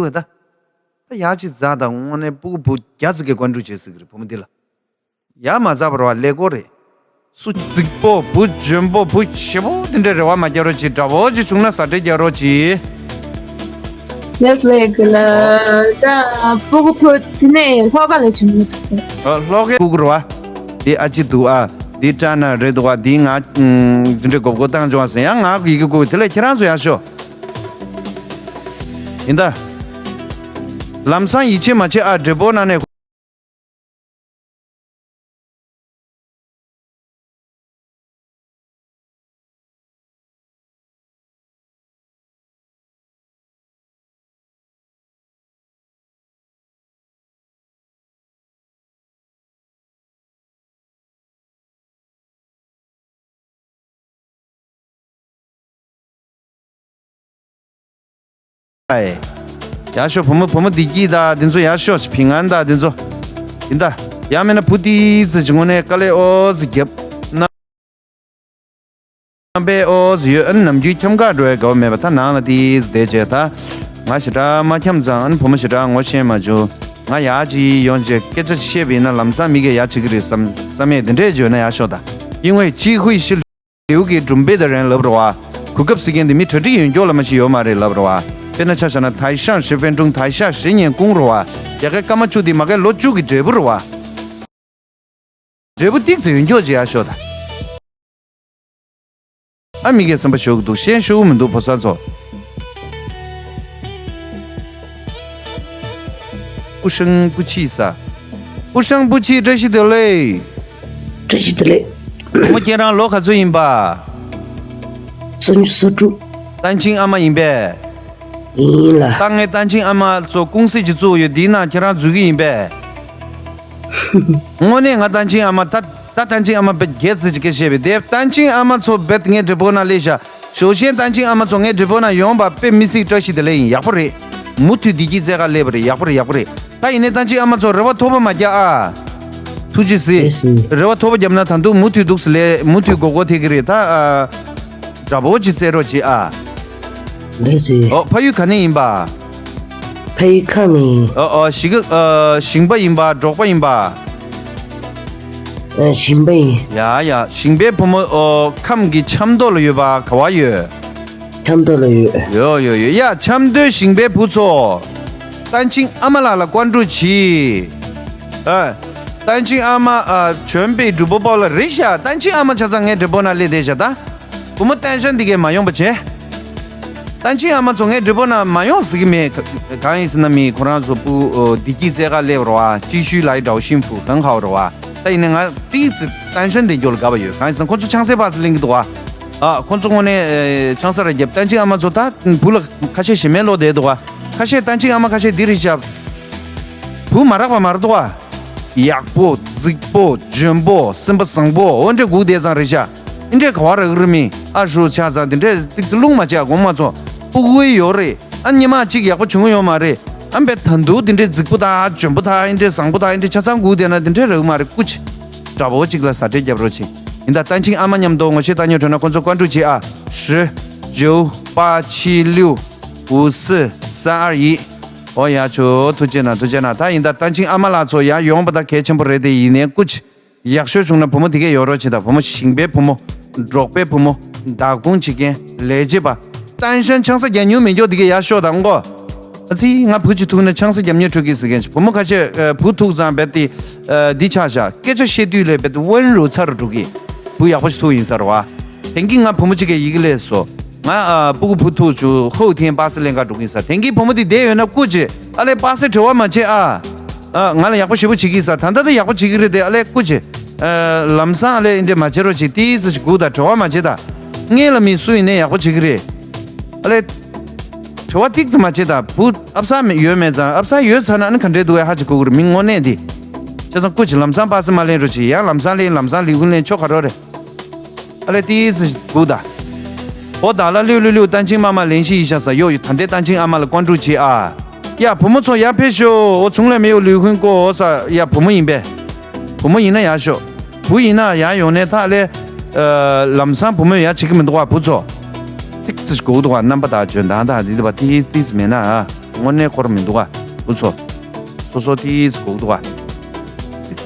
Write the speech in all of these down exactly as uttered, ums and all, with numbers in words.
འདུག་ད། ད་ཡག་ཅིག་མཛའ་དང་དངོས་གནས་སྤུ་གུ་བུ་བརྒྱ་ཙམ་གྱི་བཀའ་འདྲི་བྱེད་སྲིད་ཀྱི་རེད་བུ་མོ་འདི་ལ། ཡག་མ་མཛའ་བར་བ་ཀླད་ཀོར་རེད། སུ་རྫིག་པོ་བུ་འཇོན་པོ་བུ་ཞེ་པོ་དེ་འདྲའི་རེ་བ་མ་རྒྱག་རོགས་གྱིས། དགྲ་བོ་ཅིག་བྱུང་ན་ཟ་འདྲེ་རྒྱག་རོགས་གྱིས། ལེབ་ལེག་ལ་ད་སྤུ་གུ་བུ་དེ་ནས་ལྷོ་ཁ་ལ་བྱུང་ཡོད་ད། ཨ་ལྷོ་ཁའི་སྤུ་གུ་རེད་བ། དེ་ཨ་ཅེ་འདུག་ཨ། དེ་སྐྲ་ན་རེད་འདུག་བ། དེ་ང་ཨུམ་དེ་འདྲའི་མགོ་སྐོར་བཏང་བྱུང་བ་ཟེར་ཡང་ང་ཡི་གེ་བསྐུར་དེ་ལས་ཁྱེད་རང་ཚོ་ཡར་ཤོག་ཡིན་ད། ལམ་སང་ཡིད་ཆེས་མ་བྱེད་ཨ། འདྲེ་པོ་ནང་ནས། ཨེ། ཡག་ཤོས་བུ་མོ་བུ་མོ་བདེ་སྐྱིད་ད་འདི་ཚོ་ཡག་ཤོས་ཕིང་ཨན་ད་འདི་ཚོ། ཡིན་ད། ཡང་མིན་ན་བུ་ཏི་ཙི་ཅི་ངོ་ནས་དཀའ་ལས་ཨོ་ཙི་རྒྱབ་ན། རྣམ་པའི་ཨོ་ཙི་ཡོད་ཨན་ནམ་རྒྱུན་འཁྱམ་ག་འགྲོ་ཡ་དགའ་བ་མེད་པ་ད་ནང་ལ་ཏི་ཙི་བསྡད་བྱས་ད། ང་ཞེ་དྲག་མ་འཁྱམ་ཙང་ཨན་བུ་མོ་ཞེ་དྲག་ངོ་ཤེས་མ་བྱུང་། ང་ཡག་ཅིག་ཡོང་བྱས་སྐད་ཆ་བཤད་པ་ཡིན་ན་ལམ་སང་མི་གིས་ཡག་བྱེད་ཀྱི་རེད་བསམ་བསམ་ཡས་དེ་འདྲས་བརྗོད་ན་ཡག་ཤོས་ད། ཡིན་ངོས་ཅི་ཧུའི་ཤི། 刘给准备的人 ལབ་རེད་བ། གོ་སྐབས་ཟེར་མཁན་འདི་མི་གྲ་སྒྲིག་ཡོད་མཁན་ལ་མ་ཞིག་ཡོད་མ་རེད་ལབ་རེད་བ། དཔེར་ན་ཆ་བཞག་ན་台上十分钟，台下十年功 རེད་བ། ཡ་གའི་སྐར་མ་བཅུ་འདི་མ་གའི་ལོ་བཅུ་གི་འབྲས་བུ་རེད་བ། འབྲས་བུ་ཏིག་ཙམ་ཡོད་མཁན་ཅིག་ཡག་ཤོས་ད། ཨ་མི་གའི་སེམས་པ་ཞོག་གི་འདུག་ཤེས་ཞུ་གི་མི་འདུག་ཕོ་གསར་ཚོ། 不声不气 ས། 不声不气 བཀྲ་ཤིས་བདེ་ལེགས། བཀྲ་ཤིས་བདེ་ལེགས། བུ་མོ་ཁྱེད་རང་ལོ་ག་ཚོད་ཡིན་པ། སོ་སོ་དྲུག་བསྟན་ཆིང་ཨ་མ་ཡིན་པས། ཡིན་ལ། ད་ངས་བསྟན་ཆིང་ཨ་མ་ཚོ་ཀུང་སི་ཅིག་བཙུགས་ཡོད་འདིའི་ནང་ཁྱེད་རང་འཛུལ་གི་ཡིན་པས། དངོས་གནས་ང་བསྟན་ཆིང་ཨ་མ་ད་ད་བསྟན་ཆིང་ཨ་མ་བེད་སྒེར་ཚིག་ཅིག་སྐད་བཤད་པས་དེ་བསྟན་ཆིང་ཨ་མ་ཚོ་བེད་ངའི་འབྲས་བུ་ན་ལས་བཞག་ཞོ་ཤེན་བསྟན་ཆིང་ཨ་མ་ཚོ་ངའི་འབྲས་བུ་ན་ཡོང་བ་དཔེ་མི་སྲིད་བཀྲ་ཤིས་བདེ་ལེགས་ཡིན། ཡག་པོ་རེད། མུ་མཐུད་བདེ་སྐྱིད་བཙལ་ག་སླེབས་པ་རེད། ཡག་པོ་རེད། ཡག་པོ་རེད། ད་ཡིན་ནའི་བསྟན་ཆིང་ཨ་མ་ཚོ་རེ་བ་མཐོ་པོ་མ་རྒྱག་ཨ། ཐུགས་རྗེ་གཟིགས། རེད་ཟེར། རེ་བ་མཐོ་པོ་བརྒྱབ་ན་ད་དུང་མུ་མཐུད་འདུག་སེ་ལས་མུ་མཐུད་མགོ་སྐོར་ཐེབས་ཀྱི་རེད་ད་ཨ། དགྲ་བོ་ཅིག་བཙལ་རོགས་གྱིས་ཨ། རེད་ཟེར། ཨོ་ཕ་ཡུལ་ག་ནས་ཡིན་པ། ཕ་ཡུལ་ཁམས་ནས་ཡིན། ཨོ་ཨོ་ཞི་གི་ཨ་ཞིང་པ་ཡིན་པ་འབྲོག་པ་ཡིན་པ། ཨ་ཞིང་པ་ཡིན། ཡ་ཡ་ཞིང་པའི་བུ་མོ་ཨོ་ཁམས་ཀྱི་ཆབ་མདོ་ལ་ཡོད་པ་ག་བ་ཡོད། ཆབ་མདོ་ལ་ཡོད། ཡོ་ཡོ་ཡོ་ཡ་ཆབ་མདོའི་ཞིང་པའི་བུ་ཚོ། བསྟན་ཆིང་ཨ་མ་ལགས་ལ་བཀའ་འདྲི་གྱིས། ཨ། བསྟན་ཆིང་ཨ་མ་ཨ་བྱོན་པའི་སྒྲུབ་པ་པོ་ལ་རེད་ཤག་བསྟན་ཆིང་ཨ་མ་ཆ་ཚང་ངའི་འབྲས་བུ་ན་སླེབས་བསྡད་ཤག་ད། བུ་མོ་བསྟན་ཤན་འདི་གས་མ་ཡོང་པ་བྱས། བསྟན་ཆིང་ཨ་མ་ཚོ་ངའི་འབྲས་བུ་ན་མ་ཡོང་ཟེར་གི་མེད། གང་ཡིན་ཟེར་ན་མི་ཁོ་རང་ཚོ་སྤུ་ཨོ་བདེ་སྐྱིད་བཙལ་ག་སླེབས་རོ་ཨ་ཅི་ཤུའི་ལའི་འདྲའོ་ཤིན་ཧྥུ་གང་ཧའོ་རོ་ཨ། ད་ཡིན་ནའི་ང་ཏིག་ཙི་བསྟན་ཤན་འདི་འགྱོ་ལ་དགའ་བ་ཡོད། གང་ཡིན་ཟེར་ན་ཁོ་ཚོ་ཆང་སའི་པ་སེ་ལེན་གི་འདུག་ཨ། ཨ་ཁོ་ཚོ་དངོས་གནས་ཨེ་ཆང་ས་ར་རྒྱབ་བསྟན་ཆིང་ཨ་མ་ཚོ་ད་བུ་ལ་ཁ་ཤས་ཞེ་མེད་ལོ་བསྡད་འདུག་ཨ། ཁ་ཤས་བསྟན་ཆིང་ཨ་མ་ཁ་ཤས་འདི་རེད་ཤག་བུ་མ་རག་པ་མ་རེད་འདུག་ཨ། ཡག་པོ་རྫིག་པོ་འཇོན་པོ་སེམས་པ་བཟང་པོ་འོ་འདྲས་སྒུག་བསྡད་ཙང་རེད་ཤག་འདི་འདྲས་ག་བ་རག་གི་རེད་མི་ཨ་ཧྲུ་ཆགས་ཙང་འདི་འདྲས་ཏིག་ཙི་རླུང་མ་བཅག་དགོངས་མ་ཚོམ། སྤུ་གུ་ཡོད་རེད། ཨ་ཉི་མ་གཅིག་ཡག་པོ་བྱུང་གི་ཡོད་མ་རེད། ཨ་བས་ད་དུང་འདི་འདྲའི་རྫིག་པོ་དང་འཇོན་པོ་དང་འདི་འདྲའི་བཟང་པོ་དང་འདི་འདྲའི་ཆ་ཚང་སྒུག་བསྡད་ན་འདི་འདྲའི་རག་མ་རེད། སྐུ་མཁྱེན། དགྲ་བོ་གཅིག་ལ་ཟ་འདྲེ་རྒྱབ་རོགས་བྱེད། ཡིན་ད་བསྟན་ཆིང་ཨ་མ་མཉམ་དུ་ངོ་ཤེས་བཏང་ཉོ་བྲོས་ན་ཁོ་ཚོ་བཀའ་འདྲི་བྱེད་ཨ། 十、九、八、七、六、五、四、三、二、一། ཨོ་ཡ་ཆོ་ཐུགས་རྗེ་གནང་ཐུགས་རྗེ་གནང་། ད་ཡིན་ད་བསྟན་ཆིང་ཨ་མ་ལགས་ཚོ་ཡར་ཡོང་པ་ད་གལ་ཆེན་པོ་རེད་དེ་ཡིན་ནའི་སྐུ་མཁྱེན། ཡག་ཤོས་བྱུང་ན་བུ་མོ་དེ་གས་ཡོད་རོགས་བྱེད་དང་། བུ་མོ་ཞིང་པའི་བུ་མོ། འབྲོག་པའི་བུ་མོ། བདག་སྐྱོང་བྱེད་མཁན་ལས་བྱེད་པ། བསྟན་ཤན་ཆང་ས་རྒྱག་མྱོང་མེད་མཁན་དེ་གས་ཡག་ཤོས་དང་མགོ། ཨ་ཙི་ང་བུ་གཅིག་ཐུག་ན་ཆང་ས་རྒྱག་མྱོང་འཕྲོད་ཀྱི་ཟེར་མཁན་ཅིག་བུ་མོ་ཁ་ཤས་ཨ་བུ་ཐུག་ཙང་རྦད་དེ་ཨ་འདི་ཆགས་བཞག་སྐད་ཆ་བཤད་དུས་ལས་རྦད་དེ་ཝན་རུ་ཚ་རུ་འགྲོ་གི་བུ་ཡག་པོ་ཞིག་ཐུག་ཡིན་ས་རེད་བ། དེང་གི་ང་བུ་མོ་གཅིག་གས་ཡི་གེ་སླེབས་སོང་། ང་ཨ་སྤུ་གུ་བུ་ཐུག་བཅུག་ཧོའུ་ཐེན་པ་སེ་ལེན་ག་འགྲོ་གི་ཡིན་ས། དེང་གི་བུ་མོ་དེ་བསྡད་ཡོད་ན་སྐུ་མཁྱེན། ཨ་ལས་པ་སེ་བྲེལ་བ་མ་བྱེད་ཨ། ཨ་ང་ལ་ཡག་པོ་ཞེ་པོ་བྱེད་ཀྱི་ཡིན་ས། ད་ལྟ་ད་ཡག་པོ་བྱེད་ཀྱི་རེད་དེ། ཨ་ལས་སྐུ་མཁྱེན། ཨ་ལམ་སང་ཨ་ལས་འདི་འདྲས་མ་བྱེད་རོགས་བྱེད། ཏིག་ཙི་ཞིག་སྒུག་དང་། བྲེལ་བ་མ་བྱེད་དང་། སྔོན་ལ་མི་སུ་ཡིན་ནའི་ཡག་པོ་བྱེད་ཀྱི་རེད། ཨ་ལས། བྲེལ་བ་ཏིག་ཙི་མ་བྱེད་དང་། བུ་ཨབ་སང་ཡོད་མེད་ཙང་། ཨབ་སང་ཡོད་ཚར་ན་ཨ་ནི་ག་འདྲས་འདུག་ཨེ་ཧ་ཅིག་གོ་གི་རེད་མི་དངོས་གནས་འདི། བྱས་ཙང་སྐུ་མཁྱེན་ལམ་སང་པ་སེ་མ་ལེན་རོགས་བྱེད། ཡང་ལམ་སང་ལེན། ལམ་སང་ལས་ཁུངས་ལེན་ཆོག་ག་རོགས་རེད། ཨ་ལས་ཏིག་ཙི་ཞིག་སྒུག་དང་། ཨོ་ད་ལ་ལུས་ལུས་ལུས་བསྟན་ཆིང་མ་མ་ལེན་ཤི་ཡི་ཤ་ས་ཡོ་ཡོ། ད་ལྟའི་བསྟན་ཆིང་ཨ་མ་ལ་བཀའ་འདྲི་བྱེད་ཨ། ཡ་བུ་མོ་ཚོ་ཡར་ཕེབས་ཤོག་ཨོ་ཚུང་ལས་མེ་ཡོ་ལུས་ཁུན་ཀོ་ཨོ་ས། ཡ་བུ་མོ་ཡིན་པས། བུ་མོ་ཡིན་ན་ཡར་ཤོག་བུ་ཡིན་ན་ཡར་ཡོང་ནས་ད་ལས། ཨ་ལམ་སང་བུ་མོས་ཡར་བྱེད་ཀྱི་མི་འདུག་བ་བུ་ཚོ། ཏིག་ཙི་ཞིག་སྒུག་འདུག་བ། རྣམ་པ་དང་འཇོན་ཐང་དང་འདི་འདི་བ་ཏིག་ཏིག་ཙི་མེད་ན་ཨ། དངོས་གནས་ཁོ་རང་མི་འདུག་ག་འུ་ཚོ། སོ་སོ་དེ་ཚོ་གོ་འདུག་ག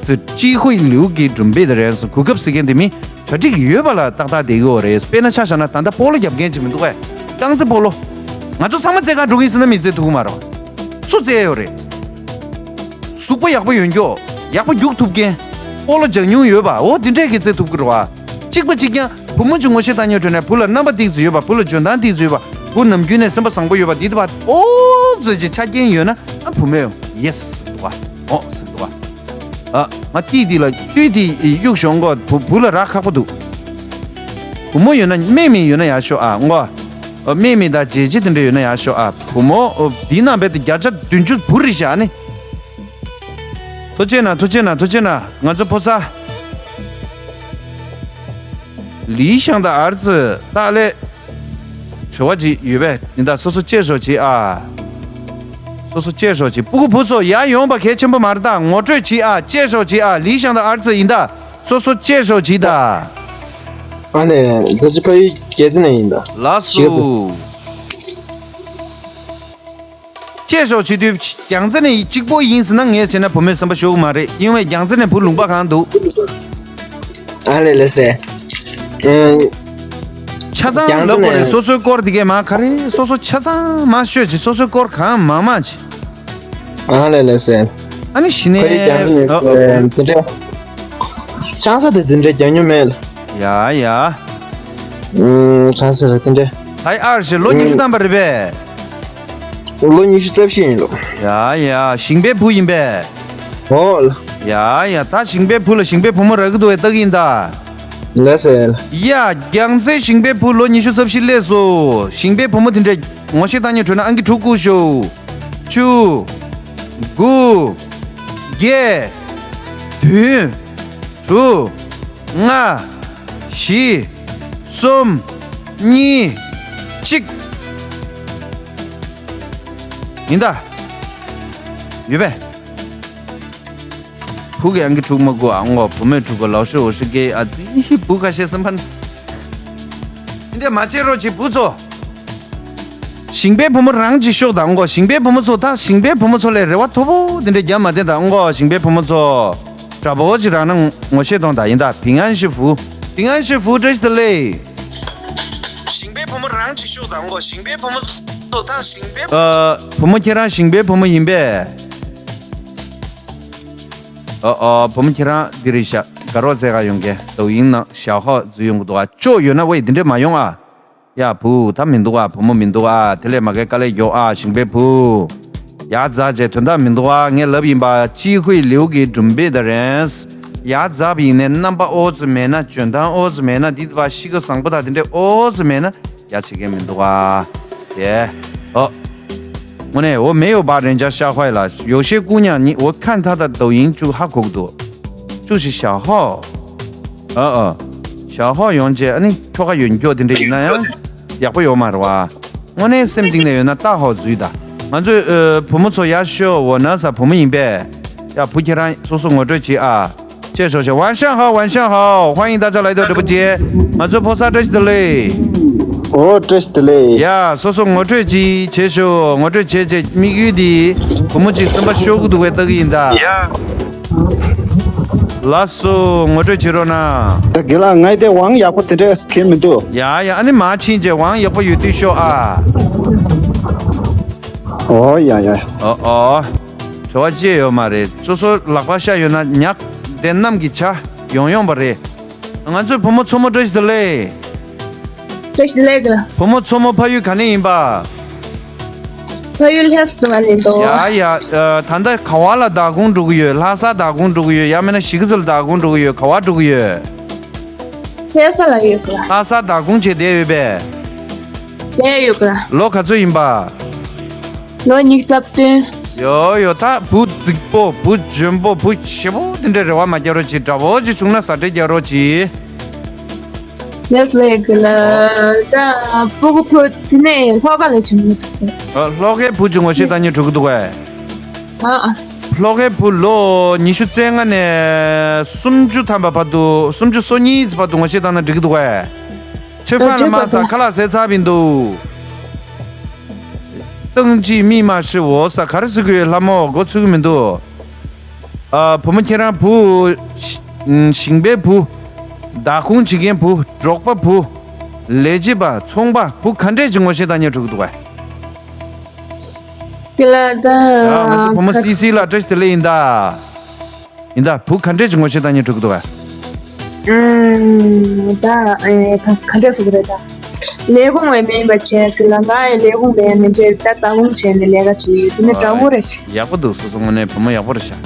自治会流给准备的人是 གོ་སྐབས་ཟེར་མཁན་དེ་མི་གྲ་སྒྲིག་ཡོད་པ་ལ་ཏག་ཏག་བསྡད་ཀྱི་ཡོད་རེད། དཔེར་ན་ཆ་བཞག་ན་ད་ལྟ་སྤོ་ལོ་རྒྱབ་མཁན་ཅིག་མི་འདུག་གས། རྐང་རྩེད་སྤོ་ལོ། ང་ཚོ་ཚང་མ་རྩེད་གར་འགྲོ་གི་ཡིན་ཟེར་ན་མི་རྩེད་ཐུབ་ཀྱི་མ་རེད། སུ་རྩེད་ཡོད་རེད། གཟུགས་པོ་ཡག་པོ་ཡོད་མཁན། ཡག་པོ་རྒྱུག་ཐུབ་མཁན། སྤོ་ལོ་སྦྱང་མྱོང་ཡོད་པ། འོ་དེ་འདྲས་ཀྱིས་རྩེད་ཐུབ་ཀྱི་རེད་བ། གཅིག་པ་གཅིག་རྐྱང་བུ་མོ་ཅིག་ངོ་ཤེས་བཏང་མྱོང་དྲན་ནས་བུ་ལ་རྣམ་པ་ཏིག་ཙི་ཡོད་པ། བུ་ལ་འཇོན་ཐང་ཏིག་ཙི་ཡོད་པ། བུ་ནམ་རྒྱུན་ནས་སེམས་པ་བཟང་པོ་ཡོད་པ། འདི་དེ་བ་ཨོ་ཙི་ཅིག་ཆ་རྐྱེན་ཡོད་ན་ཨ་བུ་མོས་ཡེ་སི་འདུག་བ། ཨོ་སི་འདུག་བ། ཨ་ང་ཏིག་ཏིག་ལ་ཏུས་ཏིག་གཡུག་ཞོག་མགོ་བུ་བུ་ལ་རག་ཁག་པོ་འདུག་བུ་མོ་ཡོད་ན་སྨད་མི་ཡོད་ན་ཡག་ཤོས་ཨ་མགོ། ཨ་སྨད་མི་དང་བརྗེ་བྱེད་དེ་འདྲ་ཡོད་ན་ཡག་ཤོས་ཨ། བུ་མོ་ཨོ་འདི་ནང་བས་དེ་བརྒྱ་ཆ་བདུན་ཅུ་བུ་རེད་ཤག་ཨ་ནི། ཐུགས་རྗེ་གནང་། ཐུགས་རྗེ་གནང་། ཐུགས་རྗེ་གནང་། ང་ཚོ་ཕོ་གསར། 理想的儿子 ད་ལས། དྲི་བ་ཅིག་ཡོད་པས། ཡིན་ད་སོ་སོ་གཅེས་ཤོག་ཅིག་ཨ། སོ་སོ་གཅེས་ཤོག་ཅིག་སྤུ་གུ་བུ་ཚོ་ཡར་ཡོང་པ་གལ་ཆེན་པོ་མ་རེད་ད། ངོ་སྤྲོད་ཅིག་ཨ། གཅེས་ཤོག་ཅིག་ཨ། 理想的儿子 ཡིན་ད། སོ་སོ་གཅེས་ཤོག་ཅིག་ད། ཨ་ལས། ད་ཅི་ཕ་ཡུལ་རྒྱལ་རྩེ་ནས་ཡིན་ད། ལགས་སོ། གཅེས་ཤོག་བྱེད་དུས་རྒྱལ་རྩེ་ནས་གཅིག་པོ་ཡིན་ཟེར་ན་ངས་བྱས་ན་བུ་མོས་སེམས་པ་ཤོར་གི་མ་རེད། ཡིན་ནའི་རྒྱལ་རྩེ་ནས་བུ་ལུང་པ་གང་འདུག་ཨ་ལས་ལས་སེ། ཨེ། ཆ་ཚང་ལབ་དགོས་རེད། རྒྱལ་རྩེ་ནས། སོ་སོའི་སྐོར་དེ་གས་མ་ག་རེ་སོ་སོ་ཆ་ཚང་མ་ཤོད་ཅིག་སོ་སོའི་སྐོར་གང་མང་མང་ཅིག་ཨ་ལས་ལས་སེ། ཨ་ནི་གཞི་ནས་ཕ་ཡུལ་རྒྱལ་རྩེ་ནས། ཨ། ཨ། དེ་འདྲ། ཆང་ས་དེ་དེ་འདྲའི་རྒྱག་མྱོང་མེད། ཡ་ཡ། ཨུམ། གང་ཟེར་དེ་འདྲའི། ད་ཨར་ཞེ་ལོ་ཉི་ཤུ་ཐམ་པ་རེད་པས། ལོ་ཉི་ཤུ་རྩ་བཞི་ཡིན་ལོ། ཡ་ཡ། ཞིང་པའི་བུ་ཡིན་པས། ཨོ། ཡ་ཡ། ད་ཞིང་པའི་བུ་ལ་ཞིང་པའི་བུ་མོ་རག་གི་འདུག་བས་ལྟ་གི་ཡིན་ད། ལགས་སེ། ཡ། རྒྱལ་རྩེ་ཞིང་པའི་བུ་ལོ་ཉི་ཤུ་རྩ་བཞི་སླེབས་སོ། ཞིང་པའི་བུ་མོ་དེ་འདྲ་ངོ་ཤེས་བཏང་མྱོང་བྱུང་ན་ཨང་ཀི་དྲུག་བསྐུར་ཤོག་བཅུ། དགུ། བརྒྱད། བདུན། དྲུག་ལྔ། བཞི། གསུམ། གཉིས། གཅིག་ཡིན་ད། ཡོད་པས། བུ་གི་ཨང་ཀི་དྲུག་མ་དགོས་ཨ་ངོ་བུ་མོས་དྲུག་གོ་ལའོ་ཧྲི་འོ་ཧྲི་ཀེ་ཨ་ཙི་བུ་ཁ་ཤས་སེམས་ཕན། འདི་འདྲ་མ་བྱེད་རོགས་བྱེད་བུ་ཚོ། ཞིང་པའི་བུ་མོ་རང་གཅིག་ཤོག་དང་གོ། ཞིང་པའི་བུ་མོ་ཚོ་ད་ཞིང་པའི་བུ་མོ་ཚོ་ལས་རེ་བ་མཐོ་པོ་དེ་འདྲ་རྒྱབ་མ་བསྡད་དང་གོ། ཞིང་པའི་བུ་མོ་ཚོ། དྲ་བོ་ཅི་རང་ན་ངོ་ཤེས་གཏོང་དང་ཡིན་ད། 平安是福། 平安是福。 བཀྲ་ཤིས་བདེ་ལེགས། ཞིང་པའི་བུ་མོ་རང་གཅིག་ཤོག་དང་གོ། ཞིང་པའི་བུ་མོ་ཚོ་ད་ཞིང་པའི། ཨ། བུ་མོ་ཁྱེད་རང་ཞིང་པའི་བུ་མོ་ཡིན་པས། ཨ་ཨ། བུ་མོ་ཁྱེད་རང་འདི་རེད་ཤག་དགའ་རོགས་རྩེད་ག་ཡོང་མཁན་དོ་ཡིན་ན་ཞའོ་ཧོ་འཛུལ་ཡོང་གི་འདུག་ཨ། ཅོ་ཡོད་ན་ཝེ་འདི་འདྲས་མ་ཡོང་ཨ། ཡ་བུ་ད་མི་འདུག་ཨ། བུ་མོ་མི་འདུག་ཨ། དེ་ལས་མ་གའི་དཀའ་ལས་མགྱོགས་ཨ། ཞིང་པའི་བུ། ཡ་རྫ་རྗེས་དོན་དག་མི་འདུག་ཨ། ངས་ལབ་ཡིན་པ། 机会留给准备的人། ཡ་རྫ་བ་ཡིན་ནའི་རྣམ་པ་ཨོ་ཙི་མེད་ན་འཇོན་ཐང་ཨོ་ཙི་མེད་ན་འདི་བ་གཤིས་ཀ་བཟང་པོ་དང་དེ་འདྲས་ཨོ་ཙི་མེད་ན་ཡ་བྱེད་མཁན་མི་འདུག་ཨ། དེ། ཨོ། 我呢，我没有把人家吓坏了，有些姑娘你，我看她的抖音就哈口多，就是小号，呃呃，小号用这，你看看有你叫的这那样，也不用嘛是吧？我呢，心定的有那大号嘴的，俺这呃，普木错也是我那啥普木音呗，要普其他说说我这去啊。 介绍一下，晚上好，晚上好，欢迎大家来到直播间。 ང་ཚོ་ཕོ་གསར་བཀྲ་ཤིས་བདེ་ལེགས། ཨོ་བཀྲ་ཤིས་བདེ་ལེགས། ཡ་སོ་སོ་ངོ་སྤྲོད་ཅིག་བྱེད་ཤོག་ངོ་སྤྲོད་བྱེད་བྱེད། དམིགས་ཡུལ་འདི་བུ་མོ་ཅིག་སེམས་པ་ཤོར་གི་འདུག་པས་ལྟ་གི་ཡིན་ད། ཡ། ལགས་སོ་ངོ་སྤྲོད་བྱེད་རོགས་གནང་། ད་དགེ་ལགས་ང་དེ་དབང་ཡག་པོ་དེ་འདྲས་ཁེལ་མི་འདུག་ཡ་ཡ། ཨ་ནི་མ་ཕྱིན་བྱས་དབང་ཡག་པོ་ཡོད་དུས་ཤོག་ཨ། ཨོ་ཡ་ཡ། ཨོ་ཨོ། བྲེལ་བ་ཅི་ཡོད་མ་རེད། སོ་སོ་ལག་པ་ཤ་ཡོད་ན་ཉག་དེ་གནམ་གྱི་བྱ་ཡོང་ཡོང་པ་རེད། ང་ཚོའི་བུ་མོ་མཚོ་མོ་བཀྲ་ཤིས་བདེ་ལེགས། བཀྲ་ཤིས་བདེ་ལེགས། བུ་མོ་མཚོ་མོ་ཕ་ཡུལ་ག་ནས་ཡིན་པ། ཕ་ཡུལ་ལྷ་ས་དུ་བ་ནས་འདུག་ཡ་ཡ། ཨ། ད་ལྟ་ག་བ་ལ་བདག་ཁོངས་འགྲོ་གི་ཡོད། ལྷ་ས་བདག་ཁོངས་འགྲོ་གི་ཡོད། ཡང་མིན་ན་གཞིས་ཀ་རྩེ་ལ་བདག་ཁོངས་འགྲོ་གི་ཡོད། ག་བ་འགྲོ་གི་ཡོད། ལྷ་ས་ལ་ཡོད་གི་ལ། ལྷ་ས་བདག་ཁོངས་བྱས་བསྡད་ཡོད་པས། བསྡད་ཡོད་གི་ལ། ལོ་ག་ཚོད་ཡིན་པ། ལོ་ཉི་ཤུ་རྩ་བདུན། ཡོ་ཡོ། ད་བུ་རྫིག་པོ་བུ་འཇོན་པོ་བུ་ཞེ་པོ་དེ་འདྲའི་རེ་བ་མ་རྒྱག་རོགས་གྱིས། འདྲ་བོ་ཅིག་བྱུང་ན་ཟ་འདྲེ་རྒྱག་རོགས་གྱིས། ལེས་ལེ་གི་ལ། ད་སྤུ་གུ་ཕོ་དེ་ནས་ལྷོ་ཁ་ལ་བྱུང་མི་འདུག་ཨ། ལྷོ་ཁའི་བུ་ཅིག་ངོ་ཤེས་བཏང་མྱོང་འགྲོ་གི་འདུག་གས། ཨ་ཨ། ལྷོ་ཁའི་བུ་ལོ་ཉི་ཤུ་རྩ་ལྔ་ནས་སུམ་ཅུ་ཐམ་པ་བར་དུ། སུམ་ཅུ་སོ་གཉིས་བར་དུ་ངོ་ཤེས་བཏང་ན་འགྲིག་གི་འདུག་གས། ཁྱོད་ཕ་ལ་མ་ས་ཁ་ལག་ཟས་ཚར་བིན་འདུག་ཏང་ཅིག་མི་མ་ཧྲི་འོ་ས་ག་རེ་ཟེར་གི་ཡོད། ལྷ་མོ་མགོ་ཚོས་གི་མི་འདུག་ཨ། བུ་མོ་ཁྱེད་རང་བུ། ཞིང་པའི་བུ། བདག་ཁོངས་བྱེད་མཁན་བུ། འབྲོག་པ་བུ། ལས་བྱེད་པ། ཚོང་པ། བུ་ག་འདྲས་ཀྱི་ངོ་ཤེས་བཏང་སྙིང་བྲོ་གི་འདུག་ག་ཡ། ང་ཚོ་བུ་མོ་སི་སི་ལ་བཀྲ་ཤིས་བདེ་ལེགས་ཡིན་ད། ཡིན་ད། བུ་ག་འདྲས་ཀྱི་ངོ་ཤེས་བཏང་སྙིང་བྲོ་གི་འདུག་ག་ཨུམ། ད་ཨེ་ག་ག་འདྲས་ཟེར་གི་རེད་ད། ལས་ཁུངས་ལ་མེད་པ་བྱས་ཀྱི་ལ་ང་ཡི་ལས་ཁུངས་ལ་མི་འདྲ་ད་བདག་ཁོངས་བྱས་ནས་ལས་ཀ་བྱེད་ཡོད་དེ་ནི་དྲང་པོ་རེད། ཡག་པོ་འདུག་སོ་སོ་དངོས་གནས་བུ་མོ་ཡག་པོ་རེད་ཤག་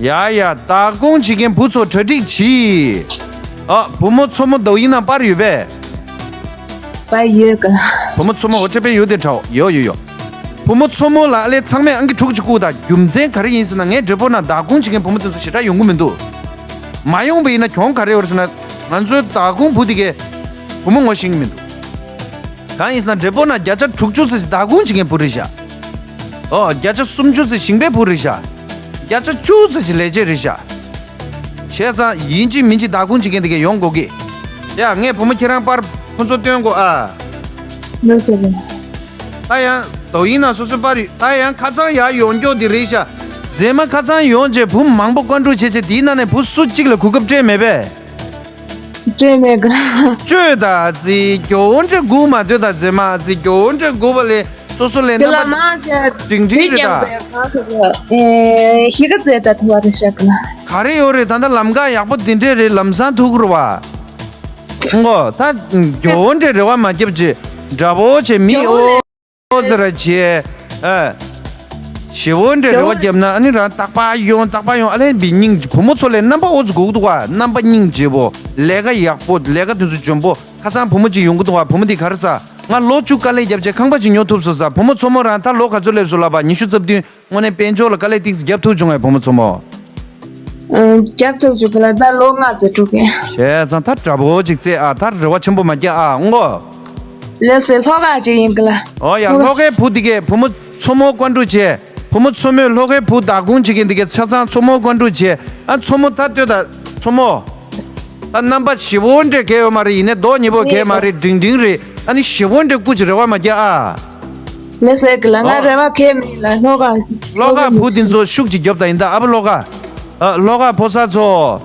ཡ་ཡ། བདག་ཁོངས་བྱེད་མཁན་བུ་ཚོ་གྲ་སྒྲིག་གྱིས། ཨ། བུ་མོ་མཚོ་མོ་དོ་ཡིན་ན་པར་ཡོད་པས། པར་ཡོད་ག་བུ་མོ་མཚོ་མོ་འོ་ཁྲེ་པའི་ཡོད་དེ་ཁྲའོ་ཡོད་ཡོད་ཡོད། བུ་མོ་མཚོ་མོ་ལ་ཨ་ལས་ཚང་མས་ཨང་ཀི་དྲུག་ཅིག་བཀུག་ད། རྒྱུ་མཚན་ག་རེ་ཡིན་ཟེར་ན་ངའི་འབྲས་སྤུངས་ན་བདག་ཁོངས་བྱེད་མཁན་བུ་མོ་དེ་ཚོ་ཞེ་དྲག་ཡོང་གི་མི་འདུག་མ་ཡོང་པ་ཡིན་ན་གྱོང་ག་རེ་ཡོད་རེད་ཟེར་ན། ང་ཚོའི་བདག་ཁོངས་བུ་དེ་གས་བུ་མོ་ངོ་ཤེས་ཀྱི་མི་འདུག་གང་ཡིན་ཟེར་ན་འབྲས་སྤུངས་ན་བརྒྱ་ཆ་དྲུག་ཅུ་ཙམ་ཞིག་བདག་ཁོངས་བྱེད་མཁན་བུ་རེད་ཤག་ཨོ། བརྒྱ་ཆ་སུམ་ཅུ་ཙམ་ཞིང་པའི་བུ་རེད་ཤག་བརྒྱ་ཆ་བཅུ་ཙམ་ཞིག་ལས་བྱེད་རེད་ཤག་བྱས་ཙང་ཡིན་གཅིག་མིན་གཅིག་བདག་ཁོངས་བྱེད་མཁན་དེ་གས་ཡོང་དགོས་ཀི། ཡ། ངས་བུ་མོ་ཁྱེད་རང་པར་ཁོ་ཚོ་སྟོན་དགོས་ཨ། ལགས་སོ། ལགས། ད་ཡང་དོ་ཡིན་ན་སོ་སོའི་པར་ཡོད། ད་ཡང་ཁ་སང་ཡར་ཡོང་རྒྱུ་དེ་རེད་ཤག་མཛེས་མ་ཁ་སང་ཡོང་རྗེས་བུ་མང་པོ་བཀའ་འདྲི་བྱས་རྗེས་དེའི་ནང་ནས་བུ་སུ་གཅིག་ལ་གོ་སྐབས་སྤྲད་མེད་པས། སྤྲད་མེད་ག་བཅོས་ད་ཙི་གྱོ་འདྲ་སྒུག་མ་སྡོད་ད་མཛེས་མ་ཙི་གྱོ་འདྲ་སྒུག་པ་ལས་སོ་སོ་ལས་རྣམ་པ་མང་ཆེ་འབྲིང་འབྲིང་རེད་ད། ཨེ་གཞིས་ཀ་རྩེ་ད་ཐུ་བ་རེད་ཤག་ག་ག་རེ་ཡོད་རེད། ད་ལྟ་ལམ་ཁ་ཡག་པོ་འདི་འདྲས་རེད། ལམ་སང་ཐུག་རུ་བ། ཁོང་གོ་ད་གྱོ་འདྲས་རེ་བ་མ་རྒྱབ་ཅེས་འདྲ་པོ་བྱས་མི་ཨོ། ཨོ་ཙི་ར་བྱས། ཨ། ཞི་བོ་འདྲས་རེ་བ་རྒྱབ་ན་ཨ་ནི་རང་རྟག་པར་ཡོང་རྟག་པར་ཡོང་ཨ་ལས་བི་སྙིང་རྗེ། བུ་མོ་ཚོ་ལས་རྣམ་པ་ཨོ་ཙི་དགོས་ཀྱི་འདུག་ག་རྣམ་པ་སྙིང་རྗེ་པོ། ལས་ཀ་ཡག་པོ། ལས་ཀ་དེ་ཚོ་འཇོན་པོ། ཁ་སང་བུ་མོ་གཅིག་ཡོང་གི་འདུག་ག་བུ་མོ་འདི་ག་རེ་ཟ། ང་ལོ་བཅུ་དཀའ་ལས་བརྒྱབ་བྱས་ཁང་པ་ཅིག་ཉོ་ཐུབ་སོང་ཟ། བུ་མོ་མཚོ་མོ་རང་ད་ལོ་ག་ཚོད་སླེབས་སོང་ལབ་པ། ཉི་ཤུ་རྩ་བདུན། དངོས་གནས་དཔལ་འབྱོར་ལ་དཀའ་ལས་ཏིག་ཙམ་བརྒྱབ་ཐུབ་བྱུང་ངས་བུ་མོ་མཚོ་མོ། ཨ། བརྒྱབ་ཐུབ་བྱུང་གི་ལ་ད་ལོ་ལྔ་ཙམ་འགྲོ་གི། བྱས་ཙང་ད་དྲག་པོ་ཅིག་རྩེ་ཨ། ད་རེ་བ་ཆེན་པོ་མ་རྒྱག་ཨ། ཨོང་གོ་ལགས་སོ། ལྷོ་ཁ་ཅིག་ཡིན་གི་ལ། ཨོ་ཡ། ལྷོ་ཁའི་བུ་འདི་གས་བུ་མོ་མཚོ་མོ་བཀའ་འདྲི་བྱས། བུ་མོ་མཚོ་མོས་ལྷོ་ཁའི་བུ་བདག་ཁོངས་བྱེད་མཁན་འདི་གས་ཆ་ཚང་མཚོ་མོ་བཀའ་འདྲི་བྱས། ཨ། མཚོ་མོ་ད་ལྟོས་ད་མཚོ་མོ། ད་རྣམ་པ་ཞི་བོ་འདྲས་གས་ཡོད་མ་རེད། ཡིན་ནའི་མདོག་ཉེས་པོ་གས་མ་རེད། འབྲིང་འབྲིང་རེད། ཨ་ནི་ཞི་བོ་འདྲས་སྐུ་ཅིག་རེ་བ་མ་རྒྱག་ཨ། ལགས་སོ། གི་ལ་ང་ཨོ། རེ་བ་གས་མེད་ལ་ལྷོ་ཁ། ལྷོ་ཁ་བུ་འདི་ཚོ་ཤུགས་ཅིག་རྒྱོབ་ད་ཡིན་ད་ཨ་བུ་ལྷོ་ཁ། ཨ། ལྷོ་ཁ་ཕོ་གསར་ཚོ།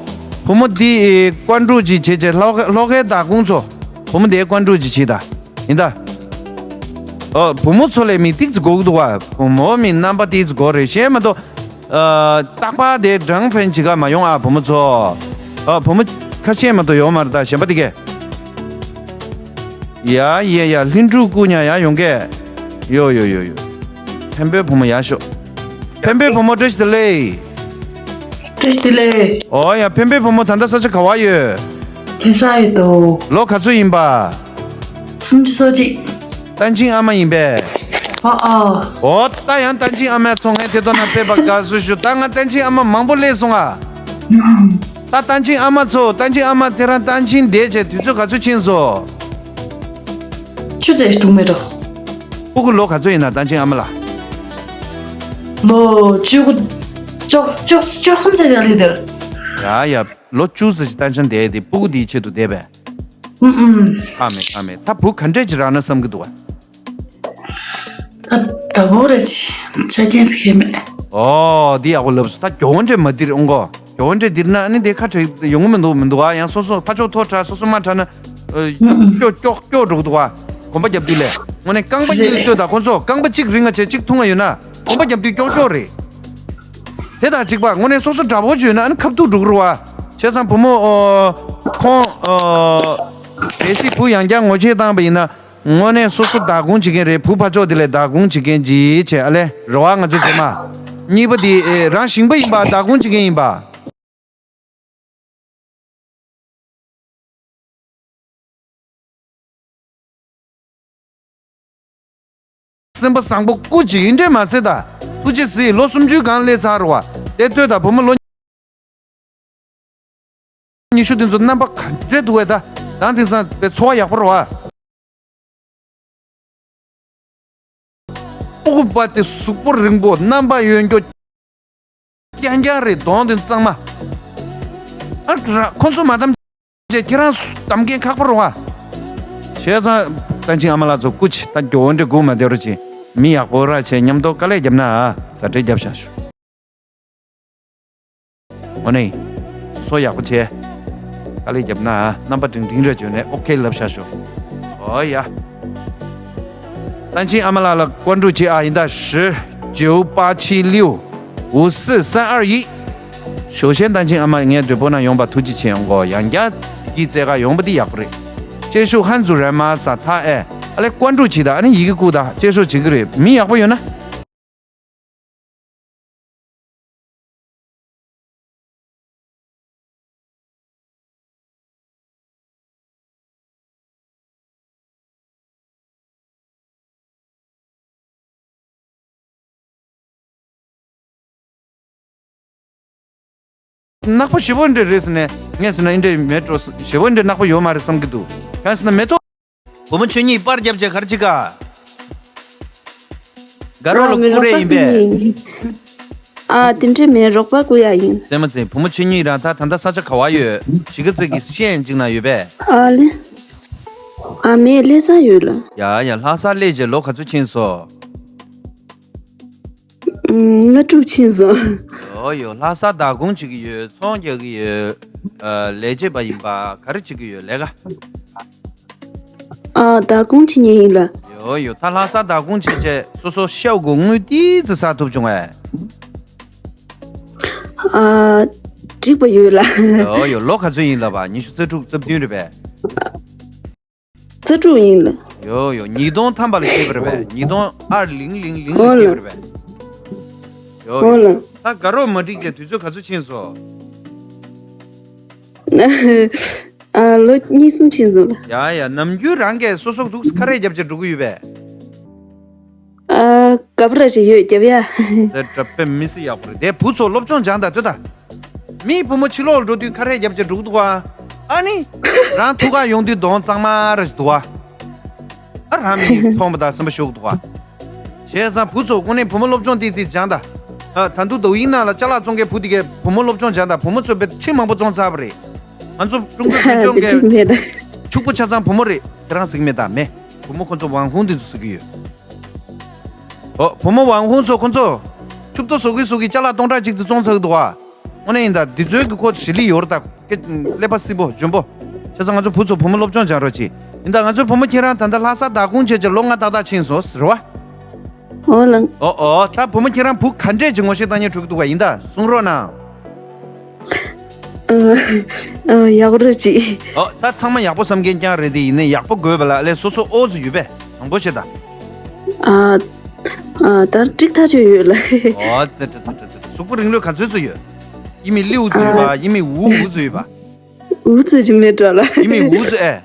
བུ་མོ་འདི་བཀའ་འདྲི་ཅིག་བྱེད་བྱེད་ལྷོ་ཁ་ལྷོ་ཁའི་བདག་ཁོངས་ཚོ། བུ་མོ་འདིའི་བཀའ་འདྲི་ཅིག་བྱེད་ད། ཡིན་ད། ཨོ། བུ་མོ་ཚོ་ལས་མི་ཏིག་ཙི་དགོས་ཀྱི་འདུག་བ། བུ་མོ་མི་རྣམ་པ་ཏིག་ཙི་དགོས་རེད་ཤེས་མ་གཏོགས། ཨ། རྟག་པར་དེ་ཌང་ཧྥན་ཅི་ག་མ་ཡོང་ཨ་བུ་མོ་ཚོ། ཨ། བུ་མོ་ཁ་ཤས་མ་གཏོགས་ཡོང་མ་རེད་ད་གཞན་པ་དེ་གས། ཡ་ཡ་ཡ། ལྷུན་གྲུབ་སྐུ་ཉག་ཡ་ཡོང་གས། ཡོ་ཡོ་ཡོ་ཡོ། འཕན་པོའི་བུ་མོ་ཡར་ཤོག་འཕན་པོའི་བུ་མོ་བཀྲ་ཤིས་བདེ་ལེགས། བཀྲ་ཤིས་བདེ་ལེགས། ཨོ་ཡ། འཕན་པོའི་བུ་མོ་ད་ལྟ་ས་ཆ་ག་བ་ཡོད། དེང་སང་ཡོད་དོ། ལོ་ག་ཚོད་ཡིན་པ། སུམ་ཅུ་སོ་གཅིག་བསྟན་ཆེན་ཨ་མ་ཡིན་པས། ཨ་ཨ། ཨོ། ད་ཡང་བསྟན་ཆེན་ཨ་མའི་ཚོ་ངས་དེ་དོ་ན་དཔེ་པ་དགའ་བསུ་ཞུ། ད་ང་བསྟན་ཆེན་ཨ་མ་མང་པོ་སླེབས་སོང་ཨ། ད་བསྟན་ཆེན་ཨ་མ་ཚོ། བསྟན་ཆེན་ཨ་མ་དེ་རང་བསྟན་ཆེན་བསྡད་བྱས་དུས་ཚོད་ག་ཚོད་ཕྱིན་སོང་། ཆུ་ཚོད་དྲུག་མེད་འགྲོ། སྤུ་གུ་ལོ་ག་ཚོད་ཡིན་ན་བསྟན་ཆེན་ཨ་མ་ལ། ལོ་བཅུ་དགུ། བཅུ་བཅུ་བཅུ་གསུམ་ཙམ་ཅིག་སླེབས་འདུག་ཡ་ཡ། ལོ་བཅུ་ཙམ་ཅིག་བསྟན་ཆེན་བསྡད་དེ་སྤུ་གུ་དེའི་ཆེད་དུ་བསྡད་པས། ཨུམ་ཨུམ། ཁག་མེད་ཁག་མེད། ད་བུ་ག་འདྲས་ཅིག་རག་ན་བསམ་གི་འདུག་བ། ད་ད་བོ་རེ་ཆི་ཆ་རྐྱེན་ཟེར་མཁན་མེད། ཨོ། འདི་ཡག་པོ་ལབ་སོང་། ད་གྱོང་འདྲས་མ་འདིར་ཨོང་གོ། གྱོང་འདྲས་འདིར་ན་ཨ་ནི་དེ་ཁ་བྲལ་ཡོང་གི་མི་འདུག་མི་འདུག་ཨ། ཡང་སོ་སོ་ཕ་ཕྱོགས་མཐོ་དྲགས་སོ་སོ་དམའ་དྲགས་ན། ཨ། ཨུམ་ཨུམ། སྐྱོ་སྐྱོ་སྐྱོ་འགྲོ་གི་འདུག་ཨ། གོམ་པ་རྒྱབ་དུས་ལས་དངོས་གནས་རྐང་པ་གཉིས་ལ་ལྟོས་དང་ཁོང་ཚོ་རྐང་པ་གཅིག་རིང་ང་བྱས་གཅིག་ཐུང་ང་ཡོད་ན་གོམ་པ་རྒྱབ་དུས་སྐྱོ་སྐྱོ་རེད། དེ་དང་གཅིག་པ་དངོས་གནས་སོ་སོ་འདྲ་པོ་བྱོས་ན་ཨ་ནི་ཁ་ཐུག་འགྲོ་གི་རེད་བ། བྱས་ཙང་བུ་མོ། ཨོ། ཁོང་། ཨོ། གལ་སྲིད་བུ་ཡང་བསྐྱར་ངོ་ཤེས་བཏང་བ་ཡིན་ན། དངོས་གནས་སོ་སོ་བདག་ཁོངས་བྱེད་མཁན་རེད། བུ་ཕར་ཕྱོགས་དེ་ལས་བདག་ཁོངས་བྱེད་མཁན་ཅིག་བྱས་ཨ་ལས་རེད་བ། ང་ཚོ་རྗེས་མ། གཉིས་པ་དེ་ཨེ་རང་ཞིང་པ་ཡིན་པ་བདག་ཁོངས་བྱེད་མཁན་ཡིན་པ། སེམས་པ་བཟང་པོ་སྐུ་མཁྱེན་འདྲས་མ་ཟེར་ད། ཐུགས་རྗེ་གཟིགས། ལོ་སུམ་ཅུའི་སྒང་སླེབས་ཚར་རེད་བ། དེ་ལྟོས་དང་བུ་མོ་ལོ་ཉི་ཤུ་དེ་ཚོ་རྣམ་པ་ག་འདྲས་འདུག་བས་ད། ད་དེང་སང་དཔེ་འཚོ་བ་ཡག་པོ་རེད་བ། སྤུ་གུ་པ་དེ་གཟུགས་པོ་རིང་པོ་རྣམ་པ་གཡོ་འགྱོ། རྐྱང་རྐྱང་རེད་གདོང་དེ་གཙང་མ། ཨ་ར་ཁོ་ཚོ་མ་གཏམ་བྱས་ཁྱེད་རང་གཏམ་མཁན་ཁག་པོ་རེད་བ། བྱས་ཙང་བསྟན་ཆེན་ཨ་མ་ལགས་ཚོ་སྐུ་མཁྱེན་ད་གྱོང་འདྲས་སྒུག་མ་བསྡད་རོགས་གྱིས། མི་ཡག་པོ་ར་བྱས་མཉམ་དུ་དཀའ་ལས་བརྒྱབ་ན་ཟ་འདྲེ་བརྒྱབ་བཞག་ཤོག་འོ་ནི། སོ་ཡག་པོ་བྱས། དཀའ་ལས་བརྒྱབ་ན་རྣམ་པ་འགྲིང་འགྲིང་ར་བྱོས་ནས་ཨོ་ཁེ་ལབ་བཞག་ཤོག་འོ་ཡ། 单亲阿妈 ལགས་ལ་关注 བྱེད་ཨ། ཡིན་ད། 十九八七六五四三二一。 首先 单亲阿妈 ངའི་直播 ནང་ཡོང་པ་ཐུགས་རྗེ་ཆེ་ཡོང་གོ། ཡང་བསྐྱར་དེ་གི་རྩེ་ག་ཡོང་པ་འདི་ཡག་པོ་རེད། 介绍汉族人吗 ཟ་ཐ་ཨེ། ཨ་ལས་关注 བྱེད་ད། ཨ་ནི་ཡི་གེ་བཀོད་ད། 介绍 བྱེད་གི་རེད། མི་ཡག་པོ་ཡོད་ན། ནག་པོ་ཞེ་པོ་འདྲ་རེད་ཟེར་ནས་ངས་ཟེར་ན་འདི་འདྲ་མེད་འགྲོ། ཞེ་པོ་འདྲ་ནག་པོ་ཡོད་མ་རེད་བསམ་གི་འདུག་གང་ཟེར་ན་མེ་ཏོག་བུ་མོ་ཆོས་ཉིད་པར་རྒྱབ་བྱས་ག་རེ་བྱེད་ག་དགའ་རོགས་ལ་བསྐུར་རེ་ཡིན་པས། ཨ། དེ་འདྲ་མེད། རོགས་པ་བསྐུར་ཡ་ཡིན། ཙེ་མ་ཙེ། བུ་མོ་ཆོས་ཉིད་རང་ད་ད་ལྟ་ས་ཆ་ག་བ་ཡོད། གཞིས་ཀ་རྩེ་གི་ཤེས་ཡོན་ཅིག་ན་ཡོད་པས། ཨ་ལེ། ཨ་མེད། ལྷ་ས་ཡོད་ལ། ཡ་ཡ། ལྷ་ས་སླེབས་རྗེས་ལོ་ག་ཚོད་ཕྱིན་སོང་། ཨུམ། ལྔ་དྲུག་ཕྱིན་སོང་། ཡོ་ཡོ། ལྷ་ས་བདག་ཁོངས་བྱེད་ཀྱི་ཡོད། ཚོང་རྒྱག་གི་ཡོད། ཨ། ལས་བྱེད་པ་ཡིན་པ། ག་རེ་བྱེད་ཀྱི་ཡོད་ལས་ཀ། ཨ། བདག་ཁོངས་བྱེད་མཁན་ཡིན་ལ། ཡོ་ཡོ། ད་ལྷ་ས་བདག་ཁོངས་བྱེད་བྱས་སོ་སོ་ཤའུ་གུ་དངུལ་ཏིས་ཙི་བསགས་ཐུབ་བྱུང་བས། ཨ། འགྲིག་པ་ཡོད་ལ། ཡོ་ཡོ། ལོ་ག་ཚོད་ཡིན་ལབ་པ། ཉི་ཤུ་རྩ་དྲུག་རྩ་བདུན་རེད་པས། རྩ་དྲུག་ཡིན་ལ། ཡོ་ཡོ། ཉིས་སྟོང་ཐམ་པ་ལ་སྐྱེས་པ་རེད་པས། ཉིས་སྟོང་ཨར་ལིང་ལིང་ལིང་ལ་ཨོ་ལ། སྐྱེས་པ་རེད་པས། ཡོ་ཨོ་ཡོ། ལ། ད་དགའ་རོགས་མ་འགྲིག་རྗེས་དུས་ཚོད་ག་ཚོད་ཕྱིན་སོང་། ཨ། ལོ་གཉིས་གསུམ་ཕྱིན་སོང་ལ། ཡ་ཡ། ནམ་རྒྱུན་རང་གིས་སོ་སོ་འདུག་ཁ་རས་བརྒྱབ་བྱས་འགྲོ་གི་ཡོད་པས། ཨ། ག་པར་རེ་ཡོད་རྒྱབ་ཡ། ཟེར་དྲ་པེ་མི་སི་ཡག་པོ་རེད་དེ། བུ་ཚོ་སློབ་སྦྱོང་སྦྱང་དང་ལྟོས་དང་། མིའི་བུ་མོ་ཕྱི་ལོགས་ལ་འགྲོ་དུས་ཁ་རས་རྒྱབ་བྱས་འགྲོ་གི་འདུག་ཨ། ཨ་ནི། རང་ཐུག་ག་ཡོང་དུས་གདོང་གཙང་མ་ར་ཞིག་འདུག་ཨ། ཨ། རང་མིག་མཐོང་པ་དང་སེམས་པ་ཞུགས་འདུག་ཨ། བྱས་ཙང་བུ་ཚོ་དངོས་གནས་བུ་མོ་སློབ་སྦྱོང་ཏིག་ཏིག་སྦྱང་དང་། ཨ། ད་དུང་དོ་དབྱིངས་ནང་ལ་ཅ་ལག་བཙོང་མཁན་བུ་དེ་གས་བུ་མོ་སློབ་སྦྱོང་སྦྱང་དང་། བུ་མོ་ཚོས་དཔེ་ཁྲི་མང་པོ་བཙོང་ཚར་བ་རེད། ང་ཚོ་ཀྲུང་གོའི་མཐུན་ཕྱོགས་དེ་འདྲ་མེད་ད། ཀྱི་ཕྱུག་པོ་ཆ་ཚང་བུ་མོ་རེད། ཁྱེད་རང་ཟིག་མེད་ད་མེད། བུ་མོ་ཁོ་ཚོ་ཝང་ཧུང་དེ་ཚོ་ཟེར་གི་ཡོད། ཨོ། བུ་མོ་ཝང་ཧུང་ཚོ་ཁོ་ཚོ། ཆུ་ཏོ་བཟོ་གི་བཟོ་གི་ཅ་ལག་སྟོང་ཕྲག་གཅིག་ཙམ་བཙོང་ཚར་གི་འདུག་ཨ། དངོས་གནས་ཡིན་ད། འདི་ཚོའི་གི་ཁོ་ཞི་ལི་ཡོད་རེད་ད། ཀླད་པ་སྲིད་པོ་འཇོན་པོ། བྱས་ཙང་ང་ཚོ་བུ་ཚོ་བུ་མོ་སློབ་སྦྱོང་སྦྱང་རོགས་གྱིས། ཡིན་ད། ང་ཚོའི་བུ་མོ་ཁྱེད་རང་ད་ལྟ་ལྷ་ས་བདག་ཁོངས་བྱས་བྱས་ལོ་ལྔ་ཏག་ཏག་ཕྱིན་སོང་ཟེར་བ། ཨོ་ལགས། ཨོ་ཨོ། ད་བུ་མོ་ཁྱེད་རང་བུ་ག་འདྲས་ཀྱི་ངོ་ཤེས་བཏང་སྙིང་བྲོ་གི་འདུག་ག་ཡིན་ད་གསུང་རོགས་གནང་། ཨ། ཨ། ཡག་པོ་རེད་ཅིག་ཨོ། ད་ཚང་མ་ཡག་པོ་བསམ་མཁན་རྐྱང་རེད་དེ། ཡིན་ནའི་ཡག་པོ་དགོས་པ་ལ་ལས་སོ་སོ་ཨོ་ཙི་ཡོད་པས། མང་པོ་བྱེད་ད། ཨ། ཨ། ད་འགྲིག་ཐག་ཆོད་ཡོད་ལ། ཨོ་ཙི་ཙི་ཙི་ཙི། གཟུགས་པོ་རིང་ལོས་ག་ཚོད་ཙི་ཡོད། ཡིན་མིན་ལིའུ་ཙི་ཡོད་པ། ཨ། ཡིན་མིན་ཝུ་ཝུ་ཙི་ཡོད་པ། ཝུ་ཙི་ཅི་མེད་འགྲོ་ལ། ཡིན་མིན་ཝུ་ཙི་ཨེ།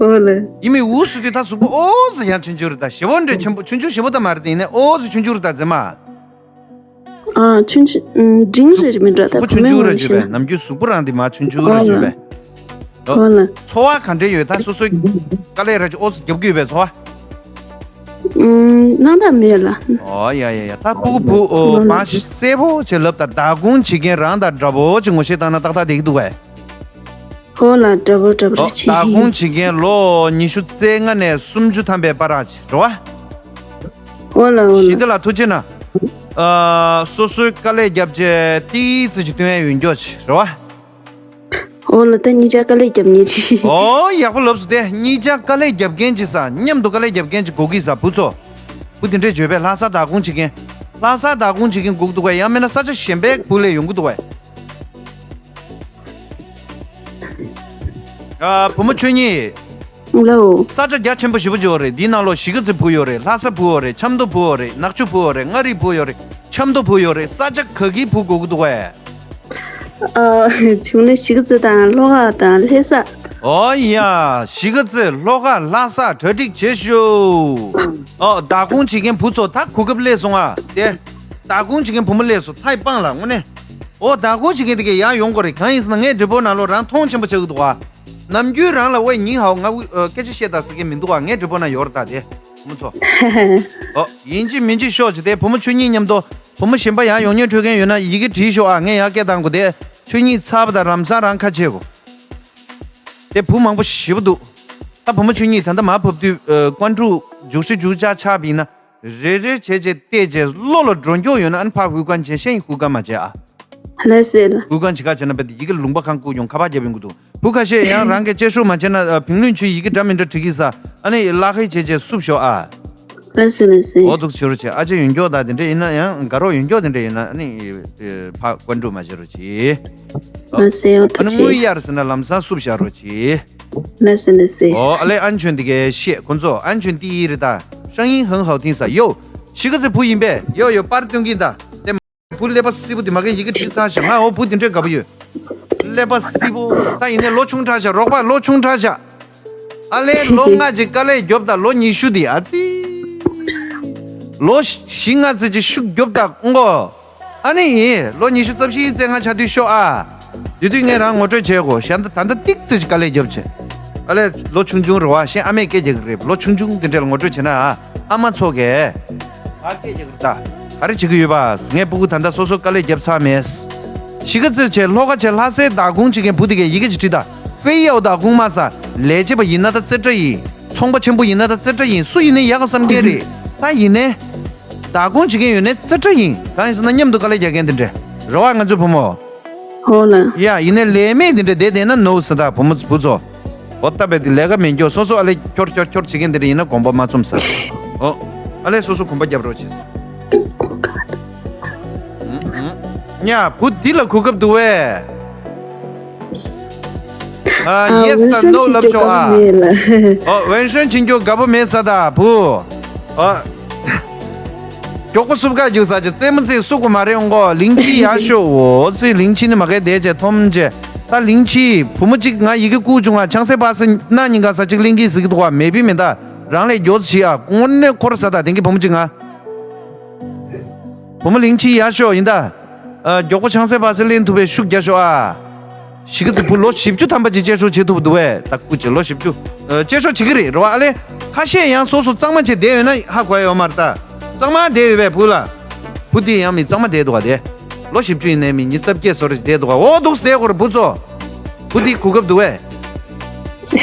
ཨོ་ལ། ཡིན་མིན་ཝུ་ཙི་དེ་ད་གཟུགས་པོ་ཨོ་ཙི་ཡང་ཆུང་ཆུང་རེད་ད། ཞེ་པོ་འདྲ་ཆེན་པོ་ཆུང་ཆུང་ཞེ་པོ་ད་མ་རེད་དེ། ཡིན་ནའི་ཨོ་ཙི་ཆུང་ཆུང་རེད་ད་ཙེ་མ། ཨ། ཆུང་ཆུང་། ཨུམ། འབྲིང་རེ་རེ་མི་འདྲ་ད། གཟུགས་པོ་ཆུང་ཆུང་རེ་བརྗོད་པས། ནམ་རྒྱུན་གཟུགས་པོ་རང་དེ་མ་ཆུང་ཆུང་རེ་བརྗོད་པས། ཨོ་ལ། ཚོར་བ་ག་འདྲ་ཡོད་ད། སོ་སོའི་དཀའ་ལས་ར་ཅིག་ཨོ་ཙི་རྒྱབ་ཀྱི་ཡོད་པས་ཚོར་བ། ཨུམ། སྣང་དག་མེད་ལ། ཨོ་ཡ་ཡ་ཡ། ད་སྤུ་གུ་བུ། ཨོ། ཨོ་ལ། མ་གསལ་པོ་བྱས་ལབ་ད། བདག་ཁོངས་བྱེད་མཁན་རང་དང་འདྲ་པོ་ཅིག་ངོ་ཤེས་བཏང་ན་ཏག་ཏག་བསྡད་ཀྱི་འདུག་གས། ཨོ་ལ། འདྲ་པོ་འདྲ་པོ་རེད་ཅིག་བདག་ཁོངས་བྱེད་མཁན་ལོ་ཉི་ཤུ་རྩ་ལྔ་ནས་སུམ་ཅུ་ཐམ་པའི་བར་ཅིག་རེད་བ། ཨོ་ལ། ཨོ་ལ། ཞི་བདེ་ལགས་ཐུགས་རྗེ་གནང་། ཨ། སོ་སོའི་དཀའ་ལས་བརྒྱབ་བྱས་ཏིག་ཙི་ཅིག་སྟོན་ཡ་ཡོད་མགྱོགས་ཅིག་རེད་བ། ཨོ་ལ། ད་གཉིས་ཆ་དཀའ་ལས་བརྒྱབ་མཁན་ཅིག་ཨོ། ཡག་པོ་ལབ་སོང་སྟེ། གཉིས་ཆ་དཀའ་ལས་བརྒྱབ་མཁན་ཅིག་ཟེར། མཉམ་དུ་དཀའ་ལས་བརྒྱབ་མཁན་ཅིག་དགོས་ཀྱི་ཟེར། བུ་ཚོ། བུ་དེ་འདྲས་བརྗོད་པས། ལྷ་ས་བདག་ཁོངས་བྱེད་མཁན། ལྷ་ས་བདག་ཁོངས་བྱེད་མཁན་དགོས་ཀྱི་འདུག་གས། ཡང་མིན་ན་ས་ཆ་གཞན་པའི་བུ་ལས་ཡོང་གི་འདུག་གས། ཨ། བུ་མོ་ཆོས་ཉིད། ལའོ། ས་ཆ་རྒྱ་ཆེན་པོ་ཞེ་པོ་ཅིག་ཡོད་རེད། འདིའི་ནང་ལོགས་གཞིས་ཀ་རྩེ་བུ་ཡོད་རེད། ལྷ་ས་བུ་ཡོད་རེད། ཆབ་མདོ་བུ་ཡོད་རེད། ཆབ་མདོ་བུ་ཡོད་རེད། ནག་ཆུ་བུ་ཡོད་རེད། མངའ་རིས་བུ་ཡོད་རེད། ཆབ་མདོ་བུ་ཡོད་རེད། ས་ཆ་ག་གིའི་བུ་དགོས་ཀྱི་འདུག་གས། ཨ། བྱུང་ན་གཞིས་ཀ་རྩེ་དང་ལྷོ་ཁ་དང་ལྷ་ས། ཨོ་ཡ། གཞིས་ཀ་རྩེ། ལྷོ་ཁ། ལྷ་ས། གྲ་སྒྲིག་བྱེད་ཤོག་ཨོ། བདག་ཁོངས་བྱེད་མཁན་བུ་ཚོ་ད་གོ་སྐབས་སླེབས་སོང་ཨ། དེ། བདག་ཁོངས་བྱེད་མཁན་བུ་མོ་སླེབས་སོང་། ཐའི་པང་ལ་དངོས་གནས། ཨོ། བདག་ཁོངས་བྱེད་མཁན་དེ་གས་ཡར་ཡོང་དགོས་རེད། གང་ཡིན་ཟེར་ན་ངའི་འདྲི་པོ་ནང་ལོགས་རང་མཐོང་ཆེན་པོ་ཆགས་ཀྱི་འདུག་ཨ། ནམ་རྒྱུན་རང་ལ་ཝེ་ཉིན་ཧའོ། ང་ཝེ། ཨ། སྐད་ཆ་བཤད་དང་ཟེར་མཁན་མི་འདུག་ཨ། ངའི་འདྲི་པོ་ནང་ཡོད་རེད་ད་དེ། བུ་མོ་ཚོ། ཨོ། ཡིན་གཅིག་མིན་གཅིག་ཤོག་ཅིག་དེ། བུ་མོ་ཆོས་ཉིད་མཉམ་དུ། བུ་མོ་གཞན་པ་ཡར་ཡོང་སྙིང་འདོད་མཁན་ཡོད་ན་ཡི་གེ་བྲིས་ཤོག་ཨ། ངས་ཡར་སྐད་བཏང་དགོས་དེ། ཆོས་ཉིད་ཚ་བ་དང་རང་སང་རང་ཁ་ཕྱེ་དགོས། དེ་བུ་མང་པོ་ཞེ་པོ་འདུག་ད་བུ་མོ་ཆོས་ཉིད་ད་ལྟ་མར་བབས་དུས། ཨ། ཀོན་ཀྲུག་རྒྱུགས་ཤིག་རྒྱུགས་ཆག་ཆགས་པ་ཡིན་ན། རེ་རེ་བྱས་བྱས་བལྟས་བྱས་བློ་ལ་འགྲོ་མགྱོགས་ཡོད་ན་ཨ་ནི་ཕར་ཧུའུ་ཀན་བྱས་ཤེས་ཧུའུ་ཀན་མ་བྱས་ཨ། ལགས་སེ་ལགས། ཧུའུ་ཀན་བྱེད་ཁ་བྱས་ན་བལྟས་ཡི་གེ་ལུང་པ་གང་བཀུག་ཡོང་ཁ་པར་རྒྱབ་ཡོང་གི་འདུག་བུ་ཁ་ཤས་ཡང་རང་གི་བཅད་ཤོག་མ་བྱས་ན་ཨ། བིང་ལུན་ཆུ་ཡི་གེ་འདྲ་མི་འདྲ་བྲིས་ཀྱི་ས་ཨ་ནི་བརླག་ཁའི་བྱས་བྱས་བསུབ་ཤོག་ཨ། ལགས་སེ་ལགས་སེ། འོ་ཐུགས་ཆེ་རུ་ཆེ། ཨ་ཅེ་ཡོན་སྐྱོག་དང་དེ་འདྲ་ཡིན་ན་ཡང་དགའ་རོགས་ཡོན་སྐྱོག་དེ་འདྲ་ཡིན་ན་ཨ་ནི་ཕ་བཀའ་འགྲུབ་མ་བྱེད་རོགས་གྱིས། ལགས་སེ། འོ་ཨ་ནི་ཐུགས་ཆེ། དངུལ་གཡར་ཟེར་ན་ལམ་སང་བསུབ་བཞག་རོགས་གྱིས། ལགས་སེ་ལགས་སེ། འོ་ཨ་ལེ་ཨན་ཆོན་དེ་གའི་བཤད་ཁོ་ཚོ་ཨན་ཆོན་ཏི་ཡི་རི་ད་ཧྲང་ཡིན་ཧང་ཧའོ་ཐིང་ས་ཡོ། ཤི་ཁ་ཚེ་བུ་ཡིན་པས་ཡོ་ཡོ་པར་སྟོན་གིན་ད། བུ་ཀླད་པ་སིལ་པོ་དེ་མ་གི་ཡི་གེ་བྲིས་ཚར་ཤག་ང་འོ་བུ་དེ་འདྲས་དགའ་པོ་ཡོད། ཀླད་པ་སིལ་པོ་ད་ཡིན་ནའི་ལོ་ཆུང་དྲགས་ཤག་རོགས་པ་ལོ་ཆུང་དྲགས་ཤག་ཨ་ལས་ལོ་ལྔ་ཅིག་དཀའ་ལས་རྒྱོབ་དང་ལོ་ཉི་ཤུ་དེ་ཨ་ཙི། ལོ་བཞི་ལྔ་ཙི་ཅིག་ཤུགས་རྒྱོབ་དང་མགོ་ཨ་ནི་ཡིན་ལོ་ཉི་ཤུ་རྩ་བཞི་རྩ་ལྔ་ཆ་དུས་ཤོག་ཨ། དེ་དུས་ངས་རང་ངོ་སྤྲོད་བྱས་གོ་ཞག་ད་ད་ལྟ་ཏིག་ཙི་ཅིག་དཀའ་ལས་རྒྱོབ་བྱས། ཨ་ལས་ལོ་ཆུང་ཆུང་རེད་བ་ཤེས་ཨ་མས་སྐད་རྒྱག་གི་རེད་ལོ་ཆུང་ཆུང་དེ་འདྲས་ལ་ངོ་སྤྲོད་བྱས་ན་ཨ་ཨ་མ་ཚོ་གས། ང་སྐད་རྒྱག་གི་རེད་ད། ག་རེ་བྱེད་ཀྱི་ཡོད་པ། ངའི་སྤུ་གུ་ད་ལྟ་སོ་སོ་དཀའ་ལས་བརྒྱབ་ཚར་མེད། གཞིས་ཀ་རྩེར་བྱས་ལྷོ་ཁ་བྱས་ལྷ་སའི་བདག་ཁོངས་བྱེད་མཁན་བུ་དེ་གས་ཡི་གེ་ཅིག་བྲིས་ད། ཧྥེ་ཡའོ་བདག་ཁོངས་མ་ཟ། ལས་བྱེད་པ་ཡིན་ན་ད་རྩེ་གྲ་ཡིན། ཚོང་པ་ཆེན་པོ་ཡིན་ན་ད་རྩེ་གྲ་ཡིན་སུ་ཡིན་ནའི་ཡག་ག་བསམ་མཁན་རེད། ད་ཡིན་ནའི། བདག་ཁོངས་བྱེད་མཁན་ཡོད་ནའི་རྩེ་གྲ་ཡིན་གང་ཡིན་ཟེར་ན་མཉམ་དུ་དཀའ་ལས་རྒྱག་མཁན་དེ་འདྲས། རེད་བ་ང་ཚོའི་བུ་མོ། ཧོ་ལ། ཡ་ཡིན་ནའི་ལས་མེད་དེ་འདྲས་བསྡད་བསྡད་ན་ནོ་ཟེར་ད་བུ་མོ་བུ་ཚོ། འོ་ལྟ་བས་དེ་ལས་ཀ་མེད་མགྱོགས་སོ་སོ་ཨ་ལས་ཁྱོར་ཁྱོར་ཁྱོར་བྱེད་མཁན་དེ་འདྲ་ཡིན་ན་དགོངས་པ་མ་ཚོམས་ས། འོ། ཨ་ལས་སོ་སོ་གོམ་པ་རྒྱབ་རོགས་བྱེད་ས། ཉ་བུ་འདི་ལ་གོ་སྐབས་འདུག་བས། ཨ་ཡེས་དང་ནོ་ལབ་ཤོག་ཨ། འོ་ཝེན་ཧྲན་ཆིན་ཀྱོ་དགའ་པོ་མེད་ས་ད་བུ། འོ། མགྱོགས་པོ་སུབ་ཀ་རྒྱུག་ས་ཅི་རྩེད་མོ་རྩེ་སུ་གོ་མ་རེད་འོང་གོ་ལིང་ཆི་ཡ་ཤོ་འོ་ཚི་ལིང་ཆི་ནི་མ་གའི་དེ་ཅེ་ཐོམ་ཅེ། ད་ལིང་ཆི་བུ་མོ་གཅིག་ང་ཡི་གེ་བསྐུར་བྱུང་ང་ཆང་སའི་པ་སེ་ན་ཉིན་ག་ས་གཅིག་ལིང་གི་ཟིག་འདུག་བ་མེ་བི་མེ་ད་རང་ལས་མགྱོགས་ཤི་ཨ་དངོས་གནས་འཁོར་ས་ད་དེང་གི་བུ་མོ་གཅིག་ང་། བུ་མོ་ལིང་ཆི་ཡ་ཤོ་ཡིན་ད། མགྱོགས་པོ་ཆང་སའི་པ་སེ་ལེན་ཐུབ་པའི་ཤུགས་རྒྱ་ཤོ་ཨ། གཞིས་ཀ་རྩེ་བུ་ལོ་བཞི་བཅུ་ཐམ་པ་ཅིག་བཅད་ཤོག་བྱེད་ཐུབ་འདུག་བས་ད་སྐུ་ཅིག་ལོ་བཞི་བཅུ། བཅད་ཤོག་བྱེད་ཀྱི་རེད་རེད་བ་ཨ་ལེ། ཁ་ཤས་ཡང་སོ་སོ་གཙང་མ་བྱས་བསྡད་ཡོད་ན་ཧ་གོ་ཡ་ཡོད་མ་རེད་ད། གཙང་མ་བསྡད་ཡོད་པས་བུ་ལ། བུ་དེ་ཡང་མི་གཙང་མ་བསྡད་འདུག་བ་དེ། ལོ་བཞི་བཅུ་ཡིན་ནའི་མི་ཉི་ཤུ་རྩ་བརྒྱད་སོ་རེ་བསྡད་འདུག་བ་འོ་འདུག་བསྡད་དགོས་རེད་བུ་ཚོ། བུ་དེ་གོ་སྐབས་འདུག་བས།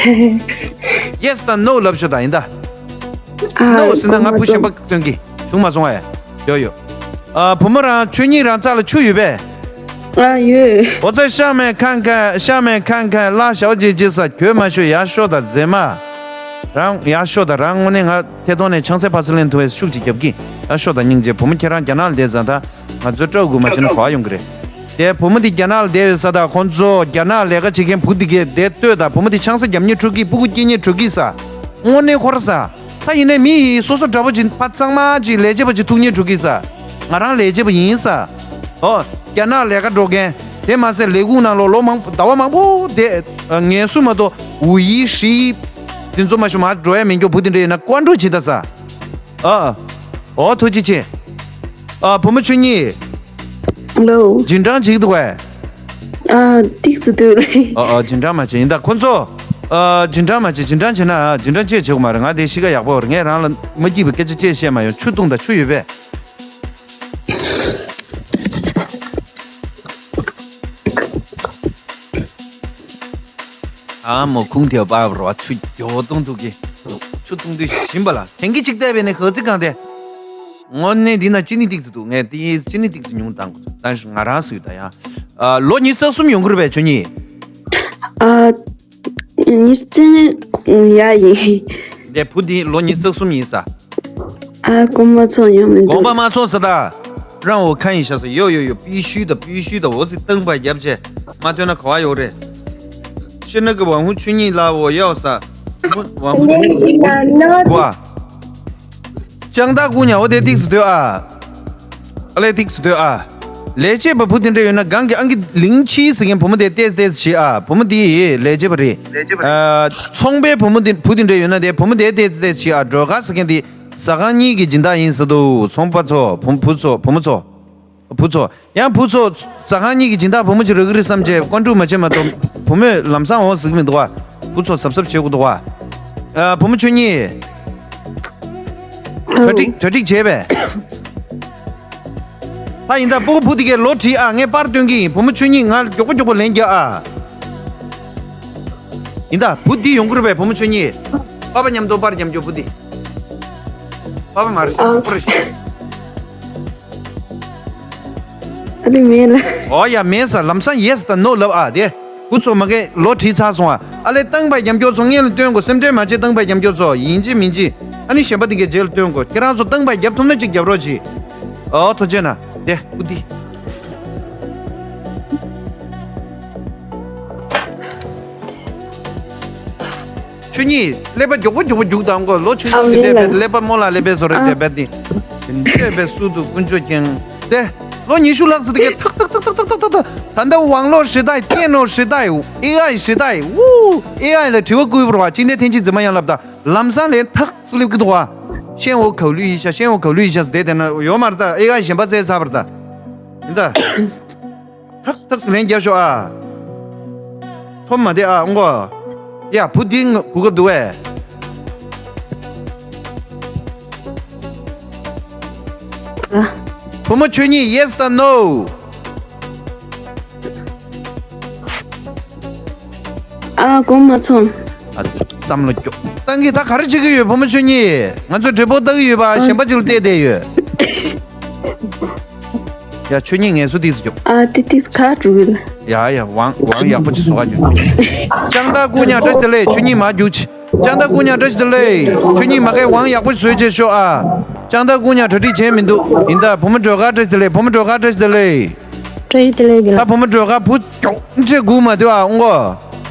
ཡེས་དང་ནོ་ལབ་ཤོག་ད་ཡིན་ད། ནོ་ཟེར་ན་ང་བུ་གཞན་པ་སྟོན་གི་བྱུང་མ་སོང་ཨ། ཡོ་ཡོ། ཨ་བུ་མོ་རང་ཆོས་ཉིད་རང་ཚ་ལ་ཆུ་ཡོད་པས། ཨ་ཡོད། འོ་ཚ་ཤ་མེད་ཁང་ཁ་ཤ་མེད་ཁང་ཁ་ལ་ཞའོ་ཅེ་ཅེ་ས་གྱོད་མ་ཤོད་ཡ་ཤོ་ད་མཛེས་མ། རང་ཡ་ཤོ་ད་རང་དངོས་གནས་ང་ཐད་གཏོང་ནས་ཆང་སའི་ཕ་སི་ལེན་ཐུ་བའི་ཤུགས་ཅིག་རྒྱབ་གི་ཡ་ཤོ་ད་སྙིང་རྗེ་བུ་མོ་ཁྱེད་རང་རྒྱ་ནག་ལ་བསྡད་ཙང་ད་ང་ཚོའི་སྤྲོ་དགོས་མ་བྱས་ན་གོ་བ་ཡོང་གི་རེད། དེ་བུ་མོ་འདི་རྒྱ་ནག་ལ་བསྡད་ཡོད་ས་དང་ཁོང་ཚོ་རྒྱ་ནག་ལས་ཀ་བྱེད་མཁན་བུ་འདི་གས་བསྡད་ལྟོས་དང་བུ་མོ་འདི་ཆང་ས་རྒྱབ་ཉེ་འཕྲོ་གི་སྤུ་གུ་སྐྱེ་ཉེ་འཕྲོ་གི་ས། དངོས་གནས་ཁོ་ར་ས། ད་ཡིན་ནའི་མི་ཡི་སོ་སོ་འདྲ་པོ་ཅིག་ཕ་གཙང་མ་ཅིག་ལས་བྱེད་པ་ཅིག་ཐུག་ཉེ་འཕྲོ་གི་ས། ང་རང་ལས་བྱེད་པ་ཡིན་ས། ཨོ། རྒྱ་ནག་ལས་ཀ་འགྲོ་མཁན། དེ་མ་ཟད་ལས་ཁུངས་ནང་ལོགས་ལོ་མང་ཟླ་བ་མང་པོ་བསྡད། ངལ་གསོ་མ་གཏོགས་ཝུ་ཡི་ཧྲི་ཡི། དེ་ཚོ་མ་ཞུ་མ་འགྲོ་ཡ་མི་འགྱོ་བུ་དེ་འདྲ་ཡིན་ན་བཀའ་འགྲོ་བྱེད་ད་ས། ཨ། ཨོ་ཐུགས་རྗེ་ཆེ། ཨ་བུ་མོ་ཆོས་ཉིད། ལོ། རྗེས་འབྲང་བྱེད་ཀྱི་འདུག་གས། ཨ་ཏིག་ཙི་འདུག་ཨ་ཨ་རྗེས་འབྲང་མ་བྱེད་ཡིན་ད་ཁོ་ཚོ། ཨ་རྗེས་འབྲང་མ་བྱེད་རྗེས་འབྲང་བྱེད་ན་ཨ་རྗེས་འབྲང་ཅེས་བྱེད་དགོས་མ་རེད་ང་དེ་གཤིས་ཀ་ཡག་པོ་རེད་ངས་རང་ལ་མ་སྐྱིད་པའི་སྐད་ཆ་ཅེས་བཤད་མ་ཡོང་ཆུ་བཏུང་ད་ཆུ་ཡོད་པས། ཨ་མོ་ཁུང་དེ་པ་རོ་ཆུ་རྒྱོ་གཏོང་ཐུག་གི་ཆུ་བཏུང་དུས་ཞིམ་པ་ལ་ཐེང་གི་ཅིག་བལྟས་པས་ནི་ཧ་ཙི་གང་དེ། དངོས་གནས་འདི་ན་ཅི་ནི་ཏིག་ཙི་འདུག་ངས་དེ་ཅི་ནི་ཏིག་ཙི་ཉུང་བཏང་དགོས་འདུག་ད་ང་རང་སུ་ཡོད་ད་ཡང་། ཨ་ལོ་ཉི་ཤུ་རྩ་གསུམ་ཡོང་གི་རེད་པས་ཁྱོད་གཉིས། ཨ་ཉི་ཤུ་རྩ་ལྔ་ཡ་ཡིན། དེ་བུ་འདི་ལོ་ཉི་ཤུ་རྩ་གསུམ་ཡིན་ས། ཨ་གོང་མ་ཚོ་ཡང་མི་འདུག་གོང་པ་མ་ཚོ་ས་ད། རང་འོ་ཁ་ཡིན་ཤ་ས་ཡོ་ཡོ་ཡོ་པི་ཤུ་ད་པི་ཤུ་ད་འོ་ཙི་སྟངས་པ་རྒྱབ་ཆེ་མ་ཐོན་ན་ག་བ་ཡོ་རེད། ཤི་ན་གི་བང་ཧུ་ཆུ་གཉིས་ལ་འོ་ཡོ་ས། བང་ཧུ་ཆུ་གཉིས་བ། ལྕང་ད་ཀུ་ཉ་འོ་དེ་ཏིག་སུ་སྡོད་ཨ། ཨ་ལས་ཏིག་སུ་སྡོད་ཨ། ལས་བྱེད་པ་བུ་དེ་འདྲ་ཡོད་ན་གང་གི་ཨང་གི་ལིང་ཆི་ཟེར་མཁན་བུ་མོ་དེ་ཏེས་ཏེས་ཤི་ཨ་བུ་མོ་དེ་ལས་བྱེད་པ་རེད། ཨ་ཚོང་པའི་བུ་མོ་དེ་བུ་དེ་འདྲ་ཡོད་ན་དེ་བུ་མོ་དེ་ཏེས་ཏེས་ཤི་ཨ་སྒྲོལ་དཀར་ཟེར་མཁན་དེ་ཟ་ཁང་གཉིས་ཀྱི་སྦྱིན་བདག་ཡིན་ཟེར་འདུག་ཚོང་པ་ཚོ་བུ་བུ་ཚོ་བུ་མོ་ཚོ། བུ་ཚོ། ཡང་བུ་ཚོ། ཟ་ཁང་གཉིས་ཀྱི་སྦྱིན་བདག་བུ་མོ་ཅིག་རག་གི་རེད་བསམ་བྱས་བཀའ་འགྲུབ་མ་བྱེད་མ་གཏོགས་བུ་མོས་ལམ་སང་འོང་ཟིག་མི་འདུག་བ། བུ་ཚོ་གཟབ་གཟབ་བྱེད་དགོས་འདུག་བ། ཨ་བུ་མོ་ཆོས་ཉིད། གྲ་སྒྲིག་གྲ་སྒྲིག་བྱས་པས། ད་ཡིན་ད་སྤུ་གུ་བུ་དེ་གའི་ལོ་བྲིས་ཨ་ངས་པར་སྟོན་གི་ཡིན་བུ་མོ་ཆོས་ཉིད་ང་མགྱོགས་པོ་མགྱོགས་པོ་ལན་རྒྱག་ཨ། ཡིན་ད་བུ་འདི་ཡོང་གི་རེད་པས་བུ་མོ་ཆོས་ཉིད། པ་ཕ་མཉམ་དུ་པར་མཉམ་སྐྱོར་བུ་འདི། པ་མ་རེད་ཤག་ཨ། པ་རེད་ཤག་ཨ་ནི་མེད་ལ། ཨོ་ཡ་མེད་ས། ལམ་སང་ཡེ་སི་དང་ནོ་ལབ་ཨ། དེ་བུ་ཚོ་མ་གི་ལོ་བྲིས་ཚར་སོང་ཨ། ཨ་ལས་བཏང་པ་རྒྱབ་སྐྱོར་ཚོ་སྔོན་ལ་སྟོན་དགོས། སེམས་ཁྲལ་མ་བྱེད། བཏང་པ་རྒྱབ་སྐྱོར་ཚོ་ཡིན་གཅིག་མིན་གཅིག་ཨ་ནི་གཞན་པ་དེ་གའི་རྗེས་ལ་སྟོན་དགོས། ཁྱེད་རང་ཚོ་བཏང་པ་རྒྱབ་ཐུབ་ན་གཅིག་རྒྱབ་རོགས་གྱིས། ཨོ་ཐུགས་རྗེ་གནང་། དེ་བུ་དེ། ཆོས་ཉིད་ཀླད་པ་མགྱོགས་པོ་མགྱོགས་པོ་རྒྱུགས་དང་གོ། ལོ་ཆུང་ཆུང་དེ་འདྲའི་བས་ཀླད་པ་རྨོ་ལགས་ཀླད་པའི་བཟོ་རེད་དེ་བས་དེ། དེ་འདྲའི་བས་སུ་དུ་ཀུན་སྤྱོད་ཀྱང་དེ། ལོ་ཉི་ཤུ་ལྷག་ཙམ་དེ་གའི་ཐག་ཐག་ཐག་ཐག་ཐག་ཐག་ཐག་ད་ལྟ་网络时代，电脑时代，AI时代། ཨུ། AI ལ་དྲི་བ་བསྐུར་བར་བ་今天天气怎么样ལབ་ད་ལམ་སང་ལན་ཐག་སླེབས་ཀྱི་འདུག་བ། 先我考虑一下，先我考虑一下ཟེར་དེ་དེ་ན་ཡོད་མ་རེད་ད། AI གཞན་པ་བཙལ་ཚར་བ་རེད་ད། ཡིན་ད། ཐག་ཐག་སི་ལན་རྒྱབ་ཤོག་ཨ། ཐོབ་མ་བསྡད་ཨ་ཨོང་གོ། ཡ་བུ་འདི་ང་གོ་སྐབས་འདུག་བས། ཨ། བུ་མོ་ཆོས་ཉིད་ཡེ་སི་དང་ནོ། ཨ་དགོངས་མ་ཚོམ། ཨ་ཙི་བསམ་བློ་སྐྱོ། ཏང་གི་ད་ག་རེ་བྱེད་ཀྱི་ཡོད། བུ་མོ་ཆོས་ཉིད་ང་ཚོ་བགྲེས་པོ་ལྟ་གི་ཡོད་པ་ཨ། གཞན་པ་ཅིག་ལ་བལྟས་བསྡད་ཡོད། ཡ་ཆོས་ཉིད་ངལ་གསོ་ཏིག་ཙམ་རྒྱོབ། ཨ་ཏི་ཏིག་ཁ་དྲུག་གི་ལ། ཡ་ཡ་དབང་དབང་ཡག་པོ་ཅིག་བཟོ་ག་རྒྱུ། ལྕང་ཏ་སྐུ་ཉག་བཀྲ་ཤིས་བདེ་ལེགས། ཆོས་ཉིད་མ་རྒྱུག་ཅི། ལྕང་ཏ་སྐུ་ཉག་བཀྲ་ཤིས་བདེ་ལེགས། ཆོས་ཉིད་མ་གའི་དབང་ཡག་པོ་ཞིག་བཟོས་བྱས་ཤོག་ཨ། ལྕང་ཏ་སྐུ་ཉག་གྲ་སྒྲིག་བྱས་མི་འདུག་ཡིན་ད་བུ་མོ་སྒྲོལ་དཀར་བཀྲ་ཤིས་བདེ་ལེགས། བུ་མོ་སྒྲོལ་དཀར་བཀྲ་ཤིས་བདེ་ལེགས། བཀྲ་ཤིས་བདེ་ལེགས་གི་ད་ལ། བུ་མོ་སྒྲོལ་དཀར་བུ་མགྱོགས་འདྲེ་སྒུག་མ་བདེ་བ་ཨོང་གོ།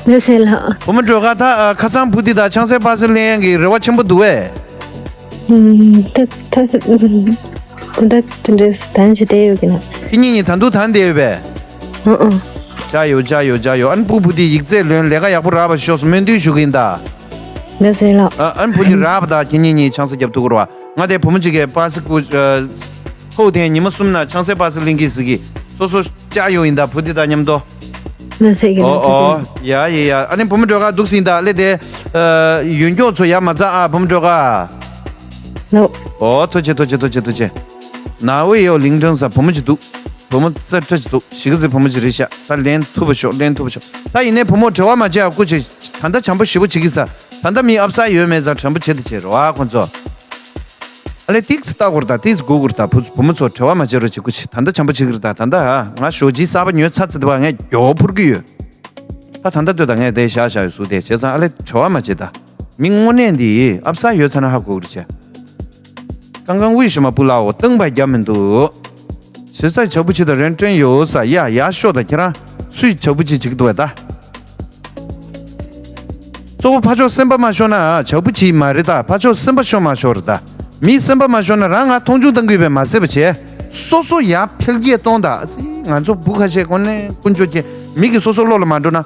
ལ་སེ་ལ། བུ་མོ་སྒྲོལ་དཀར་ད་ཨ་ཁ་སང་བུ་འདི་དང་ཆང་སའི་པ་སེ་ལེན་ཡག་གི་རེ་བ་ཆེན་པོ་འདུག་བས། ཨུམ། ད་ད་ད་ད་དེ་འདྲས་ད་ཅི་བསྡད་ཡོད་ཀྱི་ན། ཁྱེད་གཉིས་གཉིས་ད་འདུག་ད་བསྡད་ཡོད་པས། ཨ་ཨ། ཅག་ཡོད་ཅག་ཡོད་ཅག་ཡོད། ཨན་བུ་བུ་དེ་ཡིག་ཚད་ལོན་ལས་ཀ་ཡག་པོ་རག་པ་ཤོག་སྨོན་འདུན་ཞུ་གི་ཡིན་ད། ལ་སེ་ལ། ཨ་ཨན་བུ་དེ་རག་པ་ད་ཁྱེད་གཉིས་གཉིས་ཆང་ས་རྒྱབ་ཐུབ་ཀྱི་རེད་བ། ང་དེ་བུ་མོ་གཅིག་གིས་པ་སེ་ཀུ་ཨ། ཁོ་དེ་ཉི་མ་གསུམ་ན་ཆང་སའི་པ་སེ་ལེན་གི་ཟིག་གི་སོ་སོ་ཅག་ཡོད་ཡིན་ད་བུ་དེ་ད་མཉམ་དུ། ལ་སེ་གི་ལ་ཨོ་ད་ཅི། ཨོ་ཡ་ཡ་ཡ། ཨ་ནི་བུ་མོ་སྒྲོལ་དཀར་འདུག་ཟིན་ད་ལེ་དེ། ཨ་ཡོན་སྐྱོག་ཚོ་ཡ་མ་ཚ་ཨ་བུ་མོ་སྒྲོལ་དཀར། ལོ། ཨོ་ཐུགས་རྗེ་ཐུགས་རྗེ་ཐུགས་རྗེ་ཐུགས་རྗེ། ནའུ་ཡོ་ལིང་ཀྲང་ས་བུ་མོ་ཅིག་འདུག་བུ་མོ་རྩེ་ཁྲ་ཅིག་འདུག་གཞིས་ཀ་རྩེ་བུ་མོ་ཅིག་རེད་ཤག་ད་ལན་ཐུབ་པ་ཤོག་ལན་ཐུབ་པ་ཤོག་ད་ཡིན་ནའི་བུ་མོ་བྲེལ་བ་མ་བྱེད་ཨ། སྐུ་མཁྱེན། ད་ལྟ་བྱམས་པོ་ཞེ་པོ་བྱེད་ཀྱི་ས། ད་ལྟ་མི་ཨབ་སར་ཡོད་མེད་ཙང་དྲན་པོ་བྱེད་དེ་བྱེད་རོགས་ཨ་ཁོང་ཚོ། ཨ་ལས་ཏིག་ཙི་ལྟ་དགོས་རེད་ད། ཏིག་ཙི་སྒུག་དགོས་རེད་ད། བུ་བུ་མོ་ཚོ་བྲེལ་བ་མ་བྱེད་རོགས་བྱེད། སྐུ་མཁྱེན། ད་ལྟ་བྱམས་པོ་བྱེད་ཀྱི་རེད་ད། ད་ལྟ་ཨ་ང་ཞོ་ཇི་གསར་པ་ཉོས་ཚར་ཙམ་དེ་བ་ངས་མགྱོགས་པོ་འཕུར་གྱི་ཡོད། ད་ད་ལྟ་ལྟོས་དང་། ངས་དེ་བཞག་བཞག་ཡོད་ཟུག་དེ་བྱས་ཙང་ཨ་ལས་བྲེལ་བ་མ་བྱེད་ད། མི་དངོས་གནས་འདི་ཨབ་སར་ཡོད་ཚ་ན་ཧ་གོ་གི་རེད་ཆེ། 刚刚为什么不拉我། སྟོང་པ་རྒྱབ་མི་འདུག་བྱས་ཙང་ཇག་པུ་ཆི་དང་རན་ཀྲེན་ཡོད་ས་ཡ་ཡ་ཤོག་ད། ཁྱེད་རང་སུས་ཇག་པུ་ཆི་བྱེད་ཀྱི་འདུག་བས་ད། གཙོ་བོ་ཕར་ཕྱོགས་སེམས་པ་མ་ཤོར་ན་ཇག་པུ་ཆི་མ་རེད་ད། ཕར་ཕྱོགས་སེམས་པ་ཤོར་མ་ཤོར་རེད་ད། མི་སེམས་པ་མ་ཤོར་ན་རང་ང་མཐོང་ཆུང་བཏང་གི་ཡོད་པས་མ་ཟད་པ་བྱས། སོ་སོ་ཡ་འཕེལ་རྒྱས་གཏོང་ད། ཨ་ཙི་ང་ཚོ་བུ་ཁ་ཤས་ཀོ་ནས་ཀུན་སྤྱོད་ཀྱི་མི་གི་སོ་སོ་བློ་ལ་མ་འགྲོ་ན།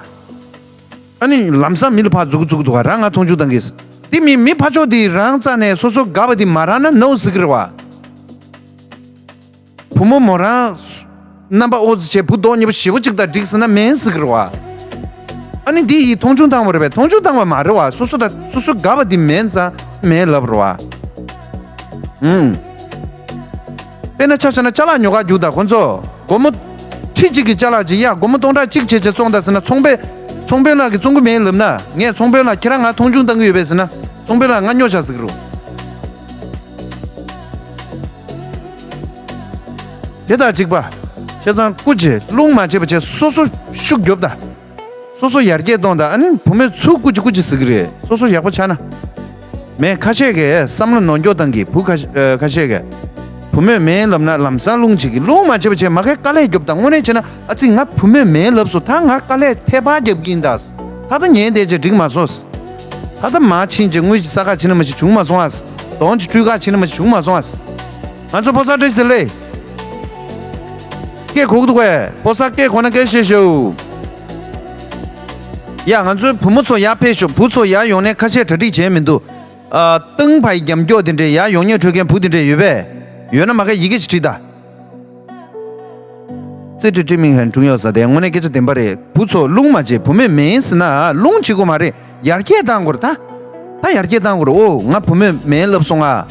ཨ་ནི་ལམ་སང་མི་ལ་ཕར་འཛུགས་འཛུགས་འདུག་ག་རང་ང་མཐོང་ཆུང་བཏང་གི། དེ་མི་མི་ཕར་ཕྱོགས་དེ་རང་རྩ་ནས་སོ་སོ་དགའ་བ་དེ་མ་རག་ན་ནོ་ཟེར་གི་རེད་བ། བུ་མོ་མོ་རང་རྣམ་པ་ཨོ་ཙི་བྱས་བུ་མདོག་ཉེས་པོ་ཞེ་པོ་ཅིག་དང་འགྲིག་ཟེར་ན་མེད་ཟེར་གི་རེད་བ། ཨ་ནི་འདི་ཡིས་མཐོང་ཆུང་བཏང་བ་རེད་པས། མཐོང་ཆུང་བཏང་བ་མ་རེད་བ། སོ་སོ་དང་སོ་སོ་དགའ་བ་འདི་མེད་ཙང་མེད་ལབ་རེད་བ། ཧུམ། དཔེར་ན་ཆ་བཞག་ན་ཅ་ལག་ཉོ་གར་རྒྱུགས་དང་ཁོ་ཚོ། སྒོར་མོ་ཁྲི་གཅིག་གི་ཅ་ལག་ཅིག་ཡ་སྒོར་མོ་སྟོང་ཕྲག་གཅིག་བྱས་བྱས་བཙོང་དང་ཟེར་ན་ཚོང་པས་ཚོང་དཔོན་ལགས་ཀྱིས་བཙོང་གི་མེད་ལབ་ན། ངས་ཚོང་དཔོན་ལགས་ཁྱེད་རང་ང་མཐོང་ཆུང་བཏང་གི་ཡོད་པས་ཟེར་ན་ཚོང་དཔོན་ལགས་ང་སྨྱོ་བཞག་ཟེར་གི་རེད། དེ་དང་གཅིག་པ། བྱས་ཙང་སྐུ་མཁྱེན། རླུང་མ་བྱེད་པ་བྱས་སོ་སོ་ཤུགས་རྒྱོབ་ད། སོ་སོ་ཡར་རྒྱས་གཏོང་ད། ཨ་ནི་བུ་མོས་ཚུར་སྐུ་མཁྱེན་སྐུ་མཁྱེན་ཟེར་གི་རེད། སོ་སོ་ཡག་པོ་ཆགས་ན། མེད་ཁ་ཤས་ཀྱིས་བསམ་བློ་ནོར་འཁྱོག་བཏང་གི། བུ་ཁ་ཤས་ཨ་ཁ་ཤས་ཀྱིས་བུ་མོས་མེད་ལབ་ན་ལམ་སང་རླུང་བྱེད་ཀྱི། རླུང་མ་བྱེད་པ་བྱས་མ་གིར་དཀའ་ལས་རྒྱོབ་ད། དངོས་གནས་བྱས་ན་ཨ་ཙི་ང་བུ་མོས་མེད་ལབ་སོང་། ད་ང་དཀའ་ལས་ཐད་པ་རྒྱབ་ཀྱིན་ད། ད་ད་ཉན་བསྡད་བྱས་འགྲིག་མ་སོང་། ད་ལྟ་མར་ཕྱིན་བྱས་དངུལ་ཅིག་བསགས་ག་ཕྱིན་ན་མ་ཤེས་བྱུང་མ་སོང་ཨ། གདོང་ཅིག་བཀྲུས་ག་ཕྱིན་ན་མ་ཤེས་བྱུང་མ་སོང་ཨ། ང་ཚོ་ཕོ་གསར་བཀྲ་ཤིས་བདེ་ལེགས། སྐད་གོ་གི་འདུག་གས། ཕོ་གསར་སྐད་གོ་ན་སྐད་བཤད་ཤོག་ཡ་ང་ཚོའི་བུ་མོ་ཚོ་ཡར་ཕེབས་ཤོག་བུ་ཚོ་ཡར་ཡོང་ནས་ཁ་ཤས་གྲ་སྒྲིག་བྱས་མི་འདུག་ཨ་ཏང་ཕའི་རྒྱབ་སྐྱོར་དེ་འདྲས་ཡར་ཡོང་མཁན་འཕྲོད་མཁན་བུ་དེ་འདྲས་ཡོད་པས། ཡོད་ན་མ་གིར་ཡི་གེ་ཅིག་བྲིས་ད། 这个证明很重要ས། དེ་དངོས་གནས་སྐད་ཆ་བདེན་པ་རེད། བུ་ཚོ་རླུང་མ་བྱེད། བུ་མོས་མེད་ཟེར་ན་རླུང་བྱེད་དགོས་མ་རེད། ཡར་རྒྱས་བཏང་དགོས་རེད་ད། ད་ཡར་རྒྱས་བཏང་དགོས་རེད། ཨོ་ང་བུ་མོས་མེད་ལབ་སོང་ང་།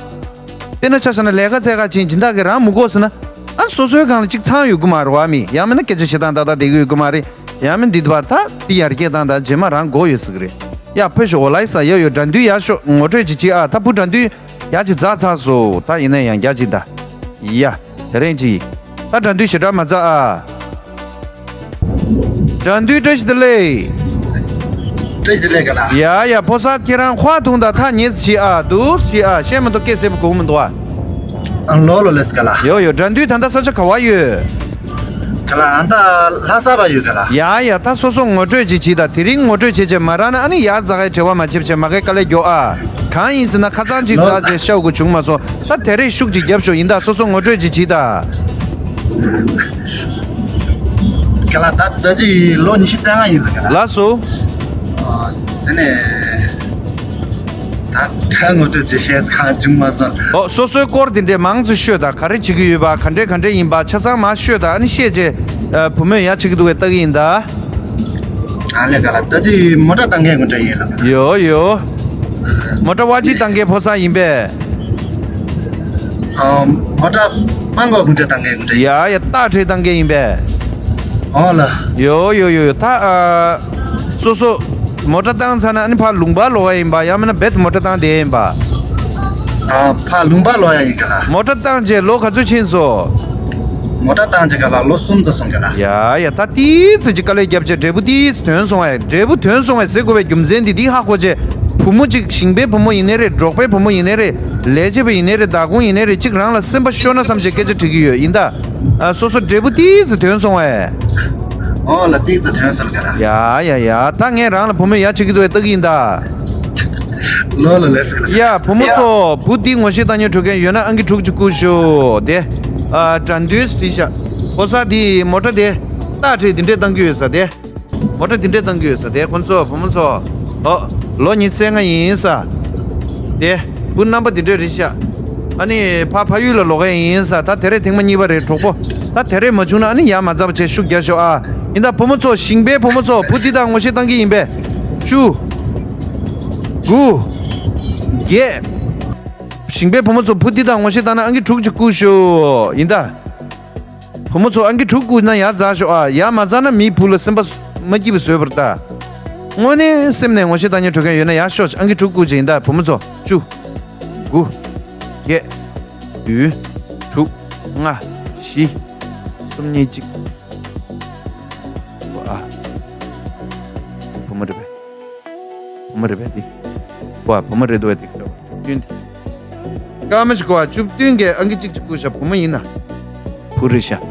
དཔེར་ན་ཆ་བཞག་ན་ལས་ཀ་བཙལ་ག་ཕྱིན་སྦྱིན་བདག་གིས་རང་མི་དགོས་ཟེར་ན། ཨ་སོ་སོའི་སྒང་ལ་གཅིག་ཚང་ཡོད་གི་མ་རེད་བ། མི་ཡང་མིན་ན་སྐད་ཆ་བཤད་སྟངས་ཏག་ཏག་བསྡད་གི་ཡོད་གི་མ་རེད། ཡང་མིན་འདི་དུ་བ་ད་འདི་ཡར་རྒྱས་བཏང་ད་རྗེས་མ་རང་དགོས་ཡོད་ཟེར་གི་རེད། ཡ་ཕེབས་ཤོག་འོ་ལའི་ས་ཡ་ཡོད་དགྲ་འདུལ་ཡར་ཤོག་ངོ་སྤྲོད་ཅིག་བྱེད་ཨ། ད་བུ་དགྲ་འདུལ། ཡ་ཅིག་འཛག་ཚར་སོང་། ད་ཡིན་ན་ཡང་རྒྱ་ཅིག་ད། ཡ། དེ་རིང་ཅིག་ད་དགྲ་འདུལ་ཞེ་དྲག་མ་འཛག་ཨ། དགྲ་འདུལ་བཀྲ་ཤིས་བདེ་ལེགས། བཀྲ་ཤིས་བདེ་ལེགས་ག་ལ། ཡ་ཡ། ཕོ་གསར་ཁྱེད་རང་ཁ་བརྡུངས་དང་ཐག་ཉེ་ཙམ་ཞིག་ཨ། འདུག་ཞིག་ཨ། བཤད་མི་འདུག་སྐད་གསལ་པོ་གོ་མི་འདུག་ཨ། ཨ་ལོ་ལོ་ལེས་ག་ལ། ཡོ་ཡོ། དགྲ་འདུལ་ད་ལྟ་ས་ཆ་ག་བ་ཡོད། ག་ལ། ཨ་ད་ལྷ་ས་བ་ཡོད་ག་ལ། ཡ་ཡ། ད་སོ་སོ་ངོ་སྤྲོད་ཅིག་བྱེད་ད། དེ་རིང་ངོ་སྤྲོད་བྱེད་བྱེད་མ་རག་ན་ཨ་ནི་ཡར་འཛག་གི་བྲེལ་བ་མ་བྱེད་བྱེད་མ་གི་དཀའ་ལས་མགྱོགས་ཨ། གང་ཡིན་ཟེར་ན་ཁ་སང་ཅིག་ལོ་འཛག་བྱས་ཤོག་གུ་བྱུང་མ་སོང་། ད་དེ་རིང་ཤུགས་ཅིག་རྒྱབ་ཤོག་ཡིན་ད། སོ་སོ་ངོ་སྤྲོད་ཅིག་བྱེད་ད། ག་ལ། ད་ད་ཅི་ལོ་ཉི་ཤུ་རྩ་ལྔ་ཡིན་ལ་ག་ལ། ལགས་སོ། ཨ། དེ་ནས་ད་ད་ངོ་སྤྲོད་བྱེད་ཤེས་གང་བྱུང་མ་སོང་། ཨོ། སོ་སོའི་སྐོར་དེ་འདྲས་མང་ཙམ་ཤོད་ད། ག་རེ་བྱེད་ཀྱི་ཡོད་པ། ག་འདྲས་ག་འདྲས་ཡིན་པ། ཆ་ཚང་མ་ཤོད་ད། ཨ་ནི་བཤད་རྗེས་ཨ་བུ་མོས་ཡ་བྱེད་ཀྱི་འདུག་པས་ལྟ་གི་ཡིན་ད། ཨ་ལས་ག་ལ། ད་ཅི་མོ་ཊ་བཏང་མཁན་དགུན་གྲས་ཡིན་ལ་ག་ལ། ཡོ་ཡོ། མོ་ཊ་བ་གཅིག་བཏང་མཁན་ཕོ་གསར་ཡིན་པས། ཨ། མོ་ཊ་སྤང་གོ་དགུན་གྲས་བཏང་མཁན་དགུན་གྲས་ཡིན། ཡ་ཡ། སྟག་ཁྲིད་བཏང་མཁན་ཡིན་པས། ཨོ་ལ། ཡོ་ཡོ་ཡོ་ཡོ། ད་ཨ། སོ་སོ་མོ་ཊ་བཏང་ཚར་ན་ཨ་ནི་ཕར་ལུང་པར་ལོག་ཡ་ཡིན་པ། ཡང་མིན་ན་རྦད་མོ་ཊ་བཏང་བསྡད་ཡིན་པ། ཨ། ཕར་ལུང་པར་ལོག་ཡ་ཡིན་ག་ལ། མོ་ཊ་བཏང་རྗེས་ལོ་ག་ཚོད་ཕྱིན་སོང་། མོ་ཊ་བཏང་རྗེས་ག་ལ་ལོ་གསུམ་ཙམ་སོང་ག་ལ། ཡ་ཡ། ད་ཏིས་ཙི་ཅིག་དཀའ་ལས་བརྒྱབ་བྱས་འབྲས་བུ་ཏིས་ཐོན་སོང་ཨེ། འབྲས་བུ་ཐོན་སོང་ཨེ་ཟེར་དགོས་པའི་རྒྱུ་མཚན་འདི་འདི་ཧ་གོ་བྱས། བུ་མོ་གཅིག་ཞིང་པའི་བུ་མོ་ཡིན་ནའི་རེད། འབྲོག་པའི་བུ་མོ་ཡིན་ནའི་རེད། ལས་བྱེད་པ་ཡིན་ནའི་རེད། བདག་ཁོངས་ཡིན་ནའི་རེད། གཅིག་རང་ལ་སེམས་པ་ཤོར་ན་བསམ་བྱས་སྐད་ཆ་དྲི་གི་ཡོད་ཡིན་ད། ཨ། སོ་སོ་འབྲས་བུ་ཏིས་ཙི་ཐོན་སོང་ཨེ། ཨོ་ལ། ཏིས་ཙི་ཐོན་སོང་ག་ལ། ཡ་ཡ་ཡ། ད་ངས་རང་ལ་བུ་མོ་ཡ་བྱེད་ཀྱི་འདུག་པས་ལྟ་གི་ཡིན་ད། ལོ་ལོ་ལེ་སེ་ལ། ཡ། བུ་མོ་ཚོ། བུ་འདི་ངོ་ཤེས་ལྟ་ཉན་འཕྲོད་མཁན་ཡོད་ན་ཨང་ཀི་དྲུག་ཅིག་བསྐུར་ཤོག་དེ། ཨ། དགྲ་འདུལ་བྲིས་ཤག་ཕོ་གསར་འདི་མོ་ཊ་དེ་སྟག་ཁྲིད་འདི་འདྲས་བཏང་གི་ཡོད་ས་དེ། མོ་ཊ་འདི་འདྲས་བཏང་གི་ཡོད་ས་དེ། ཁོ་ཚོ་བུ་མོ་ཚོ། ཨོ། ལོ་ཉི་ཤུ་རྩ་ལྔ་ཡིན་ས། དེ། བུ་རྣམ་པ་འདི་འདྲས་རེད་ཤག་ཨ་ནི་ཕ་ཕ་ཡུལ་ལ་ལོག་ཡ་ཡིན་ས། ད་དེ་རེས་ཐེངས་མ་གཉིས་པ་རེད་གྲོགས་པོ། ད་དེ་རེས་མ་བྱུང་ན་ཨ་ནི་ཡ་མ་འཛག་པ་བྱས་ཤུགས་རྒྱག་ཤོག་ཨ། ཡིན་ད་བུ་མོ་ཚོ། ཞིང་པའི་བུ་མོ་ཚོ། བུ་འདི་དང་ངོ་ཤེས་བཏང་གི་ཡིན་པས། བཅུ། དགུ། བརྒྱད། ཞིང་པའི་བུ་མོ་ཚོ། བུ་འདི་དང་ངོ་ཤེས་བཏང་ན་ཨང་ཀི་དྲུག་ཅིག་བསྐུར་ཤོག་ཡིན་ད། བུ་མོ་ཚོ། ཨང་ཀི་དྲུག་བསྐུར་ན་ཡར་འཛེགས་ཤོག་ཨ། ཡར་མ་འཛེགས་ན་མིའི་བུ་ལ་སེམས་པ་མ་སྐྱིད་པ་བཟོས་པ་རེད་ད། དངོས་གནས་སེམས་ནས་ངོ་ཤེས་ལྟ་ཉན་འཕྲོད་མཁན་ཡོད་ན་ཡར་ཤོག་ཨང་ཀི་དྲུག་བསྐུར་བྱས་ཡིན་ད། བུ་མོ་ཚོ། བཅུ། དགུ། བརྒྱད། བདུན། དྲུག་ལྔ། བཞི། གསུམ། གཉིས། གཅིག་ཨ། བུ་མོ་རེད་པས། བུ་མོ་རེད་པས་འདི། ཀོ་ཨ། བུ་མོ་རེད་འདུག་པས་འདི། བཅུ་བདུན་འདི། སྐར་མ་ཅིག་ཀོ་ཨ། བཅུ་བདུན་གྱི་ཨང་ཀི་གཅིག་ཅིག་བསྐུར་ཤག་བུ་མོ་ཡིན་ན། བུ་རེད་ཤག་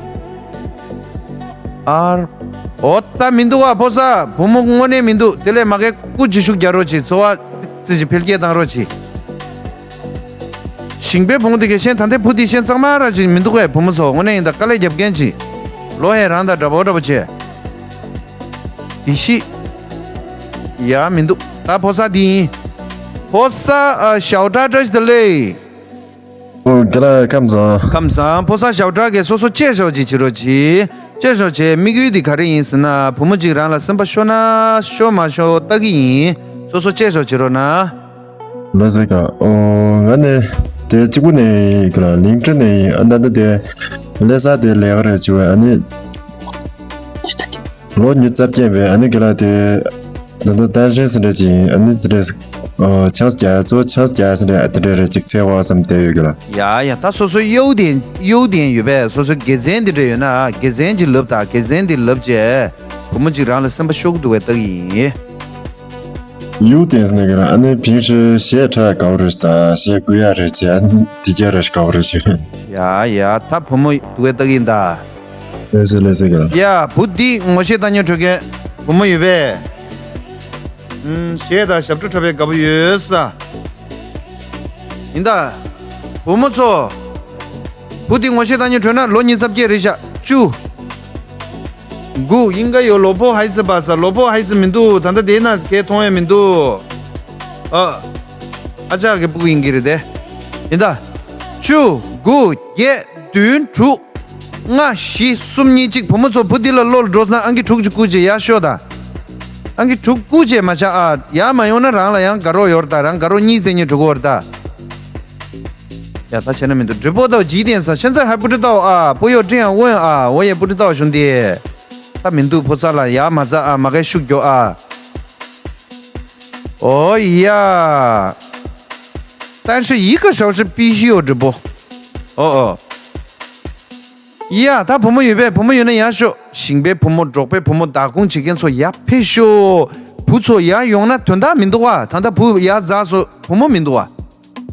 ཨར། ཨོ། ད་མི་འདུག་ཨ། ཕོ་གསར། བུ་མོ་དངོས་གནས་མི་འདུག་དེ་ལས་མ་གི་སྐུ་མཁྱེན་ཤུགས་རྒྱག་རོགས་གྱིས། ཚོར་བ་ཙི་ཅིག་འཕེལ་རྒྱས་བཏང་རོགས་གྱིས། ཞིང་པའི་བུ་མོ་དེ་གས་ཤེས། ད་ལྟའི་བུ་དེ་ཤེས་གཙང་མ་ར་ཅིག་མི་འདུག་གས། བུ་མོ་ཚོ། དངོས་གནས་ཡིན་ད། དཀའ་ལས་རྒྱབ་མཁན་ཅིག་ལོ་ཧེ་རང་དང་འདྲ་པོ་འདྲ་པོ་བྱས། དེ་ཤི། ཡ་མི་འདུག་ད་ཕོ་གསར་དེ་ཡིན། ཕོ་གསར། ཨ། ཞའོ་ཀྲ་བཀྲ་ཤིས་བདེ་ལེགས། ཨོ། དགེ་ལགས་ཁམས་བཟང་། ཁམས་བཟང་། ཕོ་གསར་ཞའོ་ཀྲ་གས་སོ་སོ་བཅད་ཤོག་ཅིག་བྱེད་རོགས་གྱིས། བཅད་ཤོག་བྱས། དམིགས་ཡུལ་དེ་ག་རེ་ཡིན་ཟེར་ན། བུ་མོ་གཅིག་རང་ལ་སེམས་པ་ཤོར་ན་ཤོར་མ་ཤོར་ལྟ་གི་ཡིན། སོ་སོ་བཅད་ཤོག་བྱེད་རོགས་གནང་། ལོ་ཟེར་ག་ཨོ། ང་ནི་དེ་གཅིག་པུ་ནས་ཡིན་ག་ལ། ལིང་ཀྲི་ནས་ཡིན། ཨ་ད་ད་དེ་ལས་ས་དེ་ལས་ཀ་རེད་བྱུང་བས། ཨ་ནི་ལོ་ཉི་ཤུ་རྩ་བརྒྱད་པའི་ཨ་ནི་ག་ལ་དེ་ད་དུང་ཏན་ཧྲིན་ཟེར་འདྲ་ཅིག་ཡིན། ཨ་ནི་དེ་འདྲས་ཨོ། ཆང་རྒྱག་ཚོ་ཆང་རྒྱག་ཟེར་འདྲ་དེ་འདྲས་རེད་ཅིག་འཚོལ་བ་བསམ་བསྡད་ཡོད་ག་ལ། ཡ་ཡ། ད་སོ་སོ་གཡོ་ལྡན་གཡོ་ལྡན་ཡོད་པས། སོ་སོ་དགེ་མཚན་དེ་འདྲ་ཡོད་ན་དགེ་མཚན་ཅིག་ལབ་ད། དགེ་མཚན་དེ་ལབ་བྱས་བུ་མོ་གཅིག་རང་ལ་སེམས་པ་ཤོར་གི་འདུག་པས་ལྟ་གི་ཡིན། གཡུ་ཏན་ཟེར་ནས་ཀྱི་རང་ཨ་ནི་ཕིང་ཧྲི་གཞས་འཁྲབ་དགའ་བོ་རེད་ད། གཞས་སྐུ་ཡག་རེད་བྱས། ཨ་ནི་དེ་རྒྱ་རེད་དགའ་བོ་རེད་བྱས། ཡ་ཡ། ད་བུ་མོ་འདུག་པས་ལྟ་གི་ཡིན་ད། ལེ་སེ་ལེ་སེ་གི་རང་། ཡ། བུ་འདི་ངོ་ཤེས་ལྟ་ཉན་འཕྲོད་མཁན་བུ་མོ་ཡོད་པས། ཨུམ། གཞས་དང་ཞབས་བྲོ་འཁྲབ་པའི་དགའ་པོ་ཡོད་ས། ཡིན་ད། བུ་མོ་ཚོ། བུ་འདི་ངོ་ཤེས་ལྟ་ཉན་འཕྲོད་ན་ལོ་ཉི་ཤུ་རྩ་བརྒྱད་རེད་ཤག་བཅུ། དགུ། ཡིན་ག་ཡོད། ལོ་ཕོ་ཧའི་ཙི་པ་ས། ལོ་ཕོ་ཧའི་ཙི་མི་འདུག་ད་ལྟ་དེ་ན་གས་མཐོང་ཡ་མི་འདུག་ཨ། ཨ་ཅག་གི་སྤུ་གུ་ཡིན་གྱི་རེད་དེ། ཡིན་ད། བཅུ། དགུ། བརྒྱད། བདུན། དྲུག་ལྔ། བཞི། གསུམ། གཉིས། གཅིག་བུ་མོ་ཚོ། བུ་འདི་ལ་བློ་ལ་འགྲོ་ན་ཨང་ཀི་དྲུག་ཅིག་བསྐུར་བྱས་ཡར་ཤོག་ད། ཨང་ཀི་དྲུག་བསྐུར་བྱས་མ་བཞག་ཨ། ཡར་མ་ཡོང་ན་རང་ལ་ཡང་དགའ་རོགས་ཡོད་རེད་ད། རང་དགའ་རོགས་གཉིས་བཙལ་ཉན་འགྲོ་གི་ཡོད་རེད་ད། ཡ། ད་བྱས་ན་མི་འདུག་འགྲུལ་པོ་དང་འཇིག་རྟེན་ས། ཤན་ཚ་ཧ་པུ་ཏི་ཏའོ་ཨ། པོ་ཡོ་ཀྲི་ཡང་ཝུན་ཨ། ཝོ་ཡེ་པུ་ཏི་ཏའོ་གཞུང་དེ། ད་མི་འདུག་ཕོ་གསར་ལ་ཡར་མ་འཛེགས་ཨ། མ་གའི་ཤུགས་རྒྱོབ་ཨ། ཨོ་ཡ། 但是一个小时必须有直播。哦哦。ཡ་ད་བུ་མོ་ཡོད་པས། བུ་མོ་ཡོད་ན་ཡར་ཤོག་ཞིང་པའི་བུ་མོ། འབྲོག་པའི་བུ་མོ། བདག་ཁོངས་བྱེད་མཁན་ཚོ་ཡར་ཕེབས་ཤོག་བུ་ཚོ་ཡར་ཡོང་ན་དོན་དག་མི་འདུག་བ། ད་ལྟ་བུ་ཡར་འཛེགས་སོང་། བུ་མོ་མི་འདུག་བ།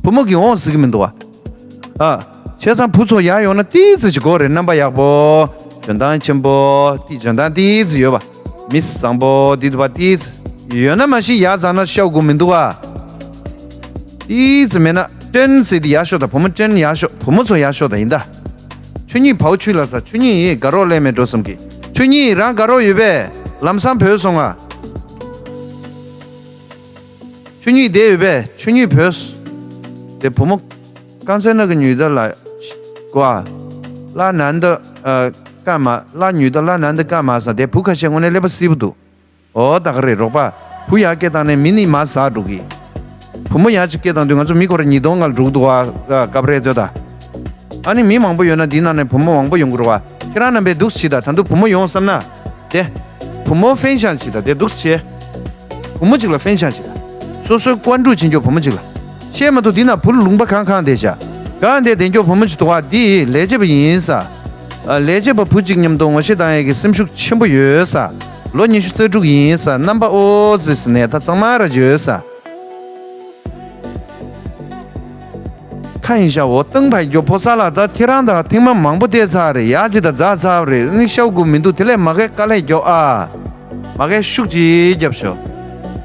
བུ་མོ་གིས་འོང་ཟེར་གི་མི་འདུག་བ། ཨ། བྱས་ཙང་བུ་ཚོ་ཡར་ཡོང་ན་ཏིག་ཙི་ཅིག་དགོས་རེད། རྣམ་པ་ཡག་པོ། འཇོན་ཐང་ཆེན་པོ། ཏིག་འཇོན་ཐང་ཏིག་ཙི་ཡོད་པ། མི་བཟང་པོ་འདི་འདུག་བ། ཏིག་ཙི་ཡོད་ན་མ་གཞི་ཡར་འཛེགས་ན་ཤོར་དགོས་མི་འདུག་བ། ཏིག་ཙི་མེད་ན་ཀྲེན་ཟེར་དེ་ཡར་ཤོག་དང་། བུ་མོ་ཀྲེན་ཡར་ཤོག་བུ་མོ་ཚོ་ཡར་ཤོག་དང་། ཡིན་ད། ཆོས་ཉིད་བའུ་ཆུས་ལ་ས། ཆོས་ཉིད་དགའ་རོགས་ལས་མེད་འགྲོ་བསམ་གི། ཆོས་ཉིད་རང་དགའ་རོགས་ཡོད་པས། ལམ་སང་བུད་སོང་ང་། ཆོས་ཉིད་བསྡད་ཡོད་པས། ཆོས་ཉིད་བུད། དེ་བུ་མོ་རྐང་རྩེད་ན་གི་ཉུལ་ད་ལ་གོ་ཨ། ལ་ནན་ད་ཀ་མ་ལ་ཉུལ་ད་ལ་ནན་ད་ཀ་མ་ས། དེ་བུ་ཁ་ཤས་དངོས་གནས་ཀླད་པ་སིབ་འདུག་ཨོ་ད་ག་རེད་རོགས་པ། བུ་ཡར་སྐད་བཏང་ནས་མི་ནི་མ་ཟ་འགྲོ་གི། བུ་མོ་ཡར་ཅིག་སྐད་བཏང་དུས་ང་ཚོ་མི་ཁོ་ར་ཉིས་སྟོང་ལྔ་འགྲོ་གི་འདུག་ཨ། སྐབས་རེ་ལྟོས་ད། ཨ་ནི་མི་མང་པོ་ཡོད་ན་འདི་ནང་ནས་བུ་མོ་མང་པོ་ཡོང་གི་རེད་བ། ཁྱེད་རང་རྣམ་པས་འདུག་བྱེད་ད། ད་དུང་བུ་མོ་ཡོང་བསམ་ན། དེ། བུ་མོ་ཧྥན་ཤང་བྱེད་ད། དེ་འདུག་བྱེད། བུ་མོ་གཅིག་ལ་ཧྥན་ཤང་བྱེད་ད། སོ་སོའི་ཀོན་ཀྲུག་བྱེད་མགྱོགས་བུ་མོ་གཅིག་ལ། བཤད་མ་ཐུབ་འདི་ན་བུ་ལུང་པ་གང་གང་བསྡད་བཞག་གང་བསྡད་བསྡད་མགྱོགས་བུ་མོ་གཅིག་འདུག་བ། འདི་ལས་བྱེད་པ་ཡིན་ས། ཨ། ལས་བྱེད་པ་བུ་གཅིག་མཉམ་དུ་ངོ་ཤེས་བཏང་ཡས་ཀྱི་སེམས་ཤུགས་ཆེན་པོ་ཡོད་ས། ལོ་ཉི་ཤུ་རྩ་དྲུག་ཡིན་ས། རྣམ་པ་ཨོ་ཙི་ཟེར་ནས་ད་གཙང་མ་ར་ཡོད་ས། ཁ་ཡིན་ཤག་འོ་སྟོང་པ་མགྱོགས་ཕོ་གསར་ལགས། ད་ཁྱེད་རང་དང་ཐེངས་མ་མང་པོ་བལྟས་ཚར་རེད། ཡག་ཅིག་དང་འཛག་ཚར་རེད། ནི་ཤོར་དགོས་མི་འདུག་དེ་ལས་མ་གས་དཀའ་ལས་མགྱོགས་ཨ། མ་གས་ཤུགས་ཅིག་རྒྱབ་ཤོག་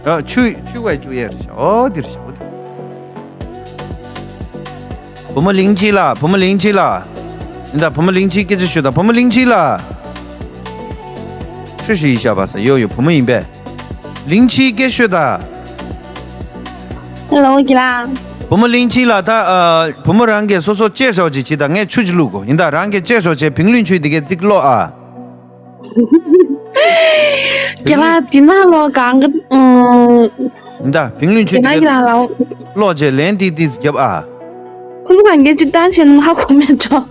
ཨ། ཆུ་ཆུ་བས་བཅུག་ཡས་རེད་ཤག་འོ་འདིར་ཤག་འོ་འདིར། བུ་མོ་ལིང་ཆི་ལགས། བུ་མོ་ལིང་ཆི་ལགས། ཡིན་ད། བུ་མོ་ལིང་ཆིའི་སྐད་ཆ་ཤོད་ད། བུ་མོ་ལིང་ཆི་ལགས། ཧྲི་ཧྲི་ཡི་ཤ་བ་ས། ཡོ་ཡོ། བུ་མོ་ཡིན་པས། ལིང་ཆིའི་སྐད་ཤོད་ད། ཧེ་ལོ། གྱི་ལ། བུ་མོ་ལིང་ཆི་ལགས། ད་ཨ། བུ་མོ་རང་གིས་སོ་སོ་ཅེས་ཤོག་ཅིག་བྱེད་ད། ངས་ཆུ་ཅིག་བླུག་གོ། ཡིན་ད། རང་གིས་ཅེས་ཤོག་བྱས། བིང་ལུན་ཆུ་འདི་གའི་ཙིག་ལོ་ཨ། གྱི་ལ། དེ་ན་ལོ་གང་གི། ཨུམ། ཡིན་ད། བིང་ལུན་ཆུ་གྱི་ལ། འདི་གའི་གྱི་ལ་ལོ། ལོ་བྱས་ལན་ཏིག་ཏིག་རྒྱབ་ཨ། ཁོ་ཚོ་གང་གི་ཅི་ལྟ་བྱེད་ནམ་ཧ་གོ་མེད་འགྲོ།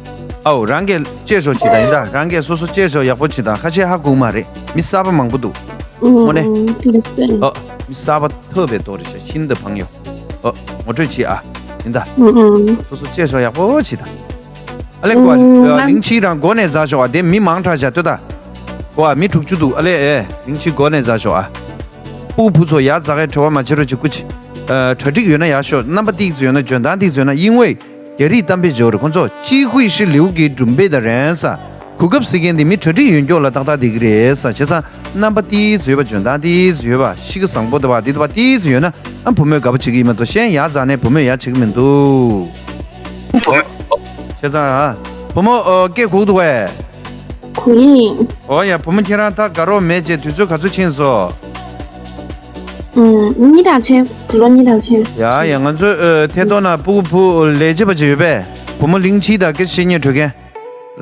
ཨའོ། རང་གིས་ཅེས་ཤོག་བྱེད་ད། ཡིན་ད། རང་གིས་སོ་སོ་ཅེས་ཤོག་ཡག་པོ་བྱེད་ད། ཁ་ཤས་ཧ་གོ་མ་རེད། མི་གསར་པ་མང་པོ་འདུག་དངོས་གནས། ཨུམ། དེ་ལ་ཟེར། ཨོ། མི་གསར་པ་ཐོབ་པའི་དོ་རེད་ཤག་ཤིན་ཏུ་ཕངས་ཡོད། ཨོ། ངོ་སྤྲོད་བྱེད་ཨ། ཡིན་ད། ཨུམ། སོ་སོ་ཅེས་ཤོག་ཡག་པོ་བྱེད་ད། ཨ་ལེ་ཀོ་ཨ། ཨུམ། ལིང་ཆི་རང་མགོ་ནས་འཛག་ཤོག་ཨ། དེ་མི་མང་དྲགས་ཤག་ལྟོས་ད། ཀོ་ཨ། མི་དྲུག་ཅུ་འདུག་ཨ་ལེ་ཨེ། ལིང་ཆི་མགོ་ནས་འཛག་ཤོག་ཨ། སྤུ་གུ་བུ་ཚོ་ཡར་འཛག་གི་བྲེལ་བ་མ་བྱེད་རོགས་བྱེད། སྐུ་མཁྱེན། ཨ། གྲ་སྒྲིག་ཡོད་ན་ཡར་ཤོག་རྣམ་པ་ཏིག་ཙི་ཡོད་ན། འཇོན་ཐང་ཏིག་ཙི་ཡོད་ན། 因为 རྒྱ་རིགས་གཏམ་དཔེ་བརྗོད་རེད། ཁོང་ཚོ་机会是留给准备的人ས། གོ་སྐབས་ཟེར་མཁན་དེ་མི་གྲ་སྒྲིག་ཡོད་མགྱོགས་ལ་ཏག་ཏག་བསྡད་ཀྱི་རེད་ས། བྱས་ཙང་རྣམ་པ་ཏིག་ཙི་ཡོད་པ། འཇོན་ཐང་ཏིག་ཙི་ཡོད་པ། གཤིས་ཀ་བཟང་པོ་འདུག་པ། འདི་འདུག་པ་ཏིག་ཙི་ཡོད་ན། ཨ། བུ་མོས་དགའ་པོ་བྱེད་ཀྱི་ཡིན་མ་གཏོགས་གཞན་ཡར་འཛག་ནས་བུ་མོས་ཡར་བྱེད་ཀྱི་མི་འདུག་བྱས་ཙང་ཨ། བུ་མོ། ཨོ། སྐད་གོ་གི་འདུག་པས། གོ་ཡིན། ཨོ་ཡ། བུ་མོ་ཁྱེད་རང་ད་དགའ་རོགས་མེད་ཅེས་དུས་ཚོད་ག་ཚོད་ཕྱིན་སོང་། ཨུམ། གཉིས་དང་ཕྱིན། ལོ་གཉིས་དང་ཕྱིན། ཡ་ཡ། ང་ཚོའི་ཨ། ཐད་གཏོང་ནང་སྤུ་གུ་བུ་ལས་བྱེད་པ་ཅིག་ཡོད་པས། བུ་མོ་ལིང་ཆི་དང་སྐད་ཆ་བཤད་སྙིང་བྲོ་མཁན།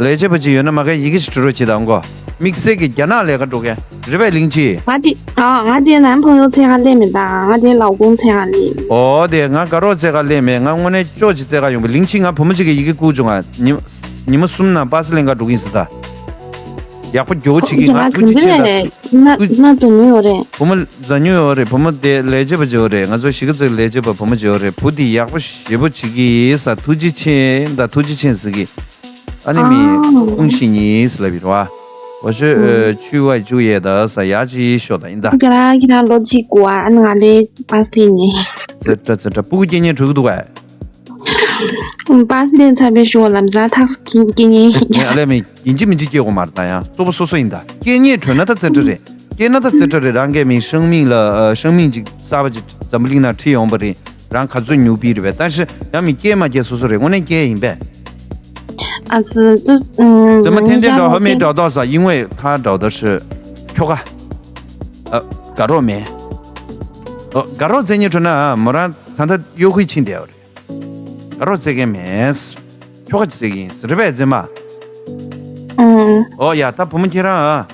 ལས་བྱེད་པ་ཅིག་ཡོད་ན་མ་གས་ཡི་གེ་ཞིག་འབྲི་རོགས་བྱེད་དང་གོ། དམིགས་བསལ་གྱི་རྒྱ་ནག་ལས་ཀ་འགྲོ་མཁན་རེད་པས་ལིང་ཆི། ང་དེ། ཨ། ང་དེ་ནམ་ཕང་ཡོ་ཚེ་ག་ལས་མེད་ད། ང་དེ་ལའོ་ཀུང་ཚེ་ག་ལས། ཨོ་དེ་ང་དགའ་རོགས་ཚེ་ག་ལས་མེད། ང་དངོས་གནས་ཅོག་ཅིག་ཚེ་ག་ཡོང་པའི་ལིང་ཆི། ང་བུ་མོ་གཅིག་གིས་ཡི་གེ་བསྐུར་བྱུང་ང་། ཉི་ཉི་མ་གསུམ་ནང་པ་སི་ལེན་ག་འགྲོ་གི་ཡིན་ཟེར་ད། ཡག་པོ་མགྱོགས་བྱེད་ཀྱི། ང་ཐུགས་རྗེ་ཆེ་ད། ན་ན་ཙམ་ཡོད་རེད། བུ་མོ་ཟ་ཉུ་ཡོད་རེད། བུ་མོ་དེ་ལས་བྱེད་པ་ཅིག་ཡོད་རེད། ང་ཚོ་གཞིས་ཀ་རྩེ་ལས་བྱེད་པ་བུ་མོ་ཅིག་ཡོད་རེད། བུ་དེ་ཡག་པོ་ཞེ་པོ་བྱེད་ཀྱི་ཡིན་ས། ཐུགས་རྗེ་ཆེ་ད། ཐུགས་རྗེ་ཆེ་ཟེར་གི། ཨ་ནི་མི་ཨུང་ཤི་ཉིས་ལབ་ཡོད་རེད་བ། འོ་ཤོད། ཆུ་བ་བཅུག་ཡས་ད་ས་ཡག་ཅིག་ཤོག་ད་ཡིན་ད། ཁྱེད་རང་ཁྱེད་རང་ལོ་གཅིག་གོ་ཨ། ཨ་ནི་ང་ལས་པ་སི་ལེན་ནས། ཙེ་ཏྲ་ཙེ་ཏྲ། སྤུ་གུ་སྐྱེ་ཉེ་འགྲོ་གི་འདུག་གས། པ་སི་ལེན་ཚར་བའི་ཞོར་ལམ་སང་ཐག་སྐྱེ་སྐྱེ་ཉེ་ཡིན། ཨ་ལས་མི་ཡིན་གཅིག་མིན་གཅིག་སྐྱེ་དགོས་མ་རེད་ད། ཡང་གཙོ་བོ་སོ་སོ་ཡིན་ད། སྐྱེ་ཉེ་གྲོལ་ན་ད་ཙེ་ཏྲ་རེད། སྐྱེ་ན་ད་ཙེ་ཏྲ་རེད། རང་གིས་མི་生命ལ་ཨ། 生命ཅིག་གསར་པ་ཅིག་འཛམ་བུ་གླིང་ནང་ཁྲིད་ཡོང་པ་རེད། རང་ག་ཚོད་ཉོ་པི་རེད་པས། ད་ཤི་ཡང་མི་སྐྱེ་མ་སྐྱེ་སོ་སོ་རེད། དངོས་གནས་སྐྱེ་ཡིན་པས། ཨ་ཙི་ཏུ། ཨུམ། 怎么天天找还没找到啥？因为他找的是 ཁྱོ་ག་ཨ། དགའ་རོགས་མེད། ཨ། དགའ་རོགས་བཙལ་སྙིང་བྲོ་ན་ཨ། མོ་རང་ད་ལྟ་གཡོག་ཁུལ་ཕྱིན་བསྡད་ཡོད་རེད། དགའ་རོགས་བཙལ་མཁན་མེད། ཁྱོ་ག་ཅིག་བཙལ་གྱི་ཡིན་ཟེར་རེད་པས་བཙལ་མ། ཨུམ། ཨོ་ཡ། ད་བུ་མོ་ཁྱེད་རང་ཨ།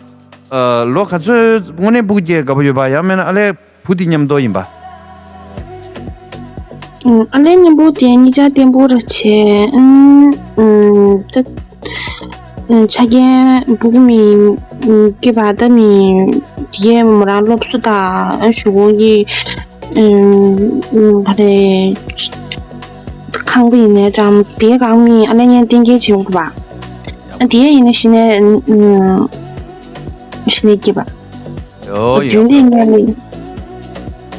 ཨ། ལོ་ག་ཚོད་དངོས་གནས་སྤུ་གུ་སྐྱེ་དགའ་པོ་ཡོད་པ། ཡང་མིན་ན་ཨ་ལས། བུ་དེ་མཉམ་དུ་ཡིན་པ། ཨུམ། ཨ་ལས་མཉམ་པོ་དེ་གཉིས་ཆ་བརྟན་པོ་ར་བྱས། ཨུམ། ཨུམ། ད་ཨུམ། ཆ་རྐྱེན་སྤུ་གུ་མི་ཨུམ། སྐྱེས་པ་ད་མི་དེ་གས་མོ་རང་སློབ་གསོ་དང་ཨ་ཞུ་གོ་གི། ཨུམ། ཨུམ། ག་རེ། ཁང་པ་ཡིན་ནའི་འགྲམ་དེའི་སྒང་མི་ཨ་ལེ་ངས་གཏན་འཁེལ་བྱེད་དགོས་པ། ཨ་དེ་ཡིན་ན་གཞི་ནས་ཨུམ་གཞི་ནས་སྐྱིད་པ། ཡོ་ཡོ། རྒྱུན་ལྡན་ངས་ལས།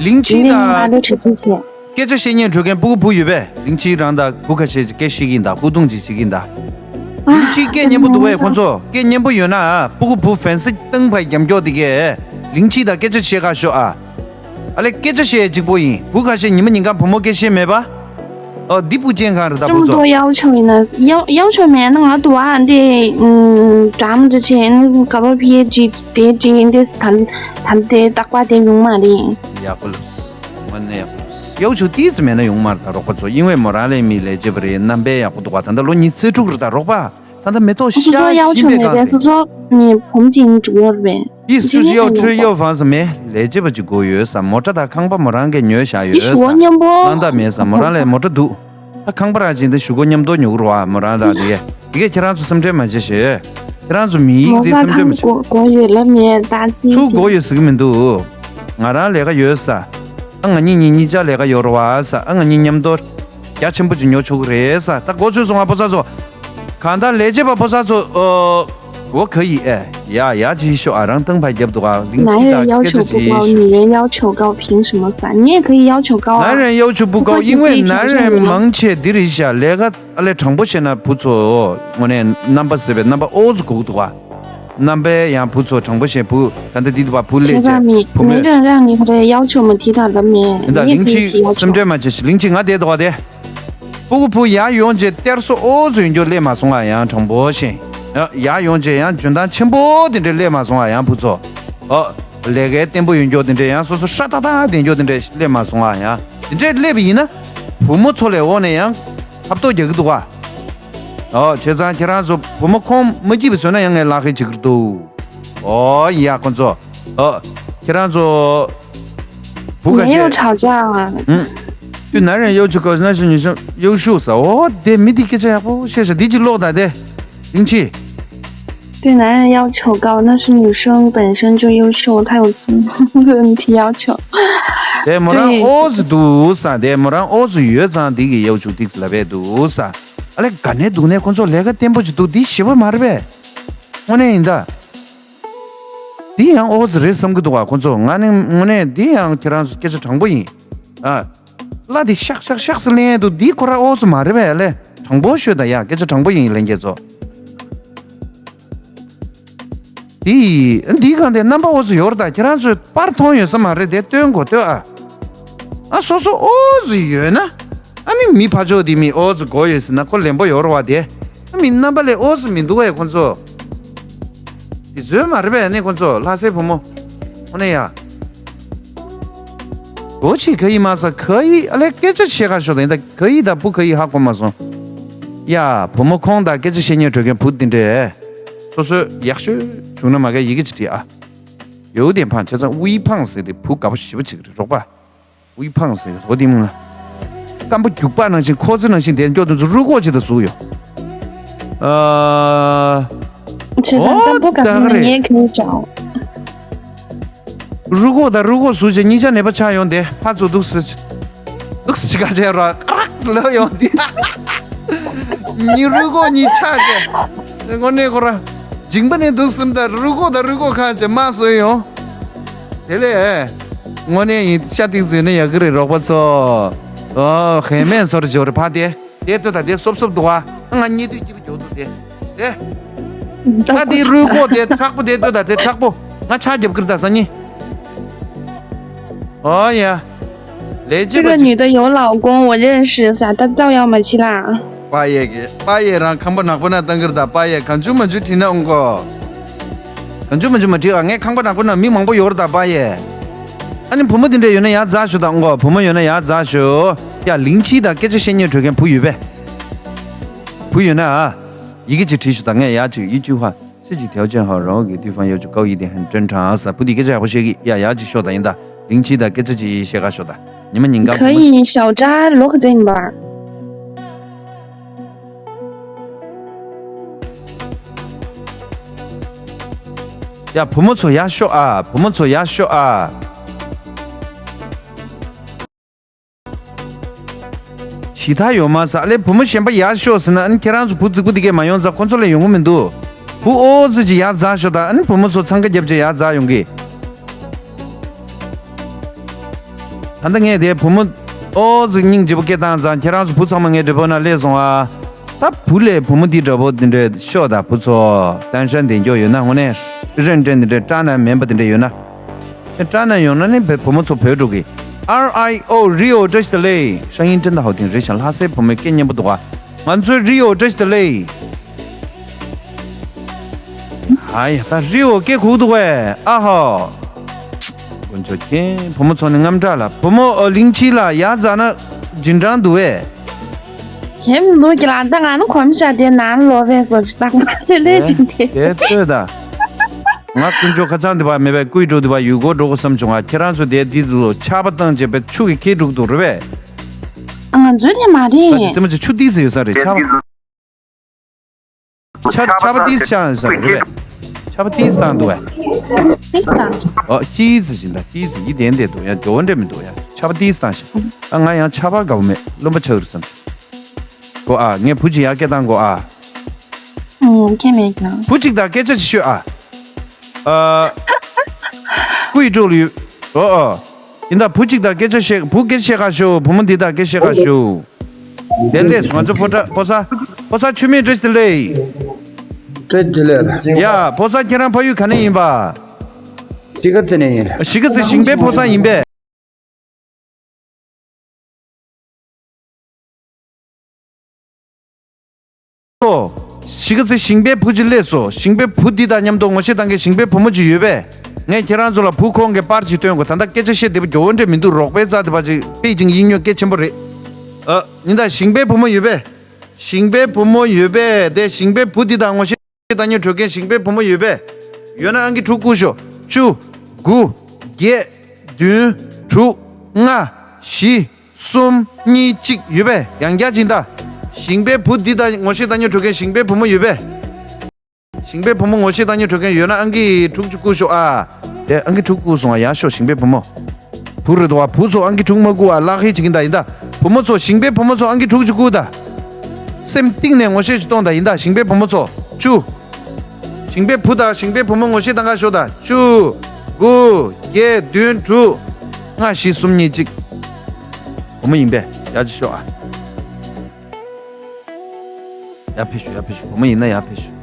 ལིང་ཆི་རྒྱུན་ལྡན་ངས་ཨ་ལེ་དང་གྲ་སྒྲིག་བྱས། སྐད་ཆ་བཤད་མཁན་དྲོད་ཁན་སྤུ་གུ་བུ་ཡོད་པས། ལིང་ཆི་རང་དང་བུ་ཁ་ཤས་ཀྱིས་སྐད་བཤད་ཀྱི་ཡིན་ད། ཧུར་ཐུང་ཅིག་བྱེད་ཀྱི་ཡིན་ད། ལིང་ཆི་སྐད་སྙན་པོ་འདུག་པས། ཁོ་ཚོ་སྐད་སྙན་པོ་ཡོད་ན་ཨ། སྤུ་གུ་བུ་ཧྥན་སི་སྟེང་ཕ་རྒྱབ་སྐྱོར་དེ་གས་ལིང་ཆི་དང་སྐད་ཆ་བཤད་ཁ་ཤོག་ཨ། ཨ་ལེ་སྐད་ཆ་བཤད་གཅིག་པོ་ཡིན། བུ་ཁ་ཤས་ཉི་མ་ཉིན་གང་བུ་མོ་སྐད་བཤད་མེད་པ། ཨོ་འདི་བུ་ཅན་གང་རེད་ད། 这么多要求呢？要要求没？那我读啊，得嗯，咱们之前那个搞不毕业几得几得谈谈得大瓜得用嘛的。 ཡག་པོ་ལབ་སོང་། དངོས་གནས་ཡག་པོ་ལབ་སོང་། ཡའོ་ཆོ་ཏིས་མེད་ན་ཡོང་མ་རེད་ད་རོགས་པ་ཚོ། ཡིན་ཝེ་མོ་རང་ལས་མི་ལས་བྱེད་པ་རེད། རྣམ་པའི་ཡག་པོ་འདུག་ག་ད་ལྟ་ལོ་ཉི་ཤུ་རྩ་དྲུག་རེད་ད་རོགས་པ། ད་ལྟ་མེ་ཏོག་ཤར་བཞིན་པའི་སྒང་རེད། སོ་སོ་ནི་བུམ་ཅིག་འགྲོ་བར་བས། ཡིས་སུ་ཞིག་ཡའོ་ཁྲོད་ཡའོ་ཧྥང་སི་མེ་ལས་བྱེད་པ་ཅིག་དགོས་ཡོད་ས། མོ་ཊ་དང་ཁང་པ་མོ་རང་གིས་ཉོས་བཞག་ཡོད་ས། གནང་ད་མེད་ས། མོ་རང་ལས་མོ་ཊ་འདུག་ད་ཁང་པ་རང་ཅིག་འདི་ཞུ་སྒོ་མཉམ་དུ་ཉོ་གི་རེད་བ། མོ་རང་དང་དེ་གས་དེ་གས་ཁྱེད་རང་ཚོ་སེམས་ཁྲལ་མ་བྱེད་ཞེས། ཁྱེད་རང་ཚོ་མི་ཡིག་དེ་སེམས་ཁྲལ་མ་བྱེད། གོ་ཡོད་ལབ་མེད་ད་ཅི། ཚུར་གོ་ཡོད་ཟེར་གི་མི་འདུག་ང་རང་ལས་ཀ་ཡོད་ས། ཨ་ང་གཉིས་གཉིས་གཉིས་ཆ་ལས་ཀ་ཡོད་རེད་བ་ས། ཨ་ང་གཉིས་མཉམ་དུ་རྒྱ་ཆེན་པོ་ཅིག་ཉོ་ཆོག་གི་རེད་ས། ད་གོ་ཚོད་སོང་ང་ཕོ་གསར་ཚོ། གང་ལྟར་ལས་བྱེད་པ་ཕོ་གསར་ཚོ་ཨོ། 我可以哎呀呀继续啊让灯牌接不啊零七的跟着继续。男人要求不高，女人要求高，凭什么反？你也可以要求高啊。男人要求不高，因为男人忙且的一下，那个 ཨ་ལས་དྲང་པོ་བཤད་ན་བུ་ཚོ་དངོས་གནས་རྣམ་པ་ཟེར་བའི་རྣམ་པ་ཨོ་ཙི་གོ་གི་འདུག་ག་རྣམ་པའི་ཡང་བུ་ཚོ་དྲང་པོ་བཤད། བུ་ད་ལྟ་འདི་འདུག་པ། བུ་ལས་བྱེད་བུ་མོས། 没有人让你要求么提他的面， ཡིན་ད། 你也可以提要求。 ལིང་ཆི་སེམས་ཁྲལ་མ་བྱེད་ཤིག་ལིང་ཆི་ང་བསྡད་འདུག་ག་དེ། སྤུ་གུ་བུ་ཡར་ཡོང་རྗེས་གཏེར་སོ་ཨོ་ཙི་ཡོད་རྒྱུ་སླེབས་མ་སོང་ང་ཡང་དྲང་པོ་བཤད། ཡར་ཡོང་རྗེས་ཡང་འཇོན་ཐང་ཆེན་པོ་དེ་འདྲས་སླེབས་མ་སོང་ང་ཡང་བུ་ཚོ། ཨོ། ལས་ཀའི་བརྟན་པོ་ཡོད་རྒྱུ་དེ་འདྲས་ཡང་སོ་སོ་ཧྲ་ཏག་ཏག་བསྡད་རྒྱུ་དེ་འདྲས་སླེབས་མ་སོང་ང་ཡང་དེ་འདྲས་སླེབས་པ་ཡིན་ན། བུ་མོ་ཚོ་ལས་འོག་ནས་ཡང་ཧབ་ཐོབ་རྒྱག་གི་འདུག་ག་ཨོ། བྱས་ཙང་ཁྱེད་རང་ཚོ་བུ་མོ་ཁོང་མ་སྐྱིད་པ་བཟོས་ན་ཡང་ངས་ལག་ཁེལ་བྱེད་ཀྱི་འདུག་ཨོ་ཡ་ཁོང་ཚོ། ཨོ། ཁྱེད་རང་ཚོ་བུ་ག་没有 ཤེས། 吵架啊。 ཨུམ། 对男人要求高，那是女生优秀啥？哦，对，没得个这样不，谢谢，你去落单的，生气。 对男人要求高，那是女生本身就优秀，她有自己的问题要求。 དེ་མོ་རང་ཨོ་ཙི་འདུག་ས། དེ་མོ་རང་ཨོ་ཙི་ཡོད་ཙང་དེ་གི་ཡའོ་ཆུ་ཏིག་ལ་བས་འདུག་ས། ཨ་ལས་ག་ནས་འདུག་ནས་ཁོ་ཚོ་ལས་ཀ་བརྟན་པོ་ཅིག་འདུག་འདི་ཞི་བ་མ་རེད་པས། དངོས་གནས་ཡིན་ད། འདི་ཡང་ཨོ་ཙི་རེད་བསམ་གི་འདུག་ག་ཁོ་ཚོ་ང་ནི་དངོས་གནས་འདི་ཡང་ཁྱེད་རང་ཚོ་སྐད་ཆ་དྲང་པོ་ཡིན། ཨ། བླ་དེ་ཤག་ཤག་ཤག་སེ་ལེན་འདུག་འདི་ཁོ་ར་ཨོ་ཙི་མ་རེད་པས། ཨ་ལས་དྲང་པོ་ཤོད་ད་ཡ། སྐད་ཆ་དྲང་པོ་ཡིན་ལྷན་རྒྱས་ཚོ། དེ་འདི་གང་དེ་རྣམ་པ་ཨོ་ཙི་ཡོད་རེད་ད། ཁྱེད་རང་ཚོས་པར་མཐོང་ཡོད་ས་མ་རེད་དེ། སྟོན་དགོས་སྟོན་ཨ། ཨ་སོ་སོ་ཨོ་ཙི་ཡོད་ན། ཨ་ནི་མི་ཕ་ཕྱོགས་དེ་མི་ཨོ་ཙི་དགོས་ཡོད་ཟེར་ན་ཁོ་ལེན་པོ་ཡོད་རེད་བ་དེ། ཨ་མི་རྣམ་པ་ལས་ཨོ་ཙི་མི་འདུག་བས་ཁོ་ཚོ། དེ་བཟོས་མ་རེད་པས་ཨ་ནི་ཁོ་ཚོ་ལྷ་སའི་བུ་མོ། ཨ་ནི་ཡ། གོ་ཆེ་ག་ཡི་མ་ས་ག་ཡི་ཨ་ལས་སྐད་ཆ་བཤད་ཁ་ཤོར་དང་ཡིན་ད། ག་ཡི་ད་བུ་ག་ཡི་ཧ་གོ་མ་སོང་། ཡ་བུ་མོ་ཁོང་དང་སྐད་ཆ་བཤད་ཉན་གྲོས་མཁན་བུ་འདི་འདྲས། སོ་སོས་ཡག་ཤོས་བྱུང་ན་མ་ག་ཡི་གེ་ཅིག་བྲིས་ཨ། ཡོད་དེ་ཕང་བྱས་ཙང་དབུས་ཕང་ཟེར་དེ་བུ་དགའ་པོ་ཞེ་པོ་བྱེད་ཀྱི་རེད་རོགས་པ། དབུས་ཕང་ཟེར་གི་ཧོ་དེ་མིང་ལ། སྐམ་པོ་རྒྱུག་པ་ནང་བཞིན་ཁོ་ཚོ་ནང་བཞིན་དེ་སྐྱོ་དུས་ཚོ་རུ་ཀོ་ཅིག་ད་ཟུག་ཡོད། ཨ། 其实干部干部们也可以找。 རུ་ཀོ་དང་རུ་ཀོ་ཟུག་བྱས་གཉིས་ཆ་ནད་པ་ཆགས་ཡོང་དེ་ཕར་ཚུར་འདུག་སེ། འདུག་སེ་ཅི་ག་བྱས་ར་ཨ་རག་ལབ་ཡོང་དེ། གཉིས་རུ་ཀོ་གཉིས་ཆགས་བྱས། དངོས་གནས་ཁོ་ར། འཇིང་པ་ནས་འདུག་སེམས་ད་རུ་ཀོ་དང་རུ་ཀོ་ཁ་བྱས་མ་བཟོས་ཡོང་། དེ་ལས། དངོས་གནས་ཡིན་ཤ་ཏིག་བཟོས་ན་ཡག་གི་རེད་རོགས་པ་ཚོ། ཨོ་ཧེ་མེན་སོར་འཇོག་རེད་ཕ་དེ། དེ་ལྟོས་ད་དེ་སོབ་སོབ་འདུག་ཨ། ང་གཉིད་དུས་སྐྱིད་པོ་འཇོག་འདུག་དེ། དེ། ད་དེ་རུས་ཁོག་དེ་མཁྲེགས་པོ་དེ་ལྟོས་ད་དེ་མཁྲེགས་པོ། ང་ཆ་རྒྱབ་ཀིར་ད་ས་གཉིས། ཨོ་ཡ། ལས་བྱེད་པ་ཅིག 这个女的有老公，我认识，啥大造谣没去啦？ པ་ཡེ་གི་པ་ཡེ་རང་ཁང་པ་ནག་པོ་ན་བཏང་གིར་ད་པ་ཡེ་གང་བྱུང་མ་བྱུང་བྲིས་ན་ཨོང་གོ། གང་བྱུང་མ་བྱུང་མ་བྲིས་ཨ། ངའི་ཁང་པ་ནག་པོ་ན་མི་མང་པོ་ཡོད་རེད་ད་པ་ཡེ། ཨ་ནི་བུ་མོ་དེ་འདྲ་ཡོད་ན་ཡར་འཛག་ཞུ་ད་ཨོང་གོ། བུ་མོ་ཡོད་ན་ཡར་འཛག་ཞུ། ཡ་ལིང་ཆི་དང་སྐད་ཆ་བཤད་ཉན་གྲོས་མཁན་བུ་ཡོད་པས། བུ་ཡོད་ན་ཨ། ཡི་གེ་ཅིག་བྲིས་ཞུ་ད། ངས་ཡར་ཅིག་ཡི་ཅིག་ཧ། 自己条件好，然后给对方要求高一点，很正常啊。ས་བུ་དེ་སྐད་ཆ་ཡག་པོ་བཤད་གི་ཡ། ཡར་ཅིག་ཤོག་ད་ཡིན་ད། ལིང་ཆི་ད་སྐད་ཆ་ཅིག་བཤད་ག་ཤོག་ད། ཉི་མ་ཉིན་གང་བུ་མོ་可以，小扎罗克在你吧？ ཡ་བུ་མོ་ཚོ་ཡར་ཤོག་ཨ། བུ་མོ་ཚོ་ཡར་ཤོག་ཨ། ཇི་ལྟར་ཡོང་མ་ས་ཨ་ལས་བུ་མོ་གཞན་པ་ཡར་ཤོག་ཟེར་ན་ཨ་ནི་ཁྱེད་རང་ཚོ་བུ་རྫིག་པོ་འདི་གས་མ་ཡོང་ཙང་ཁོ་ཚོ་ལས་ཡོང་གི་མི་འདུག་བུ་ཨོ་ཙི་ཅིག་ཡར་འཛེགས་ཤོག་ད་ཨ་ནི་བུ་མོ་ཚོ་འཚང་ཁ་རྒྱབ་བྱས་ཡར་འཛེགས་ཡོང་གི། ད་ལྟ་ངས་དེ་བུ་མོ་ཨོ་ཙི་སྙིང་རྗེ་པོ་སྐད་བཏང་ཙང་ཁྱེད་རང་ཚོ་བུ་ཚང་མ་ངའི་འགྲེལ་པ་ན་སླེབས་སོང་ཨ། ད་བུ་ལས་བུ་མོ་འདི་འདྲ་པོ་འདི་འདྲ་ཤོག་ད་བུ་ཚོ་ཏན་ཧྲན་དེ་མགྱོགས་ཡོད་ན་དངོས་གནས་རེན་ཏྲེན་འདི་འདྲ་སྐྲག་ན་མེད་པ་འདི་འདྲ་ཡོད་ན། ཁྱེད་སྐྲག་ན་ཡོང་ན་ནི་བུ་མོ་ཚོ་བོད་འགྲོ་གི། R I O Rio བཀྲ་ཤིས་བདེ་ལེགས། 声音真的好听། རེད་བྱ་ལྷ་སའི་བུ་མོའི་སྐད་སྙན་པོ་འདུག་ཨ། ང་ཚོའི་རི་ཨོ་བཀྲ་ཤིས་བདེ་ལེགས། ཨ་ཡ་ད་རི་ཨོ་སྐད་གོ་འདུག་གས་ཨ་ཧོ། དཀོན་མཆོག་མཁྱེན། བུ་མོ་ཚོ་ནི་དངངས་སྐྲག་ལ། བུ་མོ་ཨོ་གླིང་ཕྱི་ལ་ཡར་འཛེགས་ན་འཇིན་གྲང་འདུག་གས། གལ་མི་འདུག་གི་ལ་ད་ང་ནི་གོམས་ཤ་དེ་ནང་ལོག་པའི་སོགས་ཅི་བཏང་པ་ལེ་ལེ་ཨེ་ཅིག་དེ། དེ་ལྟོས་ད། ང་དཀོན་མཆོག་ཁ་ཚང་དེ་བ་མེད་པའི་སྐུའི་འགྲོ་དེ་བ་ཡུལ་སྐོར་འགྲོ་དགོས་བསམ་བྱུང་ང་ཁྱེད་རང་ཚོ་དེ་དེ་ལོ་ཆར་པ་བཏང་བྱས་པའི་ཆུ་གི་ཁྱེར་འགྲོ་གི་འདུག་རེད་པས། ང་ཚོའི་དེ་མ་ད་ཅི་རེད། རྩེད་མོ་ཅིག་ཆུ་ཏིས་ཙི་ཡོད་ས་རེད་ཆར་པ། ཆར་ཆར་པ་ཏིས་ཤང་ཡོད་ས་རེད་པས། ཆར་པ་ཏིས་བཏང་འདུག་བས། ཏིས་བཏང་། ཨོ་ཏིས་ཙི་ཅིག་ད་ཏིས་ཙི་ཡི་དན་དེ་འདུག་ཡང་འགྱོ་འདྲེ་མི་འདུག་ཡང་ཆར་པ་ཏིས་བཏང་ཤག་ཨ་ང་ཡང་ཆར་པ་དགའ་བོ་མེད་རློན་པ་ཆགས་རེད་བསམ་ཤག་གོ་ཨ་ངས་བུ་ཅིག་ཡར་སྐད་བཏང་གོ་ཨ། ཨུམ་ཁྱེད་མེད་ཀྱང་། བུ་ཅིག་དང་སྐད་ཆ་ཅིག་ཤོད་ཨ། ཨ། སྐུ་ཡི་སྤྲོ་ལུས། ཨོ་ཨོ། ཡིན་ད་བུ་ཅིག་དང་སྐད་ཆ་བཤད་བུ་སྐད་ཆ་བཤད་ག་ཤོད་བུ་མོ་འདི་དང་སྐད་ཆ་བཤད་ག་ཤོད། དེ་ལས་སུ་ང་ཚོ་ཕོ་བྲང་ཕོ་གསར་ཕོ་གསར་ཆུ་མིག་བཀྲ་ཤིས་བདེ་ལེགས། བཀྲ་ཤིས་བདེ་ལེགས། ཡ་ཕོ་གསར་ཁྱེད་རང་ཕ་ཡུལ་ག་ནས་ཡིན་པ། གཞིས་ཀ་རྩེ་ནས་ཡིན། གཞིས་ཀ་རྩེ་ཞིང་པའི་ཕོ་གསར་ཡིན་པས། ཨོ། གཞིས་ཀ་རྩེ་ཞིང་པའི་བུ་ཅིག་སླེབས་སོ། ཞིང་པའི་བུ་འདི་དང་མཉམ་དུ་ངོ་ཤེས་བཏང་མཁན་ཞིང་པའི་བུ་མོ་ཅིག་ཡོད་པས། ངས་ཁྱེད་རང་ཚོ་ལ་བུ་ཁོང་གི་པར་ཅིག་སྟོན་དགོས། ད་ལྟ་སྐད་ཆ་བཤད་བདེ་པོ་མགྱོགས་འདྲེ་མི་འདུག་རོགས་པའི་རྩ་དེ་པ་ཅིག་དཔེ་ཅིང་ཡིད་སྨོན་སྐད་ཆེན་པོ་རེད། ཨ། ཡིན་ད་ཞིང་པའི་བུ་མོ་ཡོད་པས། ཞིང་པའི་བུ་མོ་ཡོད་པས་དེ་ཞིང་པའི་བུ་འདི་དང་ངོ་ཤེས་བཏང་མཁན་འཕྲོད་མཁན་ཞིང་པའི་བུ་མོ་ཡོད་པས། ཡོད་ན་ཨང་ཀི་དྲུག་བསྐུར་ཤོག་བཅུ། དགུ། བརྒྱད། བདུན། དྲུག་ལྔ། བཞི། གསུམ། གཉིས། གཅིག་ཡོད་པས་ཡང་བསྐྱར་ཅིག་ད། ཞིང་པའི་བུ་འདི་དང་ངོ་ཤེས་བཏང་མཁན་འཕྲོད་མཁན་ཞིང་པའི་བུ་མོ་ཡོད་པས། ཞིང་པའི་བུ་མོ་ངོ་ཤེས་བཏང་མཁན་འཕྲོད་མཁན་ཡོད་ན་ཨང་ཀི་དྲུག་ཅིག་བསྐུར་ཤོག་ཨ། དེ་ཨང་ཀི་དྲུག་བསྐུར་སོང་ཨ་ཡར་ཤོག་ཞིང་པའི་བུ་མོ། བུ་རེད་དོ་བ་བུ་ཚོ་ཨང་ཀི་དྲུག་མ་བསྐུར་ཨ་ལག་ཧེ་བྱེད་ཀྱིན་ད་ཡིན་ད། བུ་མོ་ཚོ་ཞིང་པའི་བུ་མོ་ཚོ་ཨང་ཀི་དྲུག་ཅིག་བསྐུར་ད། སེམས་གཏིང་ནས་ངོ་ཤེས་ཅིག་གཏོང་ད་ཡིན་ད་ཞིང་པའི་བུ་མོ་ཚོ། བཅུ། ཞིང་པའི་བུ་དང་ཞིང་པའི་བུ་མོ་ངོ་ཤེས་བཏང་ག་ཤོག་ད། བཅུ། དགུ། བརྒྱད། བདུན། དྲུག་ལྔ། བཞི། གསུམ། གཉིས། གཅིག་བུ་མོ་ཡིན་པས་ཡར་ཅིག་ཤོག་ཨ། ཡར་ཕེབས་ཤོག་ཡར་ཕེབས་ཤོག་བུ་མོ་ཡིན་ན་ཡར་ཕེབས་ཤོག་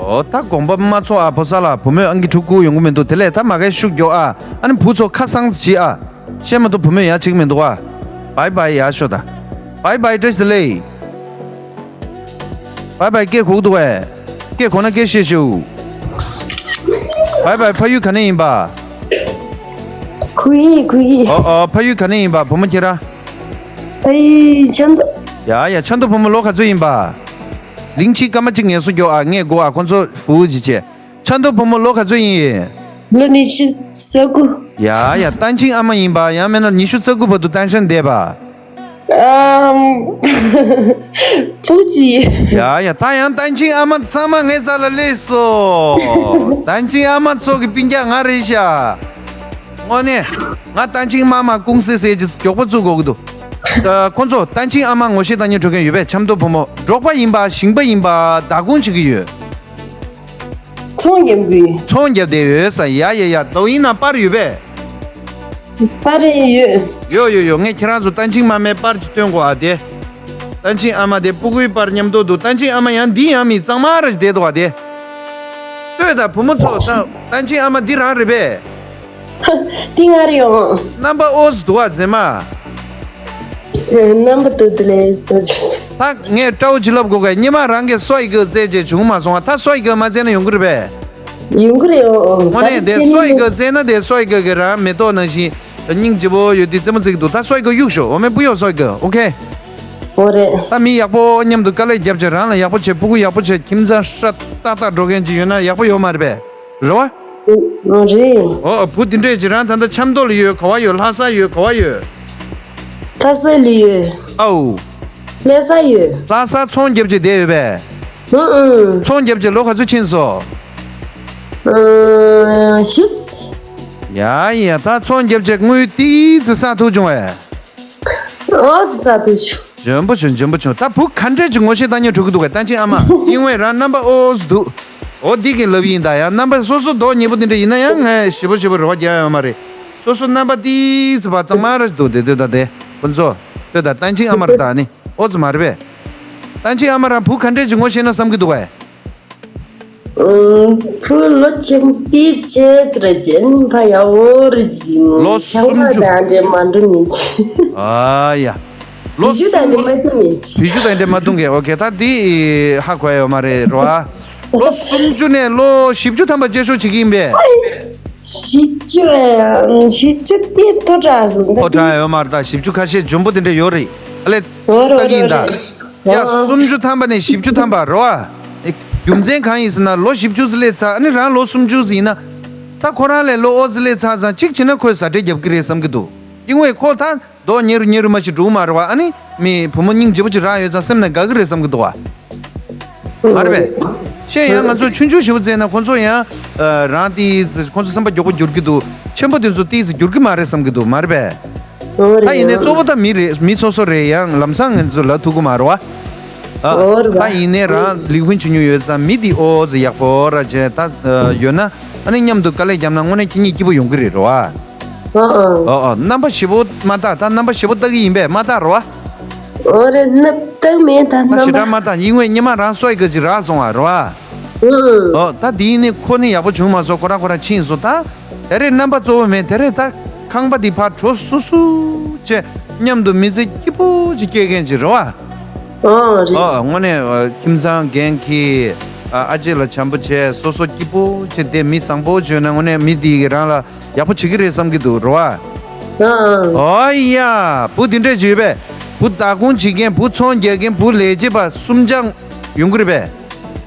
ཨོ་ད་དགོངས་པ་མ་ཚོམས་ཨ། ཕོ་གསར་ལགས་བུ་མོས་ཨང་ཀི་དྲུག་བསྐུར་ཡོང་གི་མི་འདུག་དེ་ལས་ད་མ་གའི་ཤུགས་མགྱོགས་ཨ། ཨ་ནི་བུ་ཚོ་ཁ་སང་ཙམ་བྱེད་ཨ། བཤད་མ་ཐུབ་བུ་མོས་ཡར་བྱེད་ཀྱི་མི་འདུག་ཨ། བའི་བའི་ཡར་ཤོག་ད། བའི་བའི་བཀྲ་ཤིས་བདེ་ལེགས། བའི་བའི་སྐད་གོ་གི་འདུག་གས། སྐད་གོ་ན་སྐད་བཤད་ཤོག་བའི་བའི་ཕ་ཡུལ་ག་ནས་ཡིན་པ། གུ་ཡི་གུ་ཡི། ཨོ་ཨོ་ཕ་ཡུལ་ག་ནས་ཡིན་པ་བུ་མོ་ཁྱེད་རང་། ཨེ་ཆབ་མདོ། ཡ་ཡ་ཆབ་མདོ་བུ་མོ་ལོ་ག་ཚོད་ཡིན་པ། གླིང་ཕྱིའི་སྐར་མ་གཅིག་ངལ་གསོ་མགྱོགས་ཨ། ངས་དགོས་ཨ་ཁོང་ཚོ་ཧྥུའུ་ཅི་བྱས། ཆབ་མདོ་བུ་མོ་ལོ་ག་ཚོད་ཡིན། ལོ་ཉི་ཤུ་རྩ་དགུ། ཡ་ཡ་བསྟན་ཆིང་ཨ་མ་ཡིན་པ་ཡང་མིན་ན་ཉི་ཤུ་རྩ་དགུ་བར་དུ་བསྟན་ཆང་བསྡད་པ། ཨམ། བུ་གཅིག་ཡ་ཡ་ད་ཡང་བསྟན་ཆིང་ཨ་མ་ཚང་མ་ངའི་རྩ་ལ་སླེབས་སོ། བསྟན་ཆིང་ཨ་མ་ཚོ་གི་སྤུན་ཀྱག་ང་རེད་ཤག་དངོས་གནས། ང་བསྟན་ཆིང་མ་མ་ཀུང་སི་ཟེར་གྱི་མགྱོགས་པོ་བཙུགས་དགོས་ཀྱི་འདུག་ད་ཁོང་ཚོ་བསྟན་ཆིང་ཨ་མ་ངོ་ཤེས་བཏང་མཁན་འཕྲོད་མཁན་ཡོད་པས་ཆབ་མདོ་བུ་མོ། འབྲོག་པ་ཡིན་པ་ཞིང་པ་ཡིན་པ་བདག་ཁོངས་བྱེད་ཀྱི་ཡོད། ཚོང་རྒྱབ་ཀྱི་ཡོད། ཚོང་རྒྱབ་བསྡད་ཡོད་ས། ཡ་ཡ་ཡ་དོ་ཡིན་ན་པར་ཡོད་པས། པར་ཡོད། ཡོད་ཡོད་ཡོད། ངས་ཁྱེད་རང་ཚོ་བསྟན་ཆིང་མ་མའི་པར་ཅིག་སྟོན་དགོས་ཨ་དེ། བསྟན་ཆིང་ཨ་མ་དེ་སྤུ་གུའི་པར་མཉམ་དུ་འདུག་བསྟན་ཆིང་ཨ་མ་ཡང་འདི་ཡང་མི་གཙང་མ་ར་ཞིག་བསྡད་འདུག་ཨ་དེ། ལྟོས་དང་བུ་མོ་ཚོ་ད་བསྟན་ཆིང་ཨ་མ་འདི་རང་རེད་པས། འདི་ང་རེད་ཡོང་། རྣམ་པ་ཨོ་ཙི་འདུག་ཨ་མཛེས་མ། རྣམ་པ་དུ་དུ་ལས་ས་ཆུ། ད་ངས་སྤྲའོ་ཅི་ལབ་དགོས་གས་སྙེ་མ་རང་གིས་སོ་ཡི་གི་རྩེད་རྗེས་བྱུང་མ་སོང་ཨ། ད་སོ་ཡི་གི་མ་རྩེད་ན་ཡོང་གི་རེད་པས། ཡོང་གི་རེད་ཨོ། དངོས་གནས་དེ་སོ་ཡི་གི་རྩེད་ན་དེ་སོ་ཡི་གི་གི་རང་མེ་ཏོག་ནང་བཞིན་སྙིང་རྗེ་པོ་ཡོད་དེ་རྩེད་མོ་རྩེ་གི་འདུག་ད་སོ་ཡི་གི་གཡུག་ཤོག་འོ་མའི་བུ་ཡོ་སོ་ཡི་གི་ཨོ་ཁེ། ཨོ་རེད། ད་མི་ཡག་པོ་མཉམ་དུ་དཀའ་ལས་རྒྱབ་བྱས་རང་ལ་ཡག་པོ་བྱས་སྤུ་གུ་ཡག་པོ་བྱས་ཁྱིམ་ཚང་སྲ་ཏག་ཏག་འགྲོ་མཁན་ཅིག་ཡོད་ན་ཡག་པོ་ཡོད་མ་རེད་པས། རེད་བ། ཨོ་རེད། ཨོ་བུ་འདི་འདྲས་ཅིག་རང་ད་ལྟ་ཆབ་མདོ་ལ་ཡོད་ག་བ་ཡོད་ལྷ་ས་ཡོད་ག་བ་ཡོད། ལྷ་ས་ལ་ཡོད། ཨའུ། ལྷ་ས་ཡོད། ལྷ་ས་ཚོང་རྒྱབ་ཅིག་བསྡད་ཡོད་པས། ཨུ་ཨུ། ཚོང་རྒྱབ་ཅིག་ལོ་ག་ཚོད་ཕྱིན་སོང་། ཨུ་ཤུ། ཡ་ཡ་ད་ཚོང་རྒྱབ་ཅིག་དངུལ་ཏིས་ཙི་བསགས་ཐུབ་བྱུང་བས། ཨོ་ཙི་ས་དུ་ཆུ། འཇོན་པོ་བྱུང་འཇོན་པོ་བྱུང་། ད་བུ་ག་འདྲས་ཀྱི་ངོ་ཤེས་ལྟ་ཉན་འགྲོ་གི་འདུག་ག་ད་ཅི་ཨ་མ། ཨིན་ཝེ་རང་རྣམ་པ་ཨོ་ཙི་འདུག་ཨོ་འདི་གི་ལབ་ཡིན། ད་ཡང་རྣམ་པ་སོ་སོ་མདོག་ཉེས་པོ་དེ་འདྲ་ཡིན་ན་ཡང་ངས་ཞེ་པོ་ཞེ་པོ་རེ་བ་རྒྱག་ཡོད་མ་རེད། སོ་སོ་རྣམ་པ་ཏིས་བ་གཙང་མ་ར་ཞིག་འདུག་དེ་དེ་ད་དེ་ཁོ་ཚོ་དེ་ད་ཏན་ཅིང་ཨ་མ་ར་ད་ནི་ཨོ་ཙི་མ་རེད་པས། ཏན་ཅིང་ཨ་མ་ར་བུ་ག་འདྲས་ཀྱི་ངོ་ཤེས་ན་བསམ་གི་འདུག་གས། ཨུམ། ཕུ་ལོ་ཆེན་པོ་ཏིས་ཆེ་ཙི་ར་ཅན་ཕ་ཡ་འོ་ར་ཅི་ལོ་ཆང་མ་སུམ་ཅུ། ད་འདྲས་མ་འགྲོ་ཉིན་ཆེ། ཨ་ཡ། ལོ་བི་ཞུ་ད་སུམ་འདྲས་མ་འགྲོ་ཉིན་ཆེ། བི་ཞུ་ད་འདྲས་མ་འཐུང་གས། ཨོ་ཁེ། ད་འདི་ཧ་གོ་ཡ་ཡོད་མ་རེད་རོ་ཨ། ལོ་སུམ་ཅུ་ནས་ལོ་བཞི་བཅུ་ཐམ་པ་སྤྱད་ཤོག་བྱེད་ཀྱི་ཡིན་པས། བཞི་བཅུ་ཨ། བཞི་བཅུ་ཏིས་མཐོ་དྲགས་སོང་ད། མཐོ་དྲགས་ཡོད་མ་རེད། ད་བཞི་བཅུ་ཁ་ཤས་འཇོན་པོ་དེ་འདྲས་ཡོད་རེད། ཨ་ལས། འོ་རེད་ད་ཡིན་ད། འོ་རེད། ཡ། ཨ། སུམ་ཅུ་ཐམ་པ་ནས་བཞི་བཅུ་ཐམ་པ་རོ་ཨ། རྒྱུ་མཚན་གང་ཡིན་ཟེར་ན་ལོ་བཞི་བཅུ་ཙམ་སླེབས་ཚར། ཨ་ནི་རང་ལོ་སུམ་ཅུ་ཙམ་ཡིན་ན། ད་ཁོ་རང་ལས་ལོ་ཨོ་ཙི་སླེབས་ཚར་ཙང་གཅིག་བྱས་ན་ཁོས་ཟ་འབྲས་རྒྱབ་ཀྱི་རེད་བསམ་གྱི་འདུག་ཨིན་ཝེ་ཁོ་ད་མདོག་ཉེ་རུ་ཉེ་རུ་མ་ཞིག་འགྲོ་གི་མ་རེད་བ། ཨ་ནི་མི་བུ་མོ་སྙིང་རྗེ་པོ་ཅིག་རག་ཡོད་ཙང་སེམས་ནས་དགའ་གི་རེད་བསམ་གྱི་འདུག་བ། མ་རེད་པས། ཤེས་ཡང་ང་ཚོ་ཆུང་ཆུང་ཞེ་པོ་བཙལ་ན་ཁོ་ཚོ་ཡང་། ཨ། རང་དེ་ཁོ་ཚོ་སེམས་པ་མགྱོགས་པོ་འགྱུར་གྱི་འདུག་ཆེན་པོ་དེ་ཚོ་ཏིས་འགྱུར་གྱི་མ་རེད་བསམ་གྱི་འདུག་མ་རེད་པས། འོ་རེད། ད་ཡིན་ནའི་གཙོ་བོ་ད་མི་རེད། མི་སོ་སོ་རེད། ཡང་ལམ་སང་ང་ཚོ་ལབ་ཐུབ་ཀྱི་མ་རེད་བ། ཨ། འོ་རེད་བ། ད་ཡིན་ནའི་རང་ལིའུ་ཧུན་ཆུ་ཉུ་ཡོད་ཙང་མི་དེ་ཨོ་ཙི་ཡག་པོ་ར་བྱས་ད་ཡོད་ན། ཨ་ནི་མཉམ་དུ་དཀའ་ལས་བརྒྱབ་ན་དངོས་གནས་ཁྱེད་གཉིས་སྐྱིད་པོ་ཡོང་གི་རེད་རོ་ཨ། ཨ་ཨ། ཨོ་ཨོ། རྣམ་པ་ཞེ་པོ་མ་བལྟ། ད་རྣམ་པ་ཞེ་པོ་བལྟ་གི་ཡིན་པས་མ་བལྟ་རོ་ཨ། འོ་རེད། ན་བལྟ་མེད་ད། ད་རྣམ་ཞེ་དྲག་པ་མ་བལྟ། ཡིན་ངོས་ཉི་མ་རང་སོའི་ག་ཅིག་རག་སོང་ཨ་རོ་ཨ། ཨུ། ཨོ་ད་དེ་ནི་ཁོ་ནི་ཡག་པོ་བྱུང་མ་སོང་། ཁོ་རང་ཁོ་རང་ཕྱིན་སོང་། ད་དེ་རེད་རྣམ་པ་གཙོ་བོ་མེད། དེ་རེད་ད་ཁང་པ་འདི་ཕར་འགྲོ་སུ་སུ་བྱས་མཉམ་དུ་མི་ཚེ་སྐྱིད་པོ་ཅིག་སྐྱེལ་མཁན་ཅིག་རེད་བ། ཨོ་རེད། ཨོ་དངོས་གནས་ཨོ་ཁྱིམ་ཚང་རྒན་གྱིས་ཨ་ཨ་ཅེ་ལ་བྱམས་པོ་བྱས་སོ་སོ་སྐྱིད་པོ་བྱས་བསྡད་མི་བཟང་པོ་བྱོས་ན་དངོས་གནས་མི་འདི་གིས་རང་ལ་ཡག་པོ་བྱེད་ཀྱི་རེད་བསམ་གྱི་འདུག་རེད་བ། ཨོ་ཡ། བུ་འདི་འདྲས་ཅིག་ཡོད་པས། བུ་བདག་སྐྱོང་བྱེད་མཁན། བུ་ཚོང་རྒྱག་མཁན། བུ་ལས་བྱེད་པ་གསུམ་ཆ་ཡོང་གི་རེད་པས།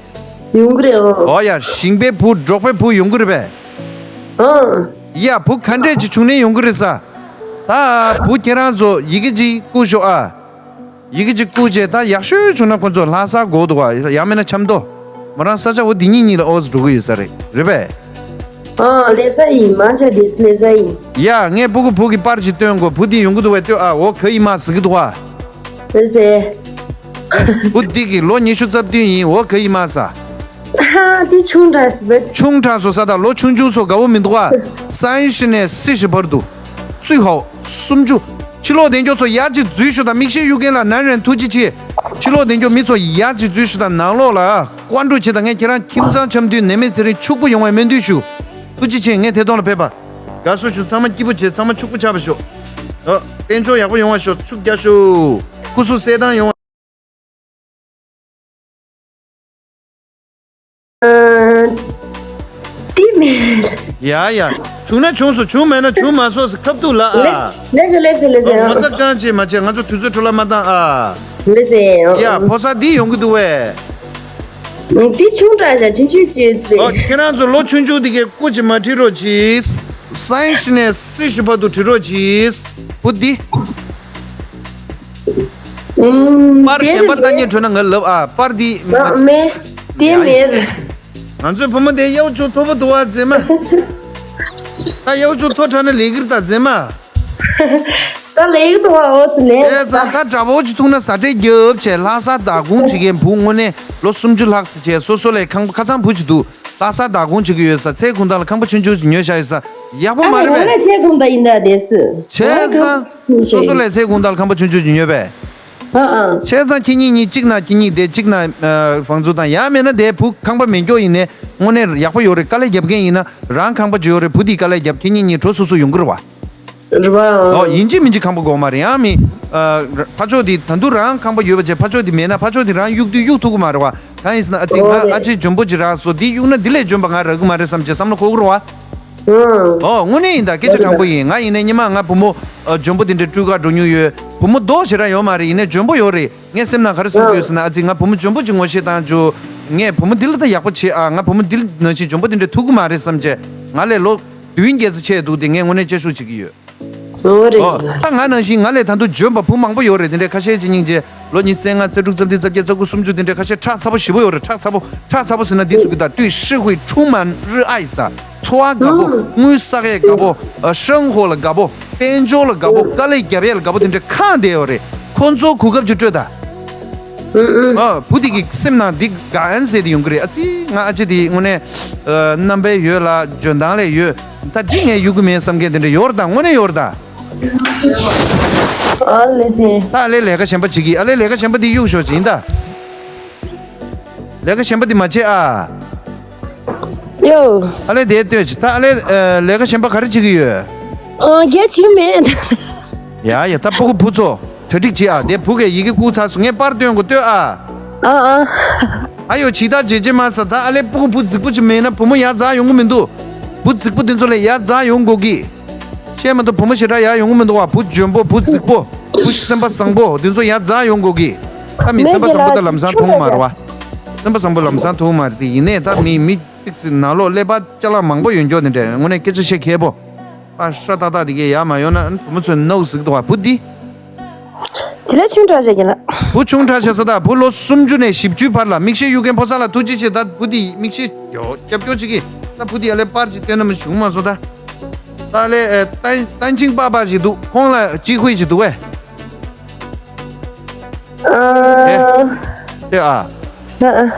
ཡོང་གི་རེད། ཨོ། ཨོ་ཡ། ཞིང་པའི་བུ། འབྲོག་པའི་བུ་ཡོང་གི་རེད་པས། ཨོ་ཡ། བུ་ག་འདྲས་ཅིག་བྱུང་ནས་ཡོང་གི་རེད་ས། ད་བུ་ཁྱེད་རང་ཚོ་ཡི་གེ་ཅིག་བསྐུར་ཤོག་ཨ། ཡི་གེ་ཅིག་བསྐུར་བྱས་ད་ཡག་ཤོས་བྱུང་ན་ཁོ་ཚོ་ལྷ་ས་དགོས་འདུག་ཨ། ཡང་མིན་ན་ཆབ་མདོ། མོ་རང་ས་ཆ་འོ་འདི་གཉིས་གཉིས་ལ་ཨོ་ཙི་འགྲོ་གི་ཡོད་ས་རེད། རེད་པས། ཨོ་ལེ་ས་ཡིན། མ་ཆ་དེས་ལེ་ས་ཡིན། ཡ། ངས་སྤུ་གུ་བུ་གི་པར་ཅིག་སྟོན་དགོས། བུ་འདི་ཡོང་གི་འདུག་པས་ལྟོས་ཨ། འོ་ག་ཡི་མ་ཟེར་གི་འདུག་ཨ། ལེ་ས། བུ་འདི་གི་ལོ་ཉི་ཤུ་རྩ་བདུན་ཡིན། འོ་ག་ཡི་མ་ས། ཨ་འདི་ཆུང་དྲགས་སི་བས། ཆུང་དྲགས་སོ་ས། ད་ལོ་ཆུང་ཆུང་ཚོ་དགའ་བོ་མི་འདུག་ཨ། སའི་ཤི་ནས་སི་ཤི་བར་དུ། ཙུའི་ཧའོ། སུམ་ཅུ། ཕྱི་ལོགས་བསྡད་མཁན་ཚོ་ཡར་ཅིག་འཛུལ་ཤོག་དང་། མིག་ཤེལ་གཡུག་མཁན་ལ་ན་རན་ཐུགས་རྗེ་ཆེ། ཕྱི་ལོགས་བསྡད་མཁན་མི་ཚོ་ཡར་ཅིག་འཛུལ་ཤོག་དང་། ནང་ལོགས་ལ་ཀོན་ཀྲུ་ཆེ་དང་། ངས་ཁྱེད་རང་ཁྱིམ་ཚང་འཆམ་མཐུན་ནད་མེད་ཚེ་རིང་ཕྱུག་པོ་ཡོང་བའི་སྨོན་འདུན་ཞུ། ཐུགས་རྗེ་ཆེ། ངས་ཐད་གཏོང་ལ་ཕེབས་པ། དགའ་བསུ་ཞུ། ཚང་མ་སྐྱིད་པོ་བྱེད། ཚང་མ་ཕྱུག་པོ་ཆགས་པ་ཤོག་ཨ། དཔལ་འབྱོར་ཡག་པོ་ཡོང་བ་ཤོག་ཕྱུག་རྒྱག་ཤོག་སྐུ་གཟུགས་གསལ་ཐང་ཡོང་བ། ཨ། དེ་མེད། ཡ་ཡ། བྱུང་ན་བྱུང་སོང་། བྱུང་མེད་ན་བྱུང་མ་སོང་ཟེར། ཁ་ཐུག་ལ་ཨ། ལེ་ལེ་ལེ་ལེ། ཨོ། ངོ་ཚ་གང་བྱེད་མ་བྱེད། ང་ཚོ་དུས་ཚོད་འཕྲོ་བརླག་མ་བཏང་ཨ། ལེ་ལེ། ཡ། ཕོ་གསར་འདི་ཡོང་གི་འདུག་བས། འདི་ཆུང་དྲགས་བཞག་ཆུང་ཆུང་བྱས་རེད། ཨོ། ཁྱེད་རང་ཚོ་ལོ་ཆུང་ཆུང་འདི་གའི་སྐུ་ཅིག་མ་ཁྲིད་རོགས་གྱིས། སའི་ཤི་ནས་སི་ཤི་བར་དུ་ཁྲིད་རོགས་གྱིས། བུ་འདི། ཨུམ། པར་གཞན་པ་ལྟ་ཉན་འགྲོ་ན་ང་ལབ་ཨ། པར་འདི་མ། ཨ། མེད། དེ་མེད། ང་ཚོའི་བུ་མོ་དེ་གཡོ་སྒྱུ་མཐོ་པོ་འདུག་ཨ། མཛེས་མ། ད་གཡོ་སྒྱུ་མཐོ་དྲགས་ན་ལས་ཀྱི་རེད་ད། མཛེས་མ། ད་ལས་ཀྱི་འདུག་ཨ། ཨོ་ཙི་ལས། བྱས་ཙང་ད་དགྲ་བོ་ཅིག་ཐུག་ན་ཟ་འབྲས་རྒྱབ་བྱས་ལྷ་ས་བདག་ཁོངས་བྱེད་མཁན་བུ་དངོས་གནས་ལོ་སུམ་ཅུ་ལྷག་ཙམ་བྱས་སོ་སོ་ལས་ཁང་པ་ཁ་ཚང་བུ་ཅིག་འདུག་ལྷ་ས་བདག་ཁོངས་བྱེད་ཀྱི་ཡོད་ས། ཚལ་གུང་ཐང་ལ་ཁང་པ་ཆུང་ཆུང་ཅིག་ཉོས་བཞག་ཡོད་ས། ཡག་པོ་མ་རེད་པས། ཨ་ནི་ངོ་ལ་ཚལ་གུང་ཐང་ཡིན་ད་དེ་སུ། བྱས་ཙང་སོ་སོ་ལས་ཚལ་གུང་ཐང་ལ་ཁང་པ་ཆུང་ཆུང་ཅིག་ཉོས་པས། ཨ་ཨ། བྱས་ཙང་ཁྱེད་གཉིས་གཉིས་གཅིག་ན་ཁྱེད་གཉིས་བསྡད། གཅིག་ན་ཨ་ཧྥང་ཙུའུ་དང་། ཡང་མེད་ན་དེ་བུ་ཁང་པ་མེད་མཁན་ཡིན་ནའི་དངོས་གནས་ཡག་པོ་ཡོད་རེད། དཀའ་ལས་རྒྱབ་མཁན་ཡིན་ན་རང་ཁང་པ་ཅིག་ཡོད་རེད། བུ་དེས་དཀའ་ལས་རྒྱབ། ཁྱེད་གཉིས་གཉིས་འགྲོ་སོ་སོ་ཡོང་གི་རེད་བ། རེད་བ། ཨོ། ཡིན་གཅིག་མིན་གཅིག་ཁང་པ་དགོས་མ་རེད། ཡང་མི། ཨ། ཕར་ཕྱོགས་དེ་ད་དུང་རང་ཁང་པ་ཡོད་པ་བྱས་ཕར་ཕྱོགས་དེ་མེད་ན་ཕར་ཕྱོགས་དེ་རང་གཡུག་དུས་གཡུག་ཐུབ་ཀྱི་མ་རེད་བ། གང་ཡིན་ཟེར་ན་ཨ་ཙི་ང་ཨོ་རེད། ཨ་ཅེ་འཇོན་པོ་ཅིག་རག་སོང་། དེ་གཡུག་ན་དེ་ལས་འཇོན་པ་ང་རག་གི་མ་རེད་བསམ་བྱས་བསམ་བློ་འཁོར་གི་རེད་བ། ཨོ། དངོས་གནས་ཡིན་ད། སྐད་ཆ་དྲང་པོ་ཡིན། ང་ཡིན་ནའི་སྔོན་མ་ང་བུ་མོ་ཨ་འཇོན་པོ་དེ་འདྲའི་སྤྲུལ་གར་འགྲོ་མྱོང་ཡོད། བུ་མོ་མདོག་ཞེ་དྲག་ཡོད་མ་རེད། ཡིན་ནའི་འཇོན་པོ་ཡོད་རེད། ངས་སེམས་ནང་ག་རེ་བསམ་གྱི་ཡོད་ཟེར་ན། ཨ་ཙི་ང་བུ་མོ་འཇོན་པོ་ཅིག་ངོ་ཤེས་བཏང་བྱུང་། ངས་བུ་མོ་འདི་ལ་ད་ཡག་པོ་བྱེད་ཨ། ང་བུ་མོ་འདི་ནང་བཞིན་འཇོན་པོ་དེ་འདྲ་ཐུག་གི་མ་རེད་བསམ་བྱས། ང་ལས་ལོ་བདུན་བརྒྱད་ཙམ་ཆེ་འདུག་དེ་ངས་དངོས་གནས་བསྐྱར་ཞུ་བྱེད་ཀྱི་ཡོད། ཨོ་རེད། ཨོ། ད་ང་ནང་བཞིན་ང་ལས་ད་དུང་འཇོན་པ་བུ་མང་པོ་ཡོད་རེད། དེ་འདྲའི་ཁ་ཤས་ཅིག་སྙིང་རྗེ། ལོ་ཉི་ཤུ་རྩ་ལྔ་རྩ་དྲུག་རྩ་བདུན་རྩ་བརྒྱད་རྩ་དགུ་སུམ་ཅུ་དེ་འདྲའི་ཁ་ཤས་ཁྲག་ཚ་པོ་ཞེ་པོ་ཡོད་རེད། ཁྲག་ཚ་པོ། ཁྲག་ཚ་པོ་ཟེར་ན་འདི་ཟེར་གི་ད། 对社会充满热爱 ས། འཚོ་བ་དགའ་པོ། དངུལ་བསགས་ཡས་དགའ་པོ། ཨ། 生活 ལ་དགའ་པོ། དཔལ་འབྱོར་ལ་དགའ་པོ། དཀའ་ལས་རྒྱབ་ཡས་ལ་དགའ་པོ་དེ་འདྲ་གང་བསྡད་ཡོད་རེད། ཁོ་ཚོ་གོ་སྐབས་ཅིག་སྤྲོད་ད། ཨ། བུ་དེ་གི་སེམས་ནང་འདི་དགའ་ཨན་ཟེར་དེ་ཡོང་གི་རེད། ཨ་ཙི། ང་ཨ་ཅེ་དེ་དངོས་གནས་ཨ་རྣམ་པའི་ཡོད་ལ་འཇོན་ཐང་ལས་ཡོད། ད་ཅི་ངས་གཡུག་གི་མེད་བསམ་མཁན་དེ་འདྲ་ཡོད་རེད་ད། དངོས་གནས་ཡོད་རེད་ད། ཨ་ལེ་སེ། ད་ཨ་ལེ་ལས་ཀ་གཞན་པ་བྱེད་ཀྱི། ཨ་ལེ་ལས་ཀ་གཞན་པ་འདི་གཡུག་ཞོག་ཅིག་ཡིན་ད། ལས་ཀ་གཞན་པ་འདི་མ་བྱེད་ཨ། ཡོ། ཨ་ལེ་དེ་ལྟོས་ཅིག། ད་ཨ་ལེ་ཨ་ལས་ཀ་གཞན་པ་ག་རེ་བྱེད་ཀྱི་ཡོད། ཨ། རྒྱ་བྱེད་མེད། ཡ་ཡ། ད་སྤུ་གུ་བུ་ཚོ་གྲ་སྒྲིག་བྱེད་ཨ། དེ་བུ་གས་ཡི་གེ་བསྐུར་ཚར་སོང་། ངས་པར་སྟོན་དགོས་ལྟོས་ཨ། ཨ་ཨ། ཨ་ཡོ། ཇི་ལྟར་བྱེད་ཅེས་མ་ཟ། ད་ཨ་ལེ་སྤུ་གུ་བུ་རྫིག་པོ་ཅིག་མེད་ན་བུ་མོ་ཡར་འཛེགས་ཡོང་གི་མི་འདུག། བུ་རྫིག་པོ་དེ་ཚོ་ལས་ཡར་འཛེགས་ཡོང་དགོས་ཀི། བཤད་མ་གཏོགས་བུ་མོ་ཞེ་དྲག་ཡར་ཡོང་གི་མི་འདུག་བ། བུ་འཇོན་པོ། བུ་རྫིག་པོ། བུ་སེམས་པ་བཟང་པོ་དེ་ཚོ་ཡར་འཛེགས་ཡོང་དགོས་ཀི། ད་མི་སེམས་པ་བཟང་པོ་ད་ལམ་སང་མཐོང་གི་མ་རེད་བ། སེམས་པ་བཟང་པོ་ལམ་སང་མཐོང་གི་མ་རེད་དེ། ཡིན་ནའི་ད་མི་མི་ཏིག་ཙི་ནང་ལོགས་ཀླད་པ་ཅ་ལག་མང་པོ་ཡོད་འགྱོ་དེ་འདྲ། དངོས་གནས་སྐད་ཆ་བཤད་མཁས་པོ། ཨ། ཧྲ་ཏག་ཏག་དེ་གས་ཡར་མ་ཡོང་ན་བུ་མོ་ཚོས་ནོག་ཟིག་འདུག་བ། བུ་འདི། དེ་ལས་ཆུང་དྲགས་བྱས་ཀྱི་ལ། བུ་ཆུང་དྲགས་བྱས་ས་ད། བུ་ལོ་སུམ་ཅུ་ནས་བཞི་བཅུའི་བར་ལ། མིག་ཤེལ་གཡུག་མཁན་ཕོ་གསར་ལ་ཐུགས་རྗེ་ཆེ། ད་བུ་འདི་མིག་ཤེལ་ཡོ་རྒྱབ་སྐྱོར་བྱེད་ཀྱི། ད་བུ་འདི་ཨ་ལེ་པར་ཅིག་སྟོན་ན་མི་བྱུང་མ་སོང་ད། ད་ཨ་ལེ་ཨ་ཏན་ཏན་ཆིང་པ་པ་ཞིག་འདུག། ཁོང་ལ་གཅིག་ཧུད་ཅིག་འདུག་བས། ཨ། དེ་ཨ། ཨ་ཨ།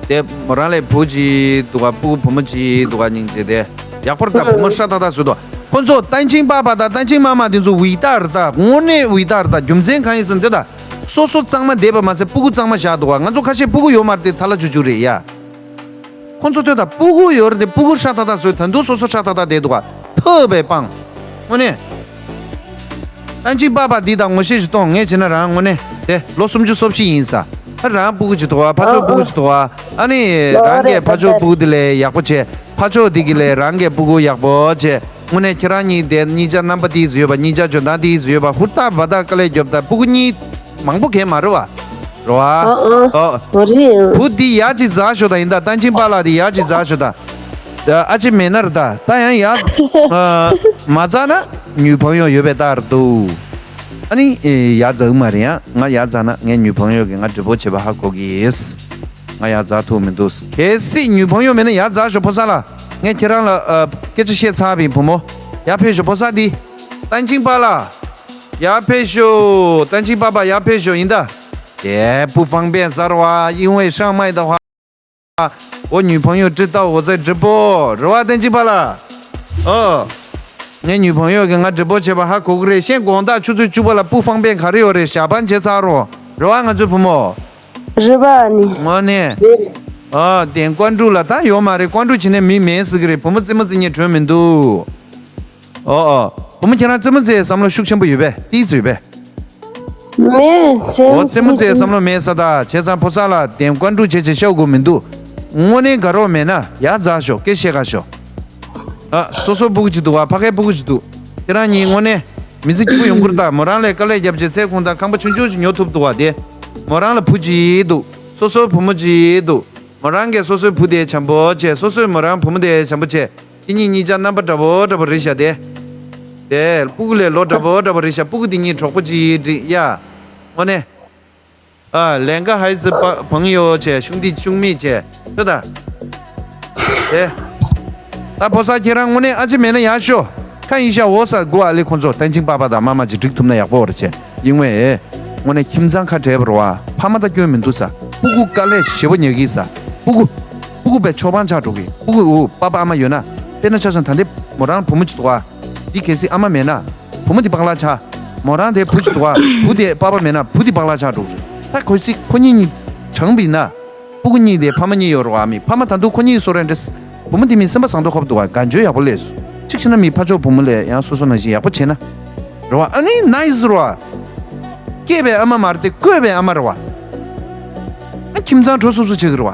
དེ་མོ་རང་ལས་བུ་གཅིག་འདུག་ག། སྤུ་གུ་བུ་མོ་གཅིག་འདུག་ག། སྙིང་རྗེ་དེ་ཡག་པོ་རེད་ད། བུ་མོ་ཧྲ་ཏག་ཏག་བཟོས་འདུག། ཁོ་ཚོ་ཏན་ཆིང་པ་པ་དང་ཏན་ཆིང་མ་མ་དེ་ཚོ་ཝི་ཏག་རེད་ད། དངོས་གནས་ཝི་ཏག་རེད་ད། རྒྱུ་མཚན་གང་ཡིན་ཟེར་ན་དེ་ད། སོ་སོ་གཙང་མ་བསྡད་པ་མ་ཟད་སྤུ་གུ་གཙང་མ་བཞག་འདུག་ག། ང་ཚོ་ཁ་ཤས་སྤུ་གུ་ཡོད་མ་རེད་དེ་ཐ་ལ་ཆུ་ཆུ་རེད་ཡ། ཁོ་ཚོ་ལྟོས་དང་། སྤུ་གུ་ཡོད་རེད་དེ། སྤུ་གུ་ཧྲ་ཏག་ཏག་བཟོས། ད་དུང་སོ་སོ་ཧྲ་ཏག་ཏག་བསྡད་འདུག་ག། ཐབས་པའི་སྤང་། དངོས་གནས། ཏན་ཆིང་པ་པ་འདི་དང་ངོ་ཤེས་ཤིག་གཏོང་། ངས་བྱས་ན་རང་དངོས་གནས་དེ་ལོ་སུམ་ཅུ་སོ་བཞི་ཡིན་ས། ཨ། རང་སྤུ་གུ་ཅིག་འདུག་ག། ཕ་ཕྱོགས་སྤུ་གུ་ཅིག་འདུག་ག། ཨ་ནི་ཨ་རང་གིས་ཕ་ཕྱོགས་སྤུ་གུ་དེ་ལས་ཡག་པོ་བྱས། ཕ་ཕྱོགས་འདི་གི་ལས་རང་གིས་སྤུ་གུ་ཡག་པོ་བྱས། དངོས་གནས་ཁྱེད་རང་གཉིས་དེ་གཉིས་ཆ་རྣམ་པ་དེ་ཡོད་པ། གཉིས་ཆ་འཇོན་ཐང་དེ་ཡོད་པ། ཧུར་ཐག་འབད་ཐག་དཀའ་ལས་རྒྱོབ་ད། སྤུ་གུ་གཉིས་མང་པོ་གས་མ་རེད་བ། རེད་བ། ཨ་ཨ། ཨོ། མ་རེད་ཡང་། བུ་འདི་ཡར་ཅིག་འཛེགས་ཤོག་ད། ཡིན་ད། ཏན་ཆིང་པ་ལགས་འདི་ཡར་ཅིག་འཛེགས་ཤོག་ད། ཨ་ཅེ་མེད་ན་རེད་ད། ད་ཡང་ཡར་ཨ་མ་འཛེགས་ན་ནུས་ཕང་ཡོ་ཡོད་པའི་རྟགས་རེད་འདུག། ཨ་ནི་ཨེ་ཡར་འཛེགས་མ་རེད་ཡ། ང་ཡར་འཛེགས་ན་ངའི་ནུས་ཕང་ཡོ་གིས་ང་འདྲི་པོ་བྱེད་པ་ཧ་གོ་གི། ང་ཡར་འཛེགས་ཐུབ་མི་འདུག། གལ་སྲིད་ནུས་ཕང་ཡོ་མེད་ན་ཡར་འཛེགས་ཤོག་ཕོ་གསར་ལགས། ངས་ཁྱེད་རང་ལ་ཨ་སྐད་ཆ་བཤད་ཚར་བའི་བུ་མོ། ཡར་ཕེབས་ཤོག་ཕོ་གསར་འདི། ཏན་ཆིང་པ་ལགས། ཡར་ཕེབས་ཤོག། ཏན་ཆིང་པ་པ་ཡར་ཕེབས་ཤོག། ཡིན་ད། 姐，不方便 ཟེར་བ། 因为上麦的话 我女朋友知道我在直播 རེད་བ། ཏན་ཆིང་པ་ལགས། ཨོ། ངའི་ནུས་ཕང་ཡོ་གིས་ང་འདྲི་པོ་བྱེད་པ་ཧ་གོ་གི་རེད། ཤེས། དགོང་དག་ཆུ་ཚོད་བཅུ་པ་ལ་不方便 ག་རེ་ཡོད་རེད། ཞག་པན་བྱས་ཚར་རོ། རེད་བ། ང་ཚོའི་བུ་མོ། རེད་བ་ནི། དངོས་གནས། རེད། ཨོ། དེ་ཀོན་ཀྲུག་ལ་ད་ཡོད་མ་རེད། ཀོན་ཀྲུག་བྱས་ནས་མི་མེད་ཟེར་གི་རེད། བུ་མོ་རྩེད་མོ་རྩེ་མཁན་བྱུང་མི་འདུག། ཨོ་ཨོ། བུ་མོ་ཁྱེད་རང་རྩེད་མོ་རྩེ་བསམ་བློ་ཤུགས་ཆེན་པོ་ཡོད་པས། ཏིས་ཡོད་པས། མེད། རྩེད་འོ། མོ་རྩེད་མོ་རྩེ་རྩེ་བསམ་བློ་མེད་ས། ད་བྱས་ཙང་ཕོ་གསར་ལགས། དེ་ཀོན་ཀྲུག་བྱས་བྱས་ཤོག་དགོས་མི་འདུག། དངོས་གནས་དགའ་རོགས་མེད་ན་ཡར་འཛེགས་ཤོག། སྐད་བཤད་ག་ཤོག། ཨ། སོ་སོ་སྤུ་གུ་ཅིག་འདུག་བ། ཕ་གའི་སྤུ་གུ་ཅིག་འདུག། ཁྱེད་རང་གཉིས་དངོས་གནས་མི་ཚེ་སྐྱིད་པོ་ཡོང་གི་རེད་ད། མོ་རང་ལས་དཀའ་ལས་རྒྱབ་བྱས་ཚལ་ཁུངས་དང་ཁང་པ་ཆུང་ཆུང་ཅིག་ཉོ་ཐུབ་འདུག་བ། དེ་མོ་རང་ལ་བུ་གཅིག་འདུག། སོ་སོའི་བུ་མོ་གཅིག་འདུག། མོ་རང་གིས་སོ་སོའི་བུ་དེ་བྱམས་པོ་བྱས། སོ་སོས་མོ་རང་བུ་མོ་དེ་བྱམས་པོ་བྱས། དེ་གཉིས་གཉིས་ཆ་རྣམ་པ་འདྲ་པོ་འདྲ་པོ་རེད་ཤག། དེ་དེ་སྤུ་གུ་ལས་ལོ་འདྲ་པོ་འདྲ་པོ་རེད་ཤག། སྤུ་གུ་དེ་གཉིས་གྲོགས་པོ་གཅིག་འགྲིག་ཡ། དངོས་གནས། ཨ། 两个孩子朋友 བྱས། 兄弟兄妹 བྱས། ཤོད་ད། དེ། ད་ཕོ་གསར་ཁྱེད་རང་དངོས་གནས་ཨ་ཅེ་མེད་ན་ཡར་ཤོག། ཁ་ཡིན་ཤག། འོ་ས་དགོ། ཨ་ལེ་ཁོ་ཚོ་ཏན་ཆིང་པ་པ་དང་མ་མ་ཅིག་འགྲིག་ཐུབ་ན་ཡག་པོ་རེད་བྱས། 因为། དངོས་གནས་ཁྱིམ་ཚང་ཁ་བྲལ་བ་རེད་བ། ཕ་མ་ད་སྐྱོན་མི་འདུག་ས། སྤུ་གུ་དཀའ་ལས་ཞེ་པོ་རྙེད་ཀྱི་ས། སྤུ་གུ། སྤུ་གུ་པའི་ཕྱོགས་པང་ཆགས་འགྲོ་གི། སྤུ་གུ་འུ་པ་པ་ཨ་མ་ཡོད་ན། དཔེར་ན་ཆ་བཞག་ན་ད་ལྟའི་མོ་རང་བུ་མོ་ཅིག་འདུག་བ། འདི་གལ་སྲིད་ཨ་མ་མེད་ན། བུ་མོ་འདི་པག་ལག་ཆགས། མོ་རང་དེ་བུ་ཅིག་འདུག་བ། བུ་དེ་པ་པ་མེད་ན་བུ་འདི་པག་ལག་ཆགས་འགྲོ་གི་རེད། ད་གལ་སྲིད་ཁོ་གཉིས་གཉིས་གྲངས་པ་ཡིན་ན། སྤུ་གུ་གཉིས་དེ་ཕ་མ་གཉིས་ཡོད་རེད་བ། མི་ཕ་མ་ད་དུང་ཁོ་གཉིས་སུ་རེད་འདྲ། བུ་མོ་དེ་མི་སེམས་པ་བཟང་པོ་ཁོ་པ་འདུག་བ། དགའ་འཇོ་ཡག་པོ་སླེབས་སོང་། གཅིག་བྱས་ན་མི་ཕ་ཕྱོགས་བུ་མོ་ལས་ཡང་སོ་སོ་ནང་བཞིན་ཡག་པོ་བྱས་ན། རེད་བ། ཨ་ནི་ནའི་སི་རེད་བ། སྐྱེས་པའི་ཨ་མ་མ་རེད་དེ། བསྐོས་པའི་ཨ་མ་རེད་བ། ཨ། ཁྱིམ་ཚང་གྲོ་སུབ་སུབ་བྱེད་ཀྱི་རེད་བ།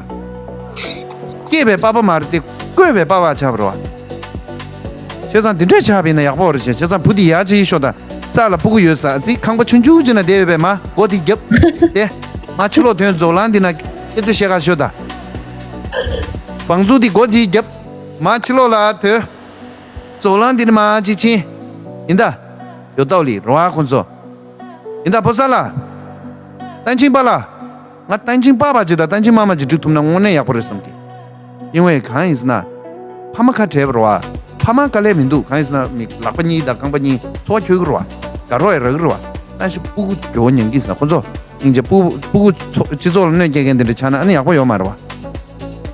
སྐྱེས་པའི་པ་པ་མ་རེད་དེ། བསྐོས་པའི་པ་པ་ཆགས་པ་རེད་བ། བྱས་ཙང་འདི་འདྲས་ཆགས་པ་ཡིན་ན་ཡག་པོ་རེད་བྱས། བྱས་ཙང་བུ་འདི་ཡར་ཅིག་ཤོག་ད། རྩ་ལ་སྤུ་གུ་ཡོད་ས། ཨ་ཙི། ཁང་པ་ཆུང་ཆུང་ཅིག་ན་བསྡད་ཡོད་པས། མ་སྒོ་དེ་རྒྱབ། དེ། མ་ཕྱི་ལོགས་ཐོན། ཛོ་ལང་འདི་ན་སྐད་ཆ་བཤད་ག་ཤོག་ད། བང་ཚུགས་འདི་སྒོ་དེ་རྒྱབ། མ་ཕྱི་ལོགས་ལ་ཐོན། ཛོ་ལང་འདི་ནས་མར་ཅིག་ཕྱིན། ཡིན་ད། ཡོད་ཏའོ་ལི་རེད་བ་ཁོང་ཚོ། ཡིན་ད་ཕོ་གསར་ལགས། ཏན་ཆིང་པ་ལགས། ང་ཏན་ཆིང་པ་པ་ཅིག་དང་ཏན་ཆིང་མ་མ་ཅིག་འགྲིག་ཐུབ་ན་དངོས་གནས་ཡག་པོ་རེད་བསམ་གི། 因为 གང་ཡིན་ཟེར་ན། ཕ་མ་ཁ་བྲལ་བ་རེད་བ། ཕ་མ་དཀའ་ལས་མི་འདུག་གང་ཡིན་ཟེར་ན་མི་ལག་པ་གཉིས་དང་རྐང་པ་གཉིས་འཚོ་བ་འཁྱོལ་གི་རེད་བ། དགའ་རོགས་ཡང་རག་གི་རེད་བ། ད་ཞིག་སྤུ་གུ་མགྱོགས་པོ་ཉན་གི་ཟེར་ཁོ་ཚོ། སྙིང་རྗེ། སྤུ་སྤུ་གུ་ཚོ་སྤྱི་ཚོགས་ལ་གནོད་སྐྱེལ་མཁན་དེ་འདྲ་ཆགས་ན་ཨ་ནི་ཡག་པོ་ཡོད་མ་རེད་བ།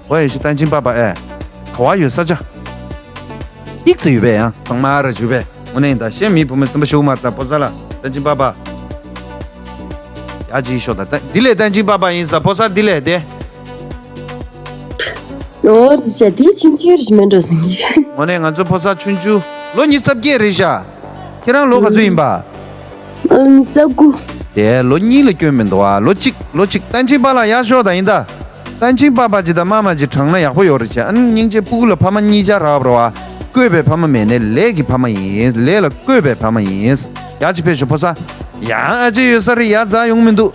འོ་ཡེ་ཤེས་བསྟན་ཆེན་པ་པ་ཨེ། ག་བ་ཡོད་ས་ཆ། ཏིག་ཙམ་ཡོད་པས་ཡང་ཚང་མ་ར་བྱུས་པས་དངོས་གནས་ད་གཞན་མིའི་བུ་མོ་སེམས་པ་ཤུགས་མར་ད་ཕོ་གསར་ལ་བསྟན་ཆེན་པ་པ། ཡ་ཅིག་ཤོག་ད་ད་འདི་ལས་བསྟན་ཆེན་པ་པ་ཡིན་ས་ཕོ་གསར་འདི་ལས་དེ། ཨོ་རི་ཤ་དེ་ཆུང་ཆུང་རི་མེད་འགྲོ་སོང་གི། དངོས་གནས་ང་ཚོ་ཕོ་གསར་ཆུང་ཆུང་ལོ་ཉི་ཤུ་རྩ་བརྒྱད་རེད་ཤག་ཁྱེད་རང་ལོ་ག་ཚོད་ཡིན་པ། ཨ་ལོ་ཉི་ཤུ་རྩ་དགུ། དེ་ལོ་གཉིས་ལ་སྐྱོན་མི་འདུག་ཨ། ལོ་གཅིག་ལོ་གཅིག་བསྟན་ཆེན་པ་ལ་ཡར་ཤོག་ད་ཡིན་ད། བསྟན་ཆེན་པ་པ་ཅིག་དང་མ་མ་ཅིག་དྲངས་ན་ཡག་པོ་ཡོད་རེད་ཅེ། ཨ་ནི་སྙིང་རྗེ་སྤུ་གུ་ལ་ཕ་མ་གཉིས་ཆ་རག་པ་རེད་བ། བསྐོས་པའི་ཕ་མ་མེད་ནས་ལས་ཀྱི་ཕ་མ་ཡིན། ལས་ལ་བསྐོས་པའི་ཕ་མ་ཡིན། ཡ་ཅིག་ཕེབས་ཤོག་ཕོ་གསར། ཡང་ཨ་ཅེ་ཡོད་ས་རེད་ཡ་འཛག་ཡོང་མི་འདུག་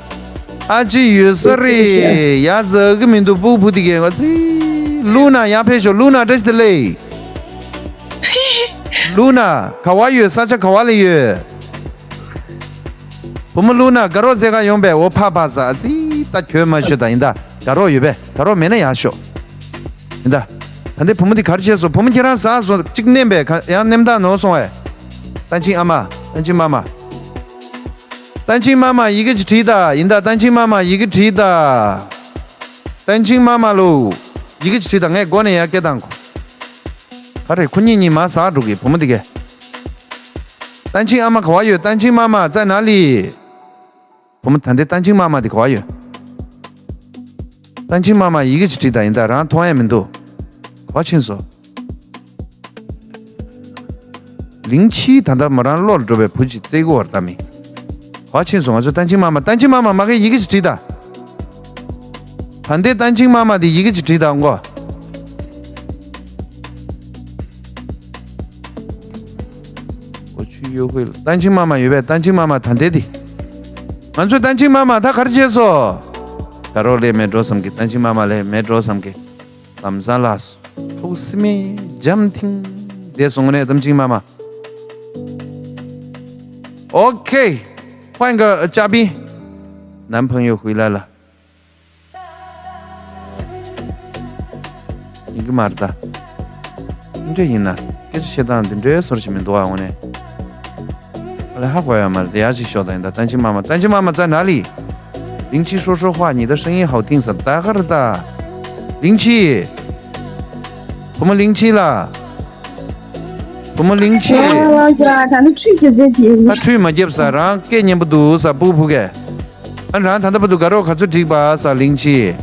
ཨ་ཅེ་ཡོད་ས་རེད་ཡ་འཛག་གི་མི་འདུག་སྤུ་གུ་བུ་དེ་གས་ང་ཚི། ལུ་ན་ཡ་ཕེབས་ཤོག་ལུ་ན་བཀྲ་ཤིས་བདེ་ལེགས། ལུ་ན་ག་བ་ཡོད་ས་ཆ་ག་བ་ལ་ཡོད། བུ་མོ་ལུ་ན་དགའ་རོགས་རྩེ་ག་ཡོང་པས་འོ་ཕ་ཕ་ས་ཨ་ཙི་ད་གྱོད་མ་ཤོད་ད་ཡིན་ད་དགའ་རོགས་ཡོད་པས་དགའ་རོགས་མེད་ན་ཡར་ཤོག་ཡིན་ད། ད་འདི་བུ་མོ་འདི་ག་རེ་བྱས་སོང་བུ་མོ་ཁྱེད་རང་ཟ་སོང་གཅིག་མནན་པས་ག་ཡང་མནན་དག་ནོར་སོང་བས། བསྟན་ཆེན་ཨ་མ་བསྟན་ཆེན་མ་མ། བསྟན་ཆེན་མ་མ་ཡི་གེ་ཅིག་བྲིས་ད་ཡིན་ད་བསྟན་ཆེན་མ་མ་ཡི་གེ་བྲིས་ད། བསྟན་ཆེན་མ་མ་ལོ། ཡི་གེ་ཅིག་བྲིས་ད་ངས་སྒོ་ནས་ཡར་སྐད་བཏང་གོ་ག་རེ་ཁོ་གཉིས་གཉིས་མ་ཟག་འགྲོ་གི་བུ་མོ་འདི་གས། བསྟན་ཆེན་ཨ་མ་ག་བ་ཡོད་བསྟན་ཆེན་མ་མ་བཙལ་ན་ལི། བུ་མོ་ད་ལྟའི་བསྟན་ཆེན་མ་མ་འདི་ག་བ་ཡོད། བསྟན་ཆེན་མ་མ་ཡི་གེ་ཅིག་བྲིས་ད་ཡིན་ད་རང་མཐོང་ཡས་མི་འདུག་ག་བ་ཕྱིན་སོང་། ལིང་ཆི་ད་ལྟ་མོ་རང་བློར་འགྲོ་བའི་བུ་ཅིག་བཙལ་གི་བར་ད་མི། ག་བ་ཕྱིན་སོང་ང་ཚོ་བསྟན་ཆེན་མ་མ་བསྟན་ཆེན་མ་མ་མ་གི་ཡི་གེ་ཅིག་བྲིས་ད། ད་ལྟའི་བསྟན་ཆེན་མ་མ་དེ་ཡི་གེ་ཅིག་བྲིས་དང་གོ་ཨོ་ཆུ་ཡོད་ཧོས་ལ་བསྟན་ཆེན་མ་མ་ཡོད་པས་བསྟན་ཆེན་མ་མ་ད་ལྟའི་དེ། ང་ཚོའི་བསྟན་ཆེན་མ་མ་ད་ག་རེ་བྱས་སོ། ད་རོགས་ལས་མེད་འགྲོ་བསམ་གི་བསྟན་ཆེན་མ་མ་ལས་མེད་འགྲོ་བསམ་གི་ལམ་སང་ལ་སོ་ཐོག་སི་མེ་འཇམ་ཐིང་དེ་སོང་ནས་བསྟན་ཆེན་མ་མ། ཨོ་ཁེ། ཁོང་གི་ཅ་པི། ནམ་ཕང་ཡོད་ཧུའི་ལ་ལ། ཡིན་གྱི་མ་རེད་ད། འདི་འདྲ་ཡིན་ན་སྐད་ཆ་བཤད་སྟངས་འདི་འདྲའི་བཟོ་འདྲ་ཞིག་མི་འདུག་ཨ་འོ་ནས། ཨ་ལས་ཧ་གོ་ཡ་མ་རེད་ད་ཡ་ཅིག་ཤོག་ད་ཡིན་ད་བསྟན་ཆེན་མ་མ་བསྟན་ཆེན་མ་མ་在哪里། 零七说说话，你的声音好听死了。大概的。零七。 བུ་མོ་零七ལ། བུ་མོ་零七། ད་ནི་ཁྲུས་རྒྱབ་ཅན་དེ། ད་ཁྲུས་མ་རྒྱབ་ས་རང་སྐད་སྙན་པོ་འདུག་ས་སྤུ་གུ་བུ་གས། ཨ་རང་ད་ལྟ་བར་དུ་དགའ་རོགས་ག་ཚོད་བསྒྲིགས་པ་ས་零七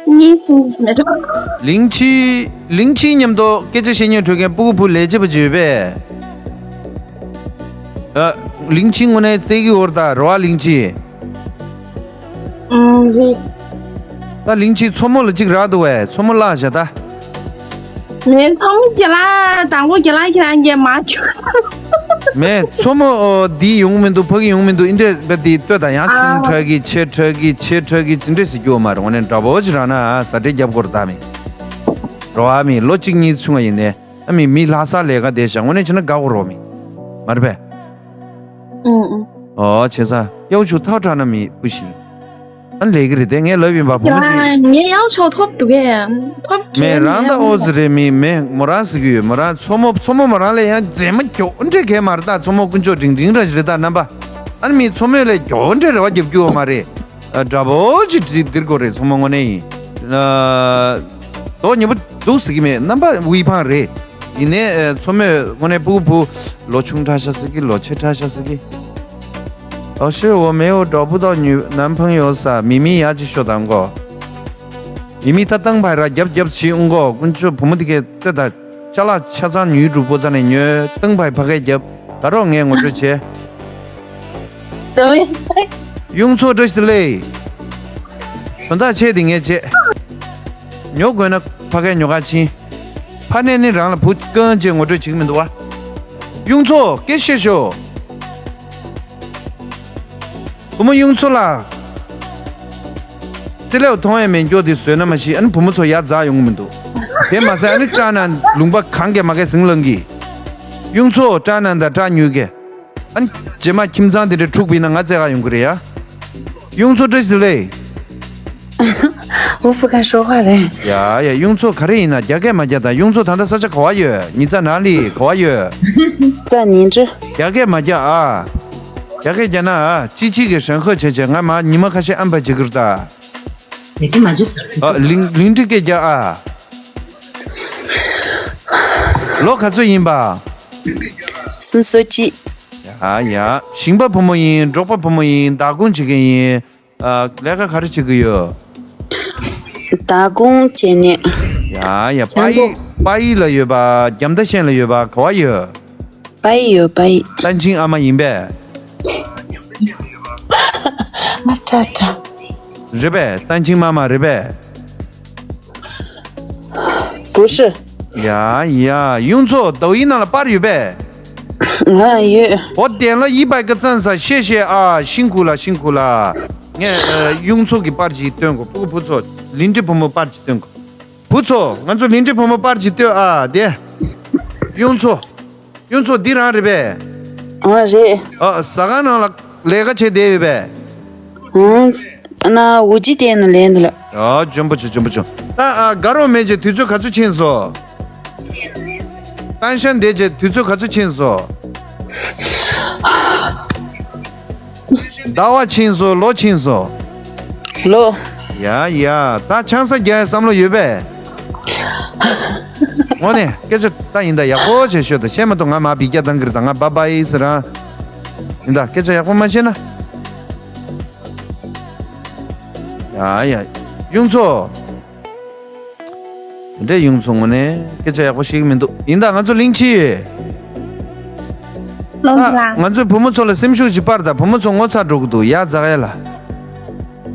། གཉིས་གསུམ་མེད་འགྲོ། 零七། 零七མཉམ་དུ་སྐད་ཆ་བཤད་སྙིང་བྲོ་མཁན་སྤུ་གུ་བུ་ལས་བྱེད་པ་ཅིག་ཡོད་པས། ཨ། 零七དངོས་གནས་བཙལ་གི་ཡོད་རེད་ད་རེད་བ་零七། ཨང་རེད། ད་零七མཚོ་མོ་ལ་གཅིག་རག་འདུག་བས་མཚོ་མོ་བརླག་བཞག་ད། ངའི་མཚོ་མོ་རྒྱ་ལ་དང་པོ་རྒྱ་ལ་ཁྱེད་རང་གིས་མ་ཁྱུག་ས། མེད་མཚོ་མོ་ཨོ་འདི་ཡོང་མི་འདུག་ཕ་གི་ཡོང་མི་འདུག་ཨིན་འདྲས་བས་འདི་ལྟོས་དང་ཡང་ཨ་ཆུང་དྲག་གི་ཆེ་དྲག་གི་ཆེ་དྲག་གི་ཅི་འདྲས་སི་སྐྱོ་མ་རེད་དངོས་གནས་འདྲ་པོ་ཅི་རག་ན་ཨ་ཟ་འདྲེ་རྒྱབ་དགོས་རེད་ད་མི། རོ་ཨ་མི་ལོ་གཅིག་གཉིས་ཆུང་བ་ཡིན་ནས། ཨ་མི་མི་ལྷ་ས་ལས་ཀ་དེ་བཞག་དངོས་གནས་བྱས་ན་དགའ་བོ་རོ་མི། མ་རེད་པས། ཨུ་ཨུ། ཨོ་བྱས་ཙང་གཡའ་ཆུ་ཐག་དྲག་ན་མི་སྤུ་ཤིང་། ཨ་ལས་ཀྱི་རེད་དེ་ངས་ལབ་ཡིན་པ་བུ་མོ་ཅིག་ངས་གཡའ་ཆུ་ཐོབ་འདུག་གས། ཐོབ་མེད་རང་ད་ཨོ་ཙི་རེད་མི་མེད་མོ་རང་ཟེར་གྱི་ཡོད་མོ་རང་མཚོ་མོ་མཚོ་མོ་མོ་རང་ལས་ཡང་མཛེས་མ་མགྱོགས་འདྲེ་གས་མ་རེད་ད་མཚོ་མོ་དཀོན་མཆོག་འབྲིང་འབྲིང་ར་ཞིག་རེད་ད་རྣམ་པ། ཨ་ནི་མི་མཚོ་མོ་ལས་མགྱོགས་འདྲེ་རེ་བ་རྒྱབ་རྒྱུ་ཡོད་མ་རེད། ཨ་དྲ་བོ་ཅིག་འདིར་དགོས་རེད་མཚོ་མོ་དངོས་གནས་ཡིན། ཨ་དོ་ཉེ་པོ་འདུག་ཟེར་གྱི་མེད་རྣམ་པ་དབུས་ཕང་རེད། ཡིན་ནའི་ཨ་མཚོ་མོས་དངོས་གནས་སྤུ་གུ་བུ་ལོ་ཆུང་དྲགས་ཤག་ཟེར་གྱི་ལོ་ཆེ་དྲགས་ཤག་ཟེར་གྱི། ཨོ་ཤེ་འོ་མེ་འོ་གྲོགས་པོ་དང་ཉུ་ནམ་ཕང་ཡོད་ས་མི་མི་ཡ་ཅིག་ཤོད་དང་གོ། མི་མི་ད་ཏང་བའི་ར་རྒྱབ་རྒྱབ་བྱེད་འོང་གོ་དཀོན་མཆོག་བུ་མོ་འདི་གས་ལྟོས་ད་ཅ་ལག་ཆ་ཚང་ཉུལ་འགྲོ་པོ་ཙ་ནས་ཉོས་ཏང་བའི་ཕ་གས་རྒྱབ་ད་རོགས་ངས་ངོ་སྤྲོད་བྱས། ཡུང་ཚོ་བཀྲ་ཤིས་བདེ་ལེགས། དོན་དག་ཆེ་དེ་ངས་བྱས། ཉོ་དགོས་ན་ཕ་གའི་ཉོ་ག་ཕྱིན། ཕ་ནས་ནི་རང་ལ་བུ་རྐང་ཅེས་ངོ་སྤྲོད་བྱེད་ཀྱི་མི་འདུག་བ། ཡུང་ཚོ་སྐད་ཆ་བཤད་ཤོག་བུ་མོ་ཡུང་ཚོ་ལགས། རྩེ་ལེའུ་མཐོང་ཡས་མེད་སྐྱོ་དེ་བཟོས་ན་མ་ཤི་ཨ་ནི་བུ་མོ་ཚོ་ཡར་འཛག་ཡོང་གི་མི་འདུག་དེ་མ་ཟད་ཨ་ནི་སྐྲག་ན་ལུང་པ་གང་གས་མ་གས་ཟིང་ལངས་གི་ཡུང་ཚོ་སྐྲག་ན་ད་སྐྲག་ཉུལ་གི་ཨ་ནི་རྗེས་མ་ཁྱིམ་ཚང་དེ་འདྲ་འཁྲུག་པ་ཡིན་ན་ང་བཙལ་ག་ཡོང་གི་རེད་ཡ། ཡུང་ཚོ་བཀྲ་ཤིས་བདེ་ལེགས། 我不敢说话了。 ཡ་ཡ། གཡུ་མཚོ་ག་རེ་ཡིན་ན་རྒྱ་སྐད་མ་རྒྱག་དང་། གཡུ་མཚོ་ད་ལྟ་ས་ཆ་ག་བ་ཡོད། ཉི་ཚ་ནང་ལི་ག་བ་ཡོད། 在宁淄。 རྒྱ་སྐད་མ་རྒྱག་ཨ། རྒྱ་སྐད་རྒྱག་ན་ཨ། ཅི་ཅི་གི་ཧྲན་ཧེ་བྱས་བྱས། ང་མ་ཉི་མ་ཁ་ཤས་ཨམ་པ་བྱེད་ཀྱི་རེད་ད། 这个嘛就是 ཨ། ལིང་ལིང་ཏི་སྐད་རྒྱག་ཨ། ལོ་ག་ཚོད་ཡིན་པ། སུམ་ཅུ་སོ་གཅིག། ཡ་ཡ། ཞིང་པ་བུ་མོ་ཡིན། འབྲོག་པ་བུ་མོ་ཡིན། བདག་སྐྱོང་བྱེད་མཁན་ཡིན། ཨ། ལས་ཀ་ག་རེ་བྱེད་ཀྱི་ཡོད། བདག་སྐྱོང་བྱས་ནས། ཡ་ཡ། པ་ཡི་པ་ཡི་ལ་ཡོད་པ། རྒྱ་མདའ་ཤན་ལ་ཡོད་པ། ག་བ་ཡོད། པ་ཡི་ཡོད། པ་ཡི། ཏན་ཅིང་ཨ་མ་ཡིན་པས། ཨ་ཁྲ་ཁྲ། རེད་པས། ཏན་ཅིང་མ་མ་རེད་པས། 不是。 ཡ་ཡ། གཡུ་མཚོ་ཏོའུ་ཡི་ནང་ལ་པར་ཡོད་པས། ཨ་ཡོད། 我点了一百个赞噻，谢谢啊，辛苦了，辛苦了。 ངས་ཨ་གཡུ་མཚོ་གི་པར་ཞིག་སྟོན་དགོས། བུ་བུ་ཚོ། ལིང་ཏི་བུ་མོ་པར་ཞིག་སྟོན་དགོས། བུ་ཚོ། ང་ཚོ་ལིང་ཏི་བུ་མོ་པར་ཞིག་སྟོན་ཨ། དེ། གཡུ་མཚོ། གཡུ་མཚོ་འདི་རང་རེད་པས། ཨ་རེད། ཨ། ཟ་ཁང་ནང་ལ་ལས་ཀ་བྱས་བསྡད་ཡོད་པས། ཨ། ན་འུ་ཅི་དེ་ནི་ལས་འདི་ལ། ཨ། འཇོན་པོ་བྱུང་། འཇོན་པོ་བྱུང་། ད་ཨ་དགའ་རོགས་མེད་ཅེས་དུས་ཚོད་ག་ཚོད་ཕྱིན་སོང་། ཏན་ཤན་བསྡད་ཅེས་དུས་ཚོད་ག་ཚོད་ཕྱིན་སོང་། ཟླ་བ་ཕྱིན་སོང་། ལོ་ཕྱིན་སོང་། ལོ། ཡ་ཡ། ད་ཆང་ས་རྒྱག་ཡ་བསམ་བློ་ཡོད་པས། དངོས་གནས་སྐད་ཆ་ད་ཡིན་ད། ཡག་པོ་བྱས་ཤོད་ད། བཤད་མ་གཏོགས་ང་མ་བི་སྐྱ་བཏང་གི་རེད་ད། ང་བ་བའི་ཟེར་རང་ཡིན་ད། སྐད་ཆ་ཡག་པོ་མ་བཤད་ན། ཡ་ཡ། གཡུ་མཚོ། དེ་འདྲའི་གཡུ་མཚོ་དངོས་གནས་སྐད་ཆ་ཡག་པོ་བཤད་ཀྱི་མི་འདུག་ཡིན་ད། ང་ཚོ་གླིང་ཕྱི་ཡོད། ལོ་ཨ། ལ། ང་ཚོའི་བུ་མོ་ཚོ་ལ་སེམས་ཤུགས་ཅིག་སྤར་དང་། བུ་མོ་ཚོ་ངོ་ཚ་འགྲོ་གི་འདུག་ཡ་ཛ་ག་ཡ་ལ།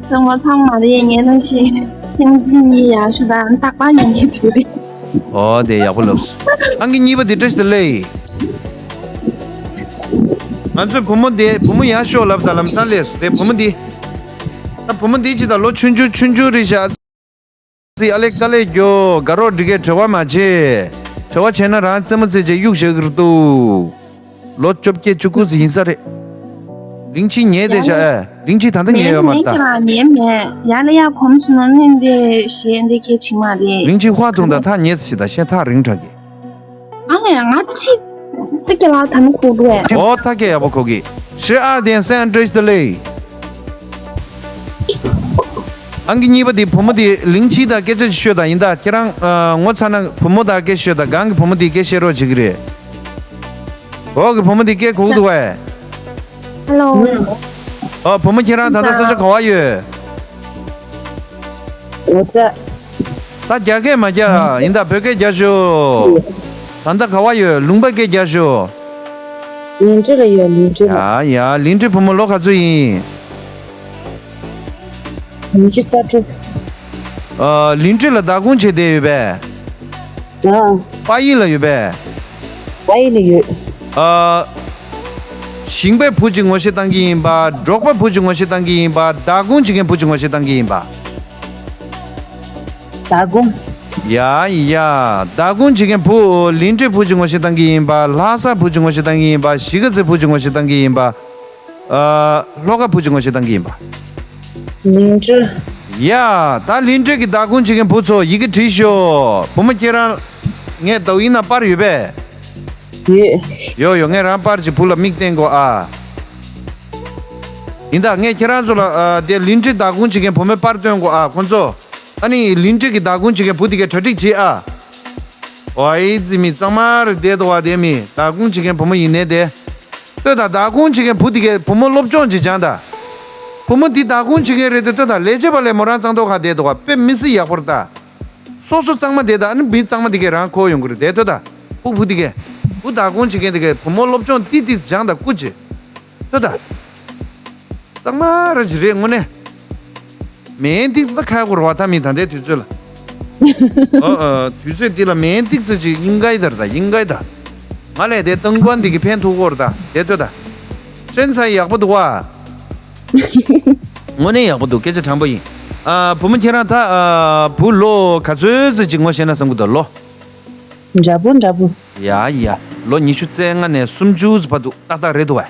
ང་ཚང་མ་རེད། ངས་ནང་བཞིན་ཐེངས་གཅིག་གཉིས་ཡར་ཞུ་དང་། རྟག་པར་ཡོང་གི་དུས་རེད། ཨོ་དེ་ཡག་པོ་ལབ་སོང་། ཨང་ཀི་གཉིས་པ་དེ་བཀྲ་ཤིས་བདེ་ལེགས། ང་ཚོའི་བུ་མོ་དེ། བུ་མོ་ཡར་ཤོག་ལབ་དང་། ལམ་སང་སླེབས་སོང་། དེ་བུ་མོ་དེ། ད་བུ་མོ་དེ་ཅི་ད། ལོ་ཆུང་ཆུང་ཆུང་ཆུང་རེད་ཤག་སི་ཨ་ལེ་དཀའ་ལས་རྒྱོ། དགའ་རོགས་འགྲིག་གས། བྲེལ་བ་མ་བྱེད། བྲེལ་བ་བྱས་ན་རང་རྩེད་མོ་རྩེ་བྱས་གཡུག་བཞག་གི་རེད་འདུག་ལོ་བཅོ་བརྒྱད་བཅུ་དགུ་ཙམ་ཡིན་ས་རེད། ལིང་ཅི་ཉལ་བསྡད་ཤག་ཨེ། ལིང་ཅི་ད་ལྟ་ཉལ་ཡོད་མ་རེད་ད། ཉལ་མེད། ཡར་ལ་ཡར་གོམས་སོང་ན་ནི་འདི་ཞེ་འདི་གལ་ཆེ་མ་རེད། ལིང་ཅི་ཧ་ཐུང་ད། ཐག་ཉེ་ཙམ་ཞིག་ད། ཤེས་ཐག་རིང་དྲགས་གི། ཨ་ལས་ང་ཚིག་ཏི་ཀེ་ལ་ད་ནི་གོ་དགོས། ཨོ་ཐག་ཀེ་ཡག་པོ་གོ་གི། ཤི་ཨར་དེན་སན་བཀྲ་ཤིས་བདེ་ལེགས། ཨང་ཀི་གཉིས་པ་དེ་བུ་མོ་དེ་ལིང་ཅི་དང་སྐད་ཆ་ཅིག་ཤོད་དང་། ཡིན་ད་ཁྱེད་རང་ཨ་ངོ་ཚ་ན་བུ་མོ་དང་སྐད་ཤོད་དང་། སྒང་གི་བུ་མོ་དེ་སྐད་བཤད་རོགས་བྱེད་ཀྱི་རེད། འོག་གི་བུ་མོ་དེ་སྐད་གོ་གི་འདུག་བས། ཧེ་ལོ། ཨ་བུ་མོ་ཁྱེད་རང་ད་ལྟ་ས་ཆ་ག་བ་ཡོད། ངོ་ཚ། ད་རྒྱ་སྐད་མ་རྒྱག་ཡིན་ད། བོད་སྐད་རྒྱག་ཤོག་ད་ལྟ་ག་བ་ཡོད། ལུང་པ་སྐད་རྒྱག་ཤོག་ལིང་ཏི་ལ་ཡོད། ལིང་ཏི་ལ། ཡ་ཡ། ལིང་ཏི་བུ་མོ་ལོ་ག་ཚོད་ཡིན། ཉི་ཤུ་རྩ་དྲུག་ཨ། ལིང་ཏི་ལ་བདག་སྐྱོང་བྱས་བསྡད་ཡོད་པས། ཨ། པ་ཡི་ལ་ཡོད་པས། པ་ཡི་ལ་ཡོད། ཨ། ཞིང་པའི་བུ་གཅིག་ངོ་ཤེས་བཏང་གི་ཡིན་པ། འབྲོག་པ་བུ་གཅིག་ངོ་ཤེས་བཏང་གི་ཡིན་པ། བདག་སྐྱོང་བྱེད་མཁན་བུ་གཅིག་ངོ་ཤེས་བཏང་གི་ཡིན་པ། བདག་སྐྱོང་། ཡ་ཡ། བདག་སྐྱོང་བྱེད་མཁན་བུ། ལིང་ཏི་བུ་གཅིག་ངོ་ཤེས་བཏང་གི་ཡིན་པ། ལྷ་ས་བུ་གཅིག་ངོ་ཤེས་བཏང་གི་ཡིན་པ། གཞིས་ཀ་རྩེ་བུ་གཅིག་ངོ་ཤེས་བཏང་གི་ཡིན་པ། ཨ། ལྷོ་ཁ་བུ་གཅིག་ངོ་ཤེས་བཏང་གི་ཡིན་པ། ལིང་ཏི། ཡ། ད་ལིང་ཏི་གི་བདག་སྐྱོང་བྱེད་མཁན་བུ་ཚོ་ཡི་གེ་བྲིས་ཤོག་བུ་མོ་ཁྱེད་རང་ངས་ཏོའུ་ཡི་ནང་པར་ཡོད་པས། ཡོད། ཡོད་ཡོད། ངས་རང་པར་གྱི་བུ་ལ་མིག་བསྟན་དགོས་ཨ། ཡིན་ད། ངས་ཁྱེད་རང་ཚོ་ལ་ཨ། དེ་ལིང་ཏི་བདག་སྐྱོང་བྱེད་མཁན་བུ་མོའི་པར་སྟོན་དགོས་ཨ། ཁོང་ཚོ་ཨ་ནི་ལིང་ཏི་གི་བདག་སྐྱོང་བྱེད་མཁན་བུ་དེ་གས་གྲ་སྒྲིག་བྱེད་ཨ། ཝའི་ཙི་མི་གཙང་མ་རེད་བསྡད་འདུག་བ། དེ་མི་བདག་སྐྱོང་བྱེད་མཁན་བུ་མོ་ཡིན་ནའི་དེ། ལྟོས་དང་། བདག་སྐྱོང་བྱེད་མཁན་བུ་དེ་གས་བུ་མོ་སློབ་སྦྱོང་ཅིག་སྦྱང་དང་། བུ་མོ་འདི་བདག་སྐྱོང་བྱེད་མཁན་རེད་དེ། ལྟོས་དང་། ལས་བྱེད་པ་ལས་མོ་རང་གཙང་ཏོག་ཁ་བསྡད་འདུག་བ། དཔེ་མི་སྲིད་ཡག་པོ་རེད་ད། སོ་སོ་གཙང་མ་བསྡད་དང་། ཨ་ནི་མི་གཙང་མ་དེ་གས་རང་འཁོར་ཡོང་གི་རེད་དེ། ལྟོས་དང་། བུ་བུ་དེ་གས། བུ་བདག་སྐྱོང་བྱེད་མཁན་དེ་གས་བུ་མོ་སློབ་སྦྱོང་ཏིག་ཏིག་སྦྱང་དང་། སྐུ་མཁྱེན། ལྟོས་དང་། གཙང་མ་ར་ཅིག་རེད་དངོས་གནས། མེན་ཏིག་ཙི་ད་ཁ་ཡག་པོ་རེད་བ། ད་མི་ད་ལྟའི་དུས་ཚོད་ལ། ཨ་ཨ། དུས་ཚོད་འདི་ལ་མེན་ཏིག་ཙི་ཅིག་ཡིན་ག་ཡི་ད་རེད་ད། ཡིན་ག་ཡི་ད། ང་ལས་དེ་ཏང་ཀོན་འདི་གི་ཕན་ཐོགས་ཀོ་རེད་ད། དེ་ལྟོས་ད། ཤན་ཚ་ཡག་པོ་འདུག་བ། དངོས་གནས་ཡག་པོ་འདུག་སྐད་ཆ་དྲང་པོ་ཡིན། ཨ། བུ་མོ་ཁྱེད་རང་ད། ཨ། བུ་ལོ་ག་ཚོད་ཙི་ཅིག་ངོ་ཤེས་ན་བསམ་གི་འདུག་ལོ། འདྲ་པོ་འདྲ་པོ། ཡ་ཡ། ལོ་ཉི་ཤུ་རྩ་ལྔ་ནས་སུམ་ཅུ་ཙི་བར་དུ་ཏག་ཏག་རེད་འདུག་བ།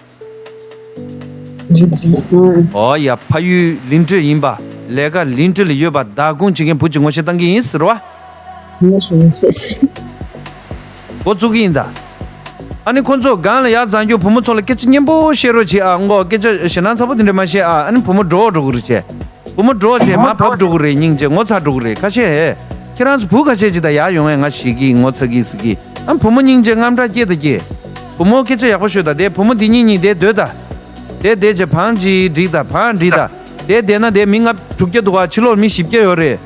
རེད་རེད། ཨ། ཨོ་ཡ། ཕ་ཡུལ་ལིང་ཏི་ཡིན་པ། ལས་ཀ་ལིན་ཀྲི་ལ་ཡོད་པ་བདག་སྐྱོང་བྱེད་མཁན་བུ་གཅིག་ངོ་ཤེས་བཏང་གི་ཡིན་ཟེར་བ། ངོ་ཤེས་ཟེར། འགོ་བཙུགས་ཀྱི་ཡིན་ད། ཨ་ནི་ཁོ་ཚོ་སྒང་ལ་ཡར་འཛེགས་རྒྱུ་བུ་མོ་ཚོ་ལ་སྐད་ཆ་སྙན་པོ་བཤད་རོགས་བྱེད་ཨ། མགོ་སྐད་ཆ་ཞེ་ན་ཚ་པོ་དེ་འདྲ་མ་བཤད་ཨ། ཨ་ནི་བུ་མོ་འགྲོ་འགྲོ་གི་རེད་བྱས། བུ་མོ་འགྲོ་བྱས་མ་བབས་འགྲོ་གི་རེད། སྙིང་རྗེ་ངོ་ཚ་འགྲོ་གི་རེད། ཁ་ཤས་ཧེ། ཁྱེད་རང་ཚོ་བུ་ཁ་ཤས་ཅིག་ད་ཡར་ཡོང་ངས་ང་ཞེད་ཀྱི་ངོ་ཚ་གི་ཟེར་གི། ཨ་བུ་མོ་སྙིང་རྗེ་དངངས་སྐྲག་སྐྱེས་ད་སྐྱེས། བུ་མོ་སྐད་ཆ་ཡག་པོ་ཤོད་ད། དེ་བུ་མོ་འདི་གཉིས་གཉིས་དེ་སྡོད་ད། དེ་དེ་བྱས་བང་ཅིག་བསྒྲིགས་ད་བང་བསྒྲིགས་ད། དེ་བསྡད་ན་དེ་མི་ལྔ་དྲུག་བརྒྱ་འདུག་ག་ཕྱི་ལོགས་མི་བཞི་བརྒྱ་ཡོད་རེད།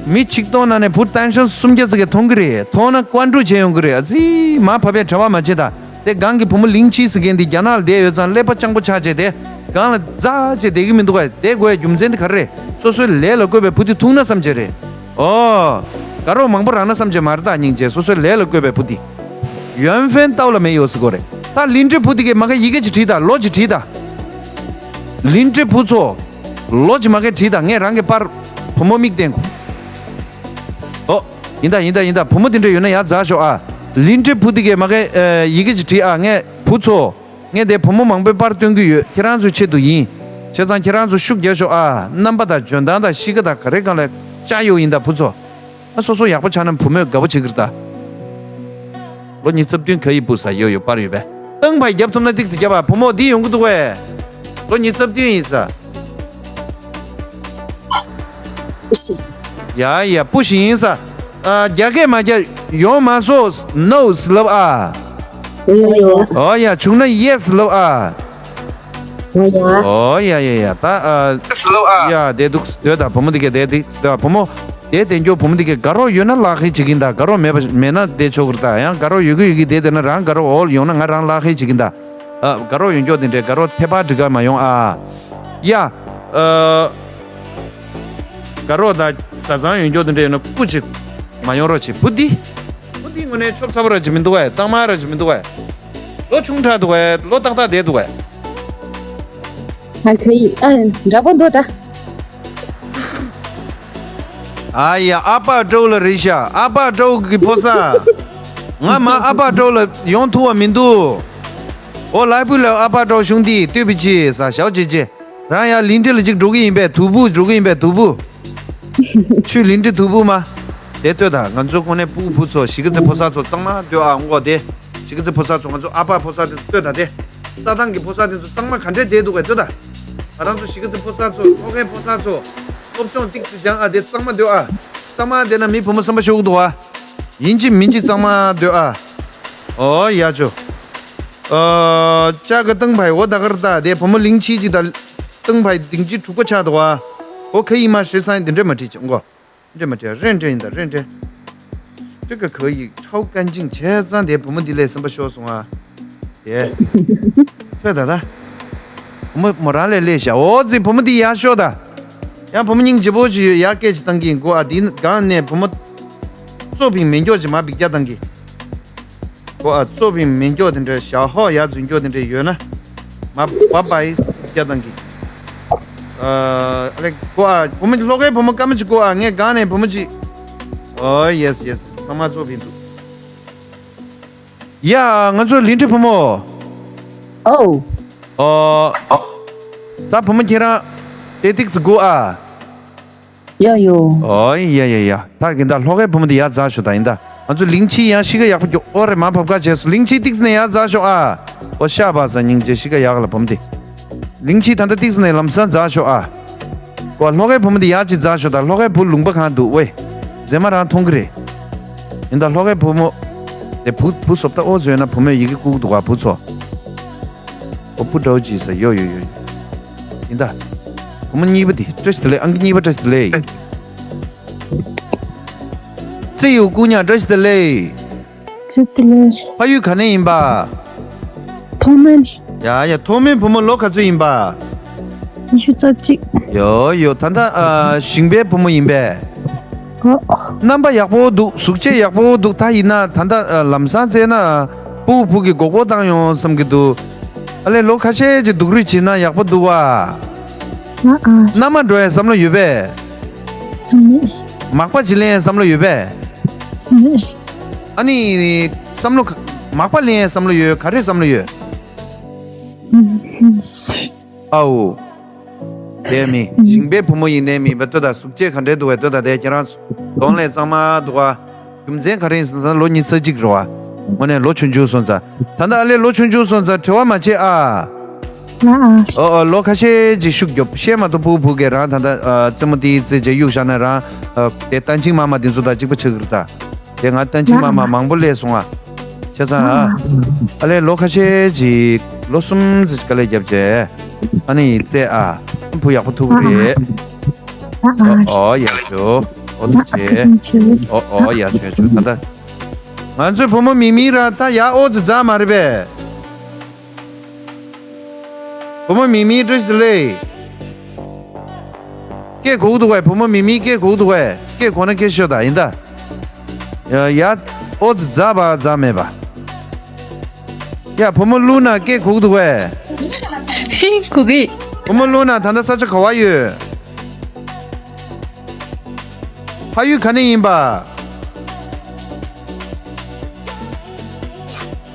མི་ཆིག་སྟོང་ནང་ནས་བུ་ཏན་ཤོན་སུམ་བརྒྱ་ཙམ་གྱིས་མཐོང་གི་རེད། མཐོང་ན་བཀའ་འགྲུལ་བྱས་ཡོང་གི་རེད། ཨ་ཙི་མ་བབས་པའི་གྲྭ་པ་མ་བྱེད་ད། དེ་སྒང་གི་བུ་མོ་ལིང་ཆི་ཟེར་མཁན་འདི་རྒྱ་ནག་ལ་བསྡད་ཡོད་ཙང་ཀླད་པ་སྤྱང་པོ་ཆགས་བྱས་དེ་སྒང་ལ་འཛེགས་བྱས་བསྡད་ཀྱི་མི་འདུག་ག་དེ་དགོས་ཡ་རྒྱུ་མཚན་དེ་ག་རེ་རེད། སོ་སོའི་ལས་ལ་བཀོད་པའི་བུ་དེ་ཐུག་ན་བསམ་བྱས་རེད། ཨོ། དགའ་རོགས་མང་པོ་རག་ན་བསམ་བྱས་མ་རེད་ད། སྙིང་རྗེ་སོ་སོའི་ལས་ལ་བཀོད་པའི་བུ་དེ། ཡོན་ཧྥེན་ཏའོ་ལ་མེ་ཡོད་ཟེར་གོ་རེད། ད་ལིན་ཀྲི་བུ་དེ་གས་མ་གས་ཡི་གེ་ཅིག་བྲིས་ད། ལོ་ཅིག་བྲིས་ད། ལིན་ཀྲི་བུ་ཚོ། ལོ་ཅིག་མ་གས་བྲིས་ད། ངས་རང་གི་པར་བུ་མོ་མིག་བསྟན་གོ་ཨོ། ཡིན་ད་ཡིན་ད་ཡིན་ད། བུ་མོ་དེ་འདྲ་ཡོད་ན་ཡར་འཛེགས་ཤོག་ཨ། ལིན་ཀྲི་བུ་དེ་གས་མ་གས་ཡི་གེ་ཅིག་བྲིས་ཨ། ངས་བུ་ཚོ། ངས་དེ་བུ་མོ་མང་པོའི་པར་སྟོན་གྱི་ཡོད། ཁྱེད་རང་ཚོའི་ཆེད་དུ་ཡིན། བྱས་ཙང་ཁྱེད་རང་ཚོ་ཤུགས་རྒྱག་ཤོག་ཨ། རྣམ་པ་དང་འཇོན་ཐང་དང་གཤིས་ཀ་དང་ག་རེ་སྒང་ལ་ལྕགས་ཡོད་ཡིན་ད་བུ་ཚོ། ཨ་སོ་སོ་ཡག་པོ་ཆགས་ན་བུ་མོས་དགའ་པོ་བྱེད་ཀྱི་རེད་ད། ལོ་ཉི་ཤུ་རྩ་བདུན་ག་ཡི་བུ་ས་ཡོད་ཡོད་པར་ཡོད་པས། སྟོང་ཕྲག་བརྒྱབ་ཐུབ་ན་ཏིག་ཙི་བརྒྱབ་ཨ། བུ་མོ་འདི་ཡོང་གི་འདུག་བས། ལོ་ཉི་ཤུ་རྩ་བདུན་ཡིན་ས། ཡ་ཡ་པུ་ཤི་ཡིན་ས། ཨ་རྒྱ་སྐད་མ་རྒྱག་ཡོང་མ་སོང་ནོ་ལབ་ཨ། ཡོ་ཡོ། ཨོ་ཡ་བྱུང་ན་ཡེ་སི་ལབ་ཨ། ཨོ་ཡ། ཨོ་ཡ་ཡ་ཡ་ད་ཨ། ཡ་དེ་འདུག་སྡོད་ད། བུ་མོ་འདི་གས་དེ་འདི་སྡོད་བུ་མོ། དེ་དེ་འགྱོ་བུ་མོ་འདི་གས་དགའ་རོགས་ཡོད་ན་ལག་ཁེ་བྱེད་ཀྱིན་ད། དགའ་རོགས་མེད་པ་མེད་ན་དེ་ཆོག་གི་རེད་ད། ཡང་དགའ་རོགས་ཡོད་གི་ཡོད་གི་དེ་དེ་ན་རང་དགའ་རོགས་འོག་ཡོང་ན་ང་རང་ལག་ཁེ་བྱེད་ཀྱིན་ད། ཨ་དགའ་རོགས་ཡོང་འགྱོ་དེ་འདྲས་དགའ་རོགས་ཐད་པ་འགྲིག་ག་མ་ཡོང་ཨ། ཡ། ཨ། དགའ་རོགས་དང་བཟའ་ཚང་ཡོང་འགྱོ་དེ་འདྲས་ཡོད་ན་སྐུ་ཅིག་མ་ཡོང་རོགས་བྱེད། བུ་འདི། བུ་འདི་དངོས་གནས་ཆོབ་ཚ་པོ་ར་ཅིག་མི་འདུག་བས། གཙང་མ་ར་ཅིག་མི་འདུག་བས། ལོ་ཆུང་དྲགས་འདུག་བས། ལོ་ཏག་ཏག་བསྡད་འདུག་བས། ད་ཁ་ཡི་ཨ་འདྲ་པོ་འདུག་ད། ཨ་ཡ་ཨ་ཕ་ཀྲོའུ་ལ་རེད་ཤག་ཨ་ཕ་ཀྲོའུ་གི་ཕོ་གསར། ང་མ་ཨ་ཕ་ཀྲོའུ་ལ་ཡོང་ཐུབ་པ་མི་འདུག་ཨོ་ལའི་བུ་ལ་ཨ་ཕ་ཀྲོའུ་ཞུང་དེ་ལྟོས་པི་ཅི་ས་ཞའོ་ཅེ་ཅེ། རང་ཡ་ལིན་ཀྲི་ལ་ཅིག་འགྲོ་གི་ཡིན་པས། དུ་བུ་འགྲོ་གི་ཡིན་པས་དུ་བུ། ཆུ་ལིན་ཀྲི་དུ་བུ་མ། དེ་ལྟོས་ད། ང་ཚོ་ཁོ་ནས་སྤུ་གུ་བུ་ཚོ་གཞིས་ཀ་རྩེ་ཕོ་གསར་ཚོ་གཙང་མ་སྡོད་ཨ། འོ་དེ། གཞིས་ཀ་རྩེ་ཕོ་གསར་ཚོ་ང་ཚོ་ཨ་ཕ་ཕོ་གསར་དེ་ཚོ་ལྟོས་ད་དེ། རྩྭ་ཐང་གི་ཕོ་གསར་དེ་ཚོ་གཙང་མ་ག་འདྲས་བསྡད་འདུག་གས་ལྟོས་ད། ང་རང་ཚོ་གཞིས་ཀ་རྩེ་ཕོ་གསར་ཚོ་ལྷོ་ཁའི་ཕོ་གསར་ཚོ། སློབ་སྦྱོང་ཏིག་ཙི་སྦྱང་ཨ། དེ་གཙང་མ་སྡོད་ཨ། གཙང་མ་བསྡད་ན་མི་བུ་མོ་བསམ་པ་ཤོར་གི་འདུག་ཨ། ཡིན་གཅིག་མིན་གཅིག་གཙང་མ་སྡོད་ཨ། ཨོ་ཡ་ཅོ། ཨ། ཅག་གི་ཏང་ཕའི་འོ་ད་གར་ད་དེ་བུ་མོ་ལིང་ཆི་ཅིག་ད། ཏང་ཕའི་སྡིངས་ཆ་དྲུག་པ་ཆགས་འདུག་ཨ། འོ་ཁ་ཡི་མ་ཧྲི་སང་འདི་འདྲས་མ་བྲིས་ཅིག་འགོ། འདྲས་མ་བྲིས་རེད་འདྲས་ཡིན་ད་རེད་འདྲས། ཅི་ག་ག་ཡིག་ཁྲའོ་ཀན་ཅིང་བྱས་ཙང་དེ་བུ་མོ་འདི་ལས་སེམས་པ་ཤོར་སོང་ཨ། དེ། ཐོས་ད་ད། བུ་མོ་མོ་རང་ལས་ལས་བཞག་འོ་ཙི་བུ་མོ་འདི་ཡར་ཤོག་ད། ཡང་བུ་མོ་སྙིང་རྗེ་པོ་ཅིག་ཡོད་ཡར་སྐད་ཅིག་བཏང་གིན་གོ་ཨ། འདི་སྒང་ནས་བུ་མོ། ཙོ་ཕིང་མེ་མགྱོགས་ཅིག་མ་འབིག་རྒྱག་བཏང་གིན། གོ་ཨ་ཙོ་བིང་མེ་མགྱོགས་དེ་འདྲ་ཞག་ཧོག་ཡར་འཛུལ་མགྱོགས་དེ་འདྲ་ཡོད་ན། མ་བ་བའི་སྐྱ་དང་གི། ཨ་ལེ་གོ་ཨ་བུ་མོ་ལྷོ་ཁའི་བུ་མོ་སྐར་མ་ཅིག་གོ་ཨ། ངས་སྒང་ནས་བུ་མོ་ཅིག་ཨོ་ཡེས་ཡེས་ཚང་མ་ཙོ་བིང་འདུག་ཡ་ང་ཚོ་ལིན་ཁྲི་བུ་མོ། ཨོ། ཨོ། ད་བུ་མོ་ཁྱེད་རང་དེ་ཏིག་ཙི་གོ་ཨ། ཡ་ཡོ། ཨོ་ཡ་ཡ་ཡ། ད་གིན་ད་ལྷོ་ཁའི་བུ་མོ་འདི་ཡར་འཛེགས་ཤོག་ད་ཡིན་ད། ང་ཚོ་ལིང་ཆི་ཡང་གཤིས་ཀ་ཡག་པོ་རྒྱོ་ཨོ་རེ་མ་བབ་ཁ་བྱས་སོ། ལིང་ཆི་ཏིག་ཙི་ནས་ཡར་འཛེགས་ཤོག་ཨ། ཨོ་ཤ་བ་ས་སྙིང་རྗེ་གཤིས་ཀ་ཡག་ལ་བུ་མོ་འདི། ལིང་ཆི་ད་ལྟ་ཏིག་ཙི་ནས་ལམ་སང་འཛེགས་ཤོག་ཨ། ཀོ་ལྷོ་ཁའི་བུ་མོ་འདི་ཡར་ཅིག་འཛེགས་ཤོག་ད་ལྷོ་ཁའི་བུ་ལུང་པ་གང་འདུག་ཝེ། མཛེས་མ་རང་མཐོང་གི་རེད། ཡིན་ད་ལྷོ་ཁའི་བུ་མོ། དེ་བུ་བུ་སོབ་ད་ཨོ་ཟོས་ན་བུ་མོས་ཡི་གེ་བསྐུར་གི་འདུག་ག་བུ་ཚོ། ཨོ་བུ་འདྲ་བོ་ཅིག་ས་ཡོ་ཡོ་ཡོ། ཡིན་ད། བུ་མོ་གཉིས་པ་དེ་བཀྲ་ཤིས་བདེ་ལེགས། ཨང་ཀི་གཉིས་པ་བཀྲ་ཤིས་བདེ་ལེགས། ཙི་ཡུ་སྐུ་ཉག་བཀྲ་ཤིས་བདེ་ལེགས། བཀྲ་ཤིས་བདེ་ལེགས། ཕ་ཡུལ་ག་ནས་ཡིན་པ། ཐོག་མན། ཡ་ཡ་ཐོག་མན་བུ་མོ་ལོ་ག་ཚོད་ཡིན་པ། ཉི་ཤུ་རྩ་གཅིག་ཡོ་ཡོ་ད་ལྟ་ཨ་ཞིང་པའི་བུ་མོ་ཡིན་པས། ཨོ། རྣམ་པ་ཡག་པོ་འདུག་གཟུགས་བྱད་ཡག་པོ་འདུག་ད་ཡིན་ན་ད་ལྟ་ཨ་ལམ་སང་བཙལ་ན་ཨ་སྤུ་གུ་བུ་གི་མགོ་སྐོར་བཏང་ཡོང་བསམ་གྱི་འདུག་ཨ་ལས་ལོ་ཁ་ཤས་ཀྱི་སྡུག་རུས་བྱེད་ན་ཡག་པོ་འདུག་བ། ཨ་ཨ། མནའ་མ་འགྲོ་ཡའི་བསམ་བློ་ཡོད་པས། མེད། མག་པ་ཅིག་ལེན་ཡའི་བསམ་བློ་ཡོད་པས། མེད། ཨ་ནི། བསམ་བློ་ག་མག་པ་ལེན་ཡའི་བསམ་བློ་ཡོད་ག་རེ་བསམ་བློ་ཡོད། ཨའོ། དེ་མིན་ཞིང་པའི་བུ་མོ་ཡིན་ནའི་མིན་པ་ལྟོས་དང་། གཟུགས་བྱད་ག་འདྲའི་འདུག་བས་ལྟོས་དང་། དེ་ཁྱེད་རང་གདོང་ལས་གཙང་མ་འདུག་བ། རྒྱུ་མཚན་ག་རེ་ཡིན་ཟེར་ན། ད་ལོ་ཉི་ཤུ་རྩ་གཅིག་རེད་བ། དངོས་གནས་ལོ་ཆུང་ཆུང་སོང་ཙང་། ད་ལྟ་ཨ་ལས་ལོ་ཆུང་ཆུང་སོང་ཙང་དྲི་བ་མ་བྱེད་ཨ། ཨ་ཨ། ཨོ་ཨོ། ལོ་ཁ་ཤས་ཅིག་ཤུགས་རྒྱོབ། བཤད་མ་ཐུབ། ཕྲུ་གུ་ཕྲུ་གུ་གིས་རང་ད་ལྟ་ཨ་རྩེད་མོ་ཏིག་ཙེ་བྱས་གཡུག་བཞག་ན་རང་ཨ་དེ་ད་ཅིང་མ་མ་དེ་ཚོ་དང་གཅིག་པ་ཆགས་ཀྱི་རེད་ད། དེ་ང་ད་ཅིང་མ་མ་མང་པོ་སླེབས་སོང་ཨ། བྱས་ཙང་ཨ། ཨ་ལས་ལོ་ཁ་ཤས་ཅིག་ལོ་གསུམ་ཙམ་ཅིག་དཀའ་ལས་བརྒྱབ་བྱས། ཨ་ནི་རྩེད་ཨ། བུ་ཡག་པོ་ཐུག་གི་རེད། ཨ་ཨ། ཨོ་ཨོ་ཡག་ཤོས། ཨོ་ཐུགས་རྗེ་ཆེ། ཨོ་ཨོ་ཡག་ཤོས་ཡག་ཤོས། ད་ལྟ་ང་ཚོའི་བུ་མོ་མིག་མིག་རང་ད་ཡར་ཨོ་ཙི་འཛག་མ་རེད་པས། བུ་མོ་མིག་མིག་བཀྲ་ཤིས་བདེ་ལེགས། སྐད་གོ་གི་འདུག་གས། བུ་མོ་མིག་མིག་སྐད་གོ་གི་འདུག་གས། སྐད་གོ་ན་སྐད་ཤོད་ད་ཡིན་ད། ཡ་ཡ། ཨོ་ཙི་འཛག་པ་འཛག་མེད་པ། ཡ་བུ་མོ་ལུ་ན་སྐད་གོ་གི་འདུག་གས། གོ་གི། བུ་མོ་ལུ་ན་ད་ལྟ་ས་ཆ་ག་བ་ཡོད། ཕ་ཡུལ་ག་ནས་ཡིན་པ།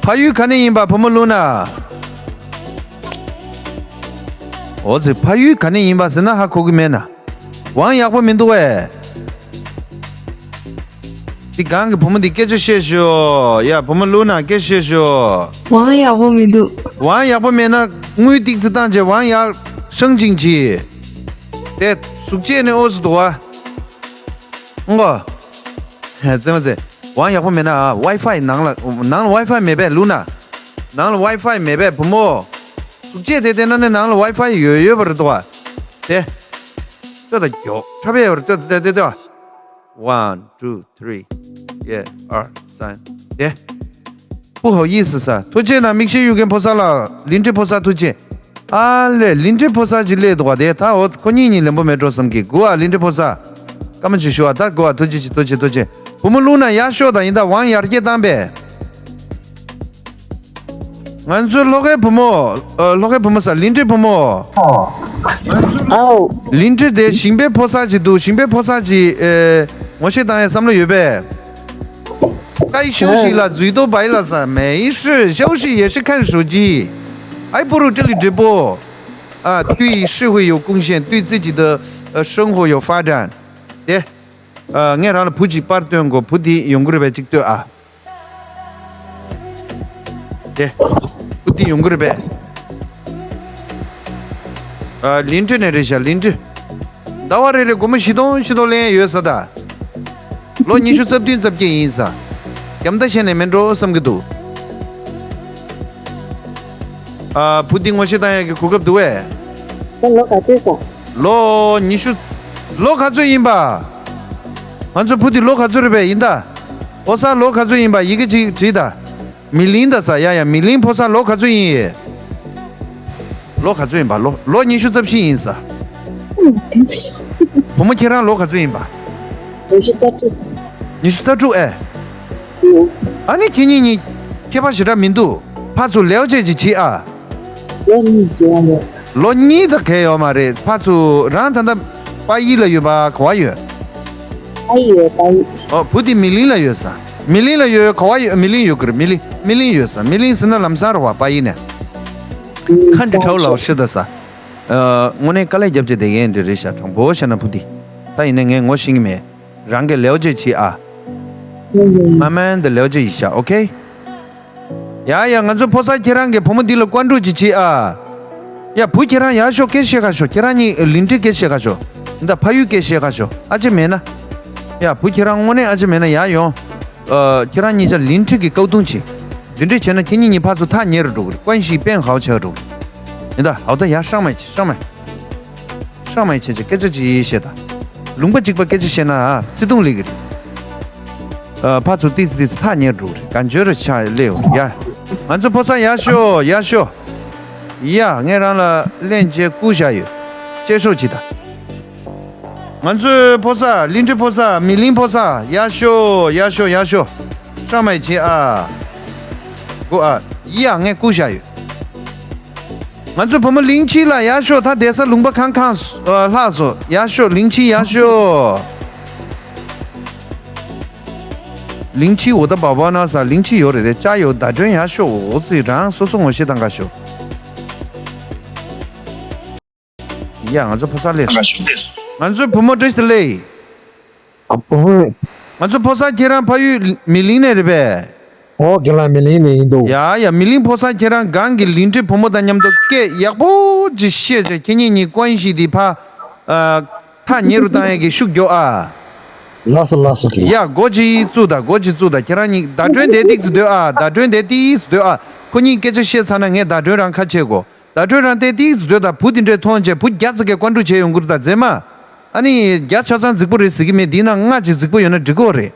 ཕ་ཡུལ་ག་ནས་ཡིན་པ་བུ་མོ་ལུ་ན། ཨོ་ཙི་ཕ་ཡུལ་ག་ནས་ཡིན་པ་ཟེར་ན་ཧ་གོ་གི་མེད་ན། དབང་ཡག་པོ་མི་འདུག་བས། འདི་སྒང་གི་བུ་མོ་འདི་སྐད་ཆ་བཤད་ཤོག་ཡ་བུ་མོ་ལུ་ན་སྐད་ཆ་བཤད་ཤོག་དབང་ཡག་པོ་མི་འདུག་དབང་ཡག་པོ་མེད་ན་དངུལ་ཏིག་ཙི་བཏང་བྱས་དབང་ཡག་ཧྲང་ཅིང་ཅི། དེ་གཟུགས་བྱད་ནི་ཨོ་ཙི་འདུག་བ། ཨང་གོ། ཙེ་མ་ཙེ། དབང་ཡག་པོ་མེད་ན་ཨ། ཝའི་ཕའི་ནང་ལ་ནང་ལ་ཝའི་ཕའི་མེད་པས་ལུ་ན། ནང་ལ་ཝའི་ཕའི་མེད་པས་བུ་མོ། གཟུགས་བྱད་དེ་བལྟས་ན་ནི་ནང་ལ་ཝའི་ཕའི་ཡོད་ཡོད་པ་རེད་དོ། དེ། ལྟོས་དང་མགྱོགས་ཁྲ་བས་པར་ལྟོས་དང་ལྟོས་དང་ལྟོས། One, two, three. ཡེ། ཨར། སན། དེ། 不好意思 ས། ཐུགས་རྗེ་གནང་། མིག་ཤེལ་གཡུག་མཁན་ཕོ་གསར་ལགས། ལིན་ཀྲི་ཕོ་གསར་ཐུགས་རྗེ། ཨ་ལས། ལིན་ཀྲི་ཕོ་གསར་ཅིག་སླེབས་འདུག་བ། དེ་ད་འོ་ཁོ་གཉིས་གཉིས་ལེན་པོ་མེད་འགྲོ་བསམ་གི། སྒུག་ཨ། ལིན་ཀྲི་ཕོ་གསར། སྐར་མ་ཅིག་ཞུ་ཨ། ད་སྒུག་ཨ། ཐུགས་རྗེ་ཆེ། ཐུགས་རྗེ་ཆེ། ཐུགས་རྗེ་ཆེ། བུ་མོ་ལུ་ན་ཡར་ཤོག་དང་ཡིན་ད། དབང་ཡར་རྒྱས་བཏང་པས། ང་ཚོའི་ལྷོ་ཁའི་བུ་མོ། ཨ། ལྷོ་ཁའི་བུ་མོ་ས། ལིན་ཀྲི་བུ་མོ། ཨའོ། ལིན་ཀྲི་དེ་ཞིང་པའི་ཕོ་གསར་ཅིག་འདུག་ཞིང་པའི་ཕོ་གསར་ཅིག་ཨེ། ངོ་ཤེས་བཏང་ཡའི་བསམ་བློ་ཡོད་པས། 该休息了，嘴都白了噻，没事，休息也是看手机。还不如这里直播。啊，对社会有贡献，对自己的呃生活有发展。དེ། ཨ། ངས་རང་ལ་བུ་གཅིག་པར་སྟོན་དགོས། བུ་དེ་ཡོང་གི་རེད་པས། གཅིག་ལྟོས་ཨ། དེ། བུ་དེ་ཡོང་གི་རེད་པས། ཨ། ལིན་ཀྲི་ནས་རེད་ཤག་ལིན་ཀྲི། ཟླ་བ་རེ་རེ་སྒོར་མོ་བཞི་སྟོང་བཞི་སྟོང་ལེན་ཡོད་ས་ད། ལོ་ཉི་ཤུ་རྩ་བདུན་རྩ་བརྒྱད་ཡིན་ས། རྒྱམ་ད་བཤད་ནས་མིན་འགྲོ་བསམ་གྱི་འདུག་ཨ། བུ་འདི་ངོ་ཤེས་བཏང་ཡག་གི་གོ་སྐབས་འདུག་བས། ད་ལོ་ག་ཚོད་སོང་། ལོ་ཉི་ཤུ། ལོ་ག་ཚོད་ཡིན་པ། ང་ཚོ་བུ་འདི་ལོ་ག་ཚོད་རེད་པས། ཡིན་ད། ཨོ་ས། ལོ་ག་ཚོད་ཡིན་པ་ཡི་གེ་གཅིག་བྲིས་ད། མི་ལིང་ད་ས། ཡ་ཡ། མི་ལིང་ཕོ་གསར་ལོ་ག་ཚོད་ཡིན། ལོ་ག་ཚོད་ཡིན་པ། ལོ་ལོ་ཉི་ཤུ་རྩ་བཞི་ཡིན་ས། བུ་མོ་ཁྱེད་རང་ལོ་ག་ཚོད་ཡིན་པ། ཉི་ཤུ་རྩ་དྲུག་ཉི་ཤུ་རྩ་དྲུག་ཨེ། ཨ་ནི་ཁྱེད་གཉིས་གཉིས་ཁྱད་པར་ཞེ་དྲག་མི་འདུག་ཕར་ཚུར་ལེའོ་བྱེད་ཅིག་བྱེད་ཨ། ལོ་གཉིས་འགྱུར་བ་ཡོད་ས། ལོ་གཉིས་ད་གས་ཡོད་མ་རེད། ཕར་ཚུར་རང་ད་ལྟ་པ་ཡི་ལ་ཡོད་པ་ག་བ་ཡོད། པ་ཡི་ཡོད། པ་ཡི། ཨོ། བུ་དེ་མི་ལིང་ལ་ཡོད་ས། མི་ལིང་ལ་ཡོད། ག་བ་ཡོད། མི་ལིང་ཡོད་གི་རེད། མི་ལིང་། མི་ལིང་ཡོད་ས། མི་ལིང་ཟེར་ན་ལམ་སང་རེད་བ། པ་ཡི་ནས། ཁ་འདྲི་ཁྲའོ་ལའོ་ཧྲི་ད་ས། ཨ། དངོས་གནས་དཀའ་ལས་རྒྱབ་བྱས་བསྡད་མཁན་འདི་རེད་ཤག་དྲང་པོ་བཤད་ན་བུ་དེ། ད་ཡིན་ནའི་ངས་ངོ་ཤེས་ཀྱི་མེད། རང་གིས་ལེའོ་བྱེད་བྱེད་ཨ། ང་མན་འདི་ལེའོ་བྱེད་ཡིན་ཤག་ཨོ་ཁེ། ཡ་ཡ། ང་ཚོ་ཕོ་གསར་ཁྱེད་རང་གིས་བུ་མོ་འདི་ལ་བཀའ་འདྲི་ཅིག་བྱེད་ཨ། ཡ། བུ་ཁྱེད་རང་ཡར་ཤོག་སྐད་བཤད་ག་ཤོག་ཁྱེད་རང་གཉིས་ལིན་ཀྲི་སྐད་བཤད་ག་ཤོག་འདི་ཕ་ཡུལ་སྐད་བཤད་ག་ཤོག་ཨ་ཅེ་མེད་ན། ཡ། བུ་ཁྱེད་རང་དངོས་གནས་ཨ་ཅེ་མེད་ན་ཡར་ཡོང་། ཨ། ཁྱེད་རང་གཉིས་ཆ་ལིན་ཀྲི་གི་ཀའུ་ཏུང་བྱེད། འདི་འདྲས་བྱས་ན་ཁྱེད་གཉིས་གཉིས་ཕར་ཚུར་ཐག་ཉེ་རུ་འགྲོ་གི་རེད། ཀོན་ཤི་པེན་ཧའོ་ཆགས་འགྲོ་གི་རེད། ཡིན་ད། ཧའོ་ད། ཡ། ཧྲང་མ་ཡི་ཆེ། ཧྲང་མ་ཡི། ཧྲང་མ་ཡི་ཆེ་ཆེ། སྐད་ཆ་ཅིག་བཤད་ད། ལུང་པ་གཅིག་པ་སྐད་ཆ་བཤད་ན་ཨ། བརྩེ་དུང་སླེབས་ཀྱི་རེད། ཨ། ཕར་ཚུར་ཏིས་ཏིས་ཐག་ཉེ་རུ་འགྲོ་གི་རེད། གང་བྱོས་རུ་ཆགས་སླེབས་ཡོང་། ཡ། ང་ཚོ་ཕོ་གསར་ཡར་ཤོག་ཡར་ཤོག་ཡ། ངས་རང་ལ་ལན་བྱས་བསྐུར་བཞག་ཡོད། བཅད་ཤོག་ཅིག་ད། ང་ཚོའི་ཕོ་གསར། ལིན་ཀྲི་ཕོ་གསར། མི་ལིང་ཕོ་གསར། ཡར་ཤོག་ཡར་ཤོག་ཡར་ཤོག་ཧྲང་མ་ཡི་ཆེ་ཨ། གོ་ཨ། ཡ། ངས་བསྐུར་བཞག་ཡོད། ང་ཚོའི་བུ་མོ་ལིང་ཆི་ལགས་ཡར་ཤོག་ད་བསྡད་ས་ལུང་པ་ཁང་ཁང་སོ། ཨ། ལྷག་སོ། ཡར་ཤོག་ལིང་ཆི་ཡར་ཤོག་ལིང་ཆི། འོ་ད་བ་བ་ན་ས། ལིང་ཆི་ཡོད་རེད་དེ། ཅ་ཡོད། ད་དྲོན་ཡར་ཤོག་འོ་ཙི། རང་སོ་སོ་ངོ་ཤེས་བཏང་ག་ཤོག་ཡ། ང་ཚོ་ཕོ་གསར་སླེབས་སོང་། ང་ཚོའི་བུ་མོ་བཀྲ་ཤིས་བདེ་ལེགས། ཨ་ཕོ་བོ། ང་ཚོ་ཕོ་གསར་ཁྱེད་རང་ཕ་ཡུལ་མི་གླིང་ནས་རེད་པས། ཨོ་རྒན་ལགས། མི་གླིང་ནས་ཡིན་འདུག་ཡ་ཡ། མི་གླིང་ཕོ་གསར་ཁྱེད་རང་སྒང་གི་ལིང་ཏི་བུ་མོ་དང་མཉམ་དུ་སྐད་ཡག་པོ་ཅིག་བཤད་བྱས། ཁྱེད་གཉིས་གཉིས་ཀོན་ཤིས་དེ་ཕ། ཨ། ཐག་ཉེ་རུ་བཏང་ཡས་ཀྱི་ཤུགས་རྒྱོབ་ཨ། ལགས་སོ་ལགས་སོ་རྒན་ལགས། ཡ། སྒོ་ཅིག་བཙུགས་དང་། སྒོ་ཅིག་བཙུགས་དང་། ཁྱེད་རང་གཉིས་བརྡ་སྤྲོད་དེ་ཏིག་ཙི་སྡོད་ཨ། བརྡ་སྤྲོད་དེ་ཏིག་ཙི་སྡོད་ཨ། ཁོ་གཉིས་སྐད་ཆ་བཤད་ཚར་ན་ངས་བརྡ་སྤྲོད་རང་ཁ་ཕྱེ་དགོས། བརྡ་སྤྲོད་རང་དེ་ཏིག་ཙི་སྡོད་དང་། བུ་དེ་འདྲས་མཐོང་བྱས། བུ་བརྒྱ་ཙི་གས་བཀའ་འདྲི་བྱས་ཡོང་གི་རེད་ད་མཛེས་མ། ཨ་ནི་བརྒྱ་ཆ་ཚང་རྫིག་པོ་རེད་ཟེར་གྱི་མེད། འདི་ན་ལྔ་ཅིག་རྫིག་པོ་ཡོད་ན་འགྲིག་གི་རེད།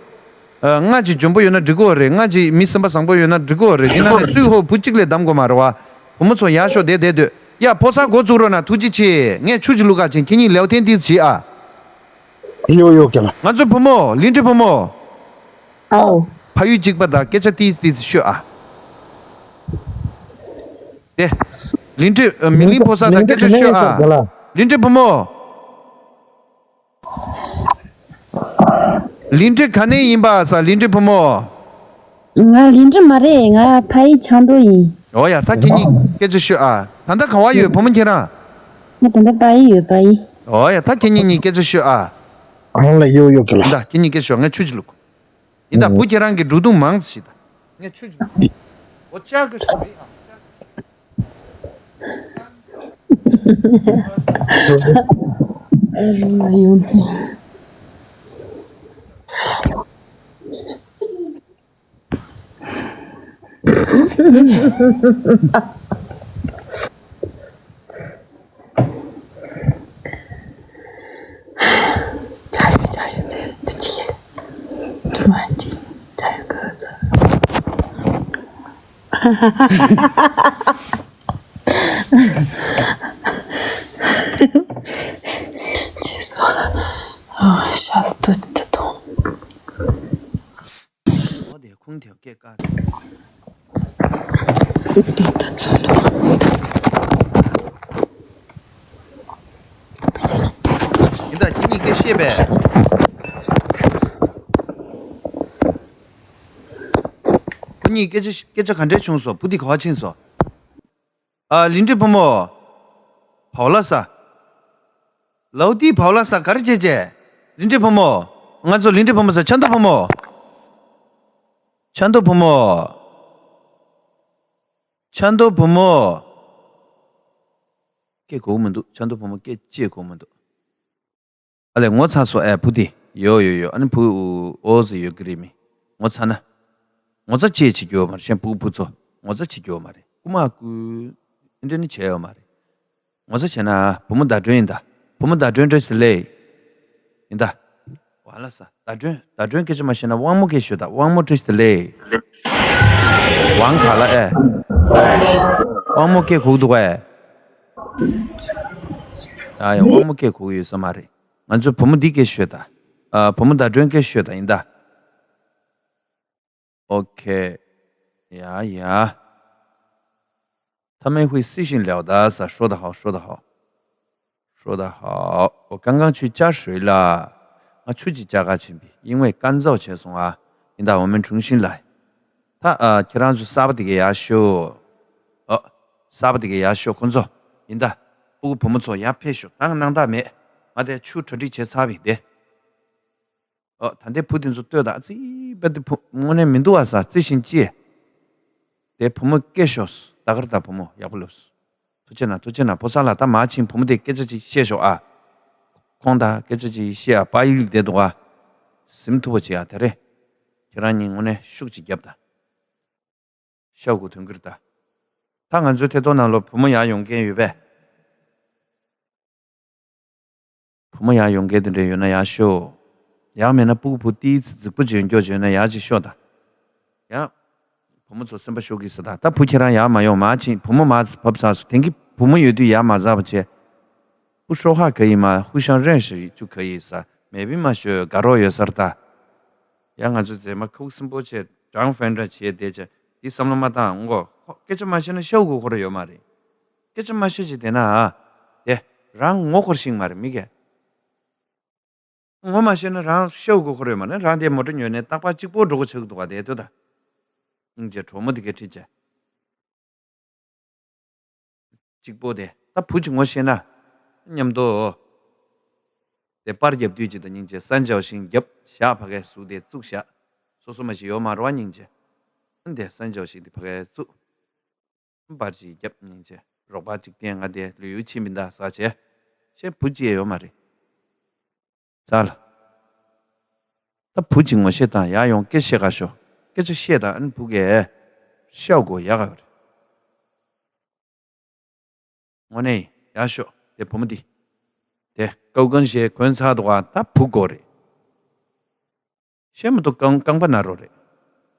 ཨ། ལྔ་ཅིག་འཇོན་པོ་ཡོད་ན་འགྲིག་གི་རེད། ལྔ་ཅིག་མི་སེམས་པ་བཟང་པོ་ཡོད་ན་འགྲིག་གི་རེད། འདི་ནང་ནས་གཙོ་བོ་བུ་གཅིག་ལས་བདམས་དགོས་མ་རེད་བ། བུ་མོ་ཚོ་ཡར་ཤོག་དེ་བསྡད་སྡོད། ཡ། ཕོ་གསར་འགོ་བཙུགས་རོགས་གནང་། ཐུགས་རྗེ་ཆེ། ངས་ཆུ་ཅིག་བླུག་ག་ཕྱིན། ཁྱེད་གཉིས་ལེའུ་ཐེན་ཏིས་བྱེད་ཨ། ཡོ་ཡོ་རྒན་ལགས། ང་ཚོའི་བུ་མོ་ལིང་ཏི་བུ་མོ། ཨའོ། ཕ་ཡུལ་གཅིག་པ་དང་སྐད་ཆ་ཏིས་ཏིས་ཤོད་ཨ། དེ། ལིང་ཏི། ཨ། མི་གླིང་ཕོ་གསར་དང་སྐད་ཆ་ཤོད་ཨ། ལིང་ཏི་བུ་མོ། ལིང་ཏི་ག་ནས་ཡིན་པ་ཟེར། ལིང་ཏི་བུ་མོ། ང་ལིང་ཏི་མ་རེད། ང་ཕ་ཡུལ་ཆབ་མདོ་ཡིན། འོ་ཡ། ད་ཁྱེད་གཉིས་སྐད་ཆ་ཤོད་ཨ། ད་ལྟ་ག་བ་ཡོད་བུ་མོ་ཁྱེད་རང་། ང་ད་ལྟ་ཕ་ཡུལ་ཡོད། ཕ་ཡུལ། འོ་ཡ། ད་ཁྱེད་གཉིས་གཉིས་སྐད་ཆ་ཤོད་ཨ། ཨང་ལ་ཡོ་ཡོ་རྒན་ལགས། ད་ཁྱེད་གཉིས་སྐད་ཆ་ཤོད། ངས་ཆུ་ཅིག་བླུག་ཡིན་ད། བུ་ཁྱེད་རང་གི་འགྲོ་དུང་མང་ཙི་ཞིག་ད། ངས་ཆུ་ཅིག་བླུག་འོ་ཅག་གི་ཤོད་རེད་ཨ། ཡོང་ཚེ། ཅ་ཡོད་ཅ་ཡོད་ཚེ་འདི་ཅི་ཡོད། ཅི་མ་ཅི་ཅ་ཡོད་གི་ཚེ། ཅི་སོ། ཨ། ཤ་ལ་ཏོ་ཏི་ཏི་ཏོ། འོ་དེ་ཁུངས་དེ་སྐད་ཀ། ད་ཚོ་ལོ། ཡིན་ད། ཁྱེད་གཉིས་སྐད་བཤད་པས། ཁོ་གཉིས་སྐད་ཆ་སྐད་ཆ་ག་འདྲས་བྱུང་སོང་། བུ་དེ་ག་བ་ཕྱིན་སོང་། ཨ། ལིང་ཏི་བུ་མོ། བའོ་ལ་ས། ལའུ་ཏི་བའོ་ལ་ས་ག་རེ་བྱེད་བྱེད། ལིང་ཏི་བུ་མོ། ང་ཚོ་ལིང་ཏི་བུ་མོ་ཟེར། ཆབ་མདོ་བུ་མོ། ཆབ་མདོ་བུ་མོ། ཆབ་མདོ་བུ་མོ། སྐད་གོ་གི་མི་འདུག་ཆབ་མདོ་བུ་མོ་སྐད་ཅིག་གོ་གི་མི་འདུག་ཨ་ལས། ངོ་ཚ་སོང་ཨེ་བུ་དེ། ཡོ་ཡོ་ཡོ། ཨ་ནི་བུ་འོ་ཟེར་ཡོད་ཀྱི་རེད་མི། ངོ་ཚ་ན། ངོ་ཚ་ཅིག་བྱེད་རྒྱུ་ཡོད་མ་རེད། གཞན་བུ་བུ་ཚོ་ངོ་ཚ་བྱེད་རྒྱུ་ཡོད་མ་རེད། རྐུ་མ་རྐུ། ཨེ་འདྲ་ནི་བྱས་ཡོད་མ་རེད། ངོ་ཚ་བྱས་ན་བུ་མོ་བརྡ་སྤྲོད་ཡིན་ད། བུ་མོ་བརྡ་སྤྲོད་བཀྲ་ཤིས་བདེ་ལེགས། ཡིན་ད། བ་ལ་ས། བརྡ་སྤྲོད། བརྡ་སྤྲོད་སྐད་ཆ་མ་བཤད་ན་དབང་མོ་སྐད་ཤོད་ད། དབང་མོ་བཀྲ་ཤིས་བདེ་ལེགས། དབང་ག་ལ་ཨེ། དབང་མོ་སྐད་གོ་གི་འདུག་གས། ཨ་ཡ། དབང་མོ་སྐད་གོ་གི་ཡོད་ས་མ་རེད། ང་ཚོ་བུ་མོ་འདི་སྐད་ཤོད་ད། ཨ། བུ་མོ་བརྡ་སྤྲོད་སྐད་ཤོད་ད། ཡིན་ད། ཨོ་ཁེ། ཡ་ཡ། 他们会私信聊的 ཟེར། 说得好，说得好。说得好。我刚刚去加水了。ང་ཆུ་ཅིག་བཅག་ག་ཕྱིན་པས། 因为干燥བྱས་སོང་ཨ། ཡིན་ད། 我们重新来。ད། ཨ། ཁྱེད་རང་ཚོ་གསར་པ་དེ་གས་ཡར་ཤོག་ཨ། གསར་པ་དེ་གས་ཡར་ཤོག་ཁོང་ཚོ། ཡིན་ད། སྤུ་གུ་བུ་མོ་ཚོ་ཡར་ཕེབས་ཤོག་ད་སྣང་དག་མེད། ང་དེ་ཆུ་གྲ་སྒྲིག་བྱས་ཚར་བས་དེ། ཨོ། ད་ལྟའི་བུ་དེ་ཚོ་ལྟོས་དང་། རྩིས་པ་དེ་བུ་དངོས་གནས་མི་འདུག་བ་ཟེར། རྩི་བཞིན་ཅི། དེ་བུ་མོ་སྐད་ཤོར་སོང་། ད་གར་ད་བུ་མོ་ཡག་པོ་ལབ་སོང་། ཐུགས་རྗེ་གནང་། ཐུགས་རྗེ་གནང་། ཕོ་གསར་ལགས། ད་མར་ཕྱིན། བུ་མོ་དེ་སྐད་ཆ་ཅིག་བཤད་ཤོག་ཨ། ཁོང་དང་སྐད་ཆ་ཅིག་བཤད་ཨ། པ་ཡིག་བསྡད་འདུག་ཨ། ཟིན་ཐུབ་པ་བྱེད་ཨ། དེ་རེད། ཁྱེད་རང་གཉིས་དངོས་གནས་ཤུགས་ཅིག་རྒྱབ་དང་། ཤ་དགུ་དོན་གྱིར་ད། ད་ང་ཚོའི་ཐད་གཏོང་ནང་ལོགས་བུ་མོ་ཡར་ཡོང་མཁན་ཡོད་པས། བུ་མོ་ཡར་ཡོང་མཁན་དེ་འདྲ་ཡོད་ན་ཡར་ཤོག་ཡང་མེད་ན་སྤུ་གུ་བུ་ཏིས་རྫིག་པོ་ཅིག་ཡོད་ན་ཡར་ཅིག་ཤོག་དང་། ཡང་། བུ་མོ་ཚོ་སེམས་པ་ཤོར་གི་ཟེར་ད། ད་བུ་ཁྱེད་རང་ཡར་མ་ཡོང་། མར་ཕྱིན། བུ་མོ་མར་བབས་ཚར་སོང་། དེང་གི་བུ་མོ་ཡོད་དུས་ཡར་མ་ཟ་བ་བྱས། 不说话可以吗？互相认识就可以 ཟེར། མེད་པའི་མ་ཤོད། དགའ་རོགས་ཡོད་ས་རེད་ད། ཡང་ང་ཚོ་མཛེས་མ་ཁུག་སིམ་པོ་བྱས། ཀྲང་ཧྥན་ཀྲང་བྱས་བསྡད་བྱས། འདི་བསམ་བློ་མ་བཏང་ངོ་། སྐད་ཆ་མ་བཤད་ན་ཤ་དགུ་ཁོ་ར་ཡོད་མ་རེད། སྐད་ཆ་མ་བཤད་ཅིག་བསྡད་ན་ཨ། དེ་རང་ངོ་འཁོར་ཤེས་མ་རེད་མི་གས། ངོ་མ་ཤེས་ན་རང་ཤ་དགུ་ཁོ་ར་ཡོད་མ་རེད། རང་དེ་མོ་ཊ་ཉོས་ནས་རྟག་པར་གཅིག་པོ་འགྲོ་གི་ཆགས་འདུག་ག་དེ་ལྟོས་དང་། སྙིང་རྗེ། གྲོགས་མོ་དེ་གས་ཁྲིད་བྱས། གཅིག་པོ་དེ། ད་བུ་གཅིག་ངོ་ཤེས་ན། མཉམ་དུ། དེ་པར་རྒྱབ་དུས་ཅི་ད་སྙིང་རྗེ་ས་འཇའ་ཞིང་རྒྱབ་བཞག་ཕ་གའི་གཟུགས་དེ་བཙུགས་བཞག་སོ་སོ་མ་ཞིག་ཡོད་མ་རེད་བ་སྙིང་རྗེ། དེ་ས་འཇའ་ཞིང་དེ་ཕ་གའི་བཙུགས། པར་ཅིག་རྒྱབ་སྙིང་རྗེ་རོགས་པ་ཅིག་བསྟན། ང་དེ་ལོས་ཡུལ་ཕྱིན་མི་འདའ་ཟ་བྱས། ཤེས་བུ་ཅི་ཡོད་མ་རེད། ས་ལ། ད་བུ་ཅིག་ངོ་ཤེས་དང་ཡ་ཡོང་སྐད་བཤད་ག་ཤོག་སྐད་ཆ་བཤད་དང་ཨ་ནི་བུ་གས་ཤའོ་གོ་ཡག་ག་ཡོད་རེད། དངོས་གནས་ཡག་ཤོག་དེ་བུ་མོ་འདི། དེ་ཀའུ་ཀང་ཞེས་གོན་ཚར་འདུག་ག་ད་བུ་གོ་རེད། ཤེས་མ་གཏོགས་རྐང་རྐང་པ་ན་རོ་རེད།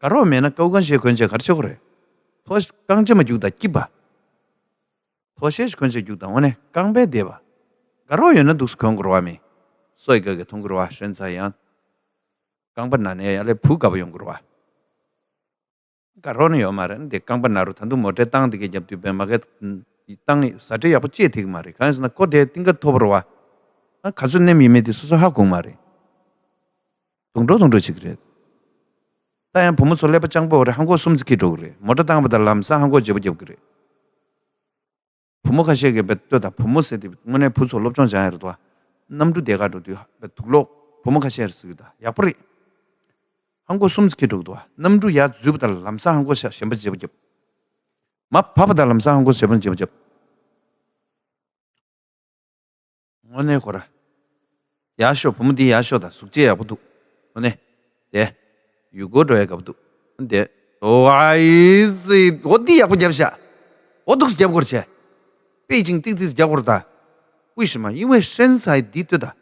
དགའ་རོགས་མེད་ན་ཀའུ་ཀང་ཞེས་གོན་བྱས་ག་རེ་བྱེད་དགོས་རེད། ཐོ་རྐང་རྗེས་མ་རྒྱུག་དང་སྐྱིད་པ། ཐོ་ཤེས་ཤིག་གོན་བྱས་རྒྱུག་དང་དངོས་གནས་རྐང་པའི་བསྡད་པ། དགའ་རོགས་ཡོད་ན་འདུག་སེ་གོན་དགོས་རེད་བ་མི། སོ་ཡི་ཀ་གི་མཐོང་གི་རེད་བ་ཧྲན་ཚ་ཡང་། རྐང་པ་ན་ནས་ཡ་ལས་བུ་དགའ་པོ་ཡོང་གི་རེད་བ། དགའ་རོགས་ནི་ཡོད་མ་རེད་འདི་རྐང་པ་ན་རུ་ད་དུང་མོ་ཊའི་བཏང་དེ་གའི་རྒྱབ་དུས་པའི་མ་གའི་བཏང་ཟ་འདྲེ་ཡག་པོ་བཅད་ཐིག་མ་རེད་གང་ཡིན་ཟེར་ན་ཀོ་དེ་གཏིང་ཁ་མཐོ་པོ་རེད་བ། ཨ་ག་ཚོད་ནེམ་ཡིན་མེད་དེ་སོ་སོ་ཧ་གོ་མ་རེད། དུང་འགྲོ་དུང་འགྲོ་བྱེད་ཀྱི་རེད། ད་ཡང་བུ་མོ་ཚོ་ཀླད་པ་སྤྱང་པོ་རེད་ཧང་གོ་གསུམ་ཙི་ཁེ་འགྲོ་གི་རེད་མོ་ཊ་བཏང་བ་དང་ལམ་སང་ཧང་གོ་བརྗེ་པོ་རྒྱབ་ཀྱི་རེད། བུ་མོ་ཁ་ཤས་ཀྱིས་བེད་ལྟོས་དང་བུ་མོ་ཟེར་དེ་དངོས་གནས་བུ་ཚོ་སློབ་སྦྱོང་སྦྱང་ཡ་རེད་དོ། གནམ་གྲུ་དེ་ག་འགྲོ་དུས་བེད་དུག་ལོག་བུ་མོ་ཁ་ཤས་རེད་ཟེར་གི་ད་ཡག་པོ་རེད། ཧང་གོ་གསུམ་ཙི་ཁེ་འགྲོ་གི་འདུག་གནམ་གྲུ་ཡར་འཛུལ་བ་དང་ལམ་སང་ཧང་གོ་ཤ་གཞན་པ་བརྗེ་པོ་རྒྱབ། མ་བབས་པ་དང་ལམ་སང་ཧང་གོ་གཞན་པ་བརྗེ་པོ་རྒྱབ། དངོས་གནས་ཁོ་ར། ཡག་ཤོས་བུ་མོ་འདི་ཡག་ཤོས་དང་གཟུགས་བྱད་ཡག་པོ་འདུག་དངོས་གནས། དེ། ཡུལ་སྐོར་འགྲོ་ཡ་དགའ་པོ་འདུག་དེ། ཨོ་ཨ་ཨི་ཙི་འོ་འདི་ཡག་པོ་རྒྱབ་ཤག་འོ་འདུག་སེ་རྒྱབ་དགོས་རེད་བྱས། པེ་ཅིང་ཏིག་ཏིག་སེ་རྒྱབ་དགོས་རེད་ད། ཝི་ཤི་མ་ཡིན་ཝེ་ཧྲན་ཚའི་འདི་ལྟོས་ད།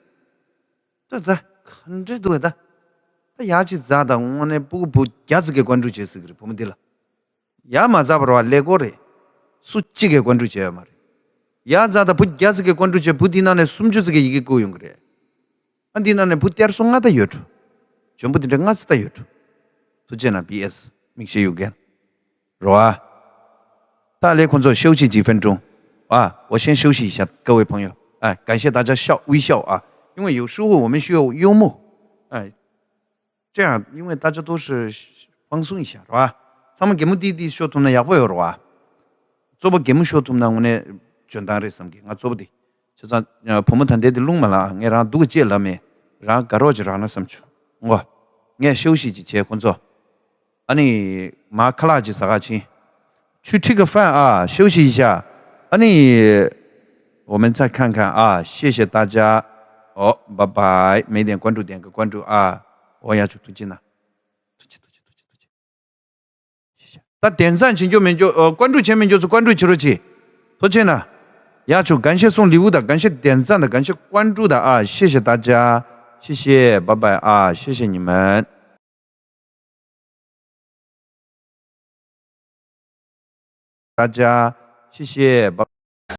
ལྟོས་ད། ག་འདྲ་འདུག་ད། ད་ཡག་ཅིག་ཛ་ད་དངོས་གནས་སྤུ་གུ་བུ་བརྒྱ་ཙིག་གི་ཀོན་ཀྲུ་བྱེད་སྲིད་གི་རེད་བུ་མོ་འདི་ལ། ཡ་མ་ཛ་བར་བ་ཀླད་ཀོར་རེད། སུ་གཅིག་གིས་ཀོན་ཀྲུ་བྱས་ཡོད་མ་རེད། ཡ་ཛ་ད་བུ་བརྒྱ་ཙིག་གིས་ཀོན་ཀྲུ་བྱས་བུ་འདི་ནང་ནས་སུམ་ཅུ་ཙིག་གིས་ཡི་གེ་བསྐུར་ཡོང་གི་རེད། ཨ་འདི་ནང་ནས་བུ་སྟེར་སོ་ལྔ་ད་ཡོད་འགྲོ། འཇོན་པོ་འདི་འདྲ་ལྔ་ཙིག་ད་ཡོད་འགྲོ། ཐུགས་རྗེ་གནང་བི་ཨེས་མིག་ཤེལ་ཡུ་གན། རོ་ཨ། ད་ལས་ཁོང་ཚོ་ཤའོ་ཤི་ཅི་ཧྥན་ཀྲུང་། ཨ། 我先休息一下，各位朋友。哎，感谢大家笑，微笑啊，因为有时候我们需要幽默。哎，这样，因为大家都是放松一下，是吧？ཚང་མ་གད་མོ་ཏིག་ཏིག་ཤོར་ཐུབ་ན་ཡག་པོ་ཡོད་རེད་བ། གཙོ་བོ་གད་མོ་ཤོར་ཐུབ་ན་དངོས་གནས་འཇོན་ཐང་རེད་བསམ་གི་ང་གཙོ་བོ་དེ། བྱས་ཙང་བུ་མོ་ད་ལྟའི་དེ་རླུང་མ་ལངས་ངས་རང་སྡུག་གི་ཅེས་ལབ་མེད། རང་དགའ་རོགས་ཅིག་རག་ན་བསམ་བྱུང་ངོ་། ངས་ཤའོ་ཤི་ཅི་བྱས་ཁོང་ཚོ། ཨ་ནི། མ་ཁ་ལག་ཅིག་ཟ་ག་ཕྱིན། 去吃个饭啊，休息一下。ཨ་ནི། 我们再看看啊，谢谢大家。哦，拜拜，每点关注点个关注啊，我要去读经了。读经，读经，读经，读经。谢谢。ད་点赞བྱེད་རྒྱུ་མེད་རྒྱུ་ཨ། 关注བྱེད་མེད་རྒྱུ་ཚོ་关注བྱེད་རོགས་གྱིས། ཐུགས་རྗེ་གནང་། ཡ་ཆུ་感谢送礼物的，感谢点赞的，感谢关注的啊，谢谢大家，谢谢，拜拜啊，谢谢你们。 大家，谢谢，拜。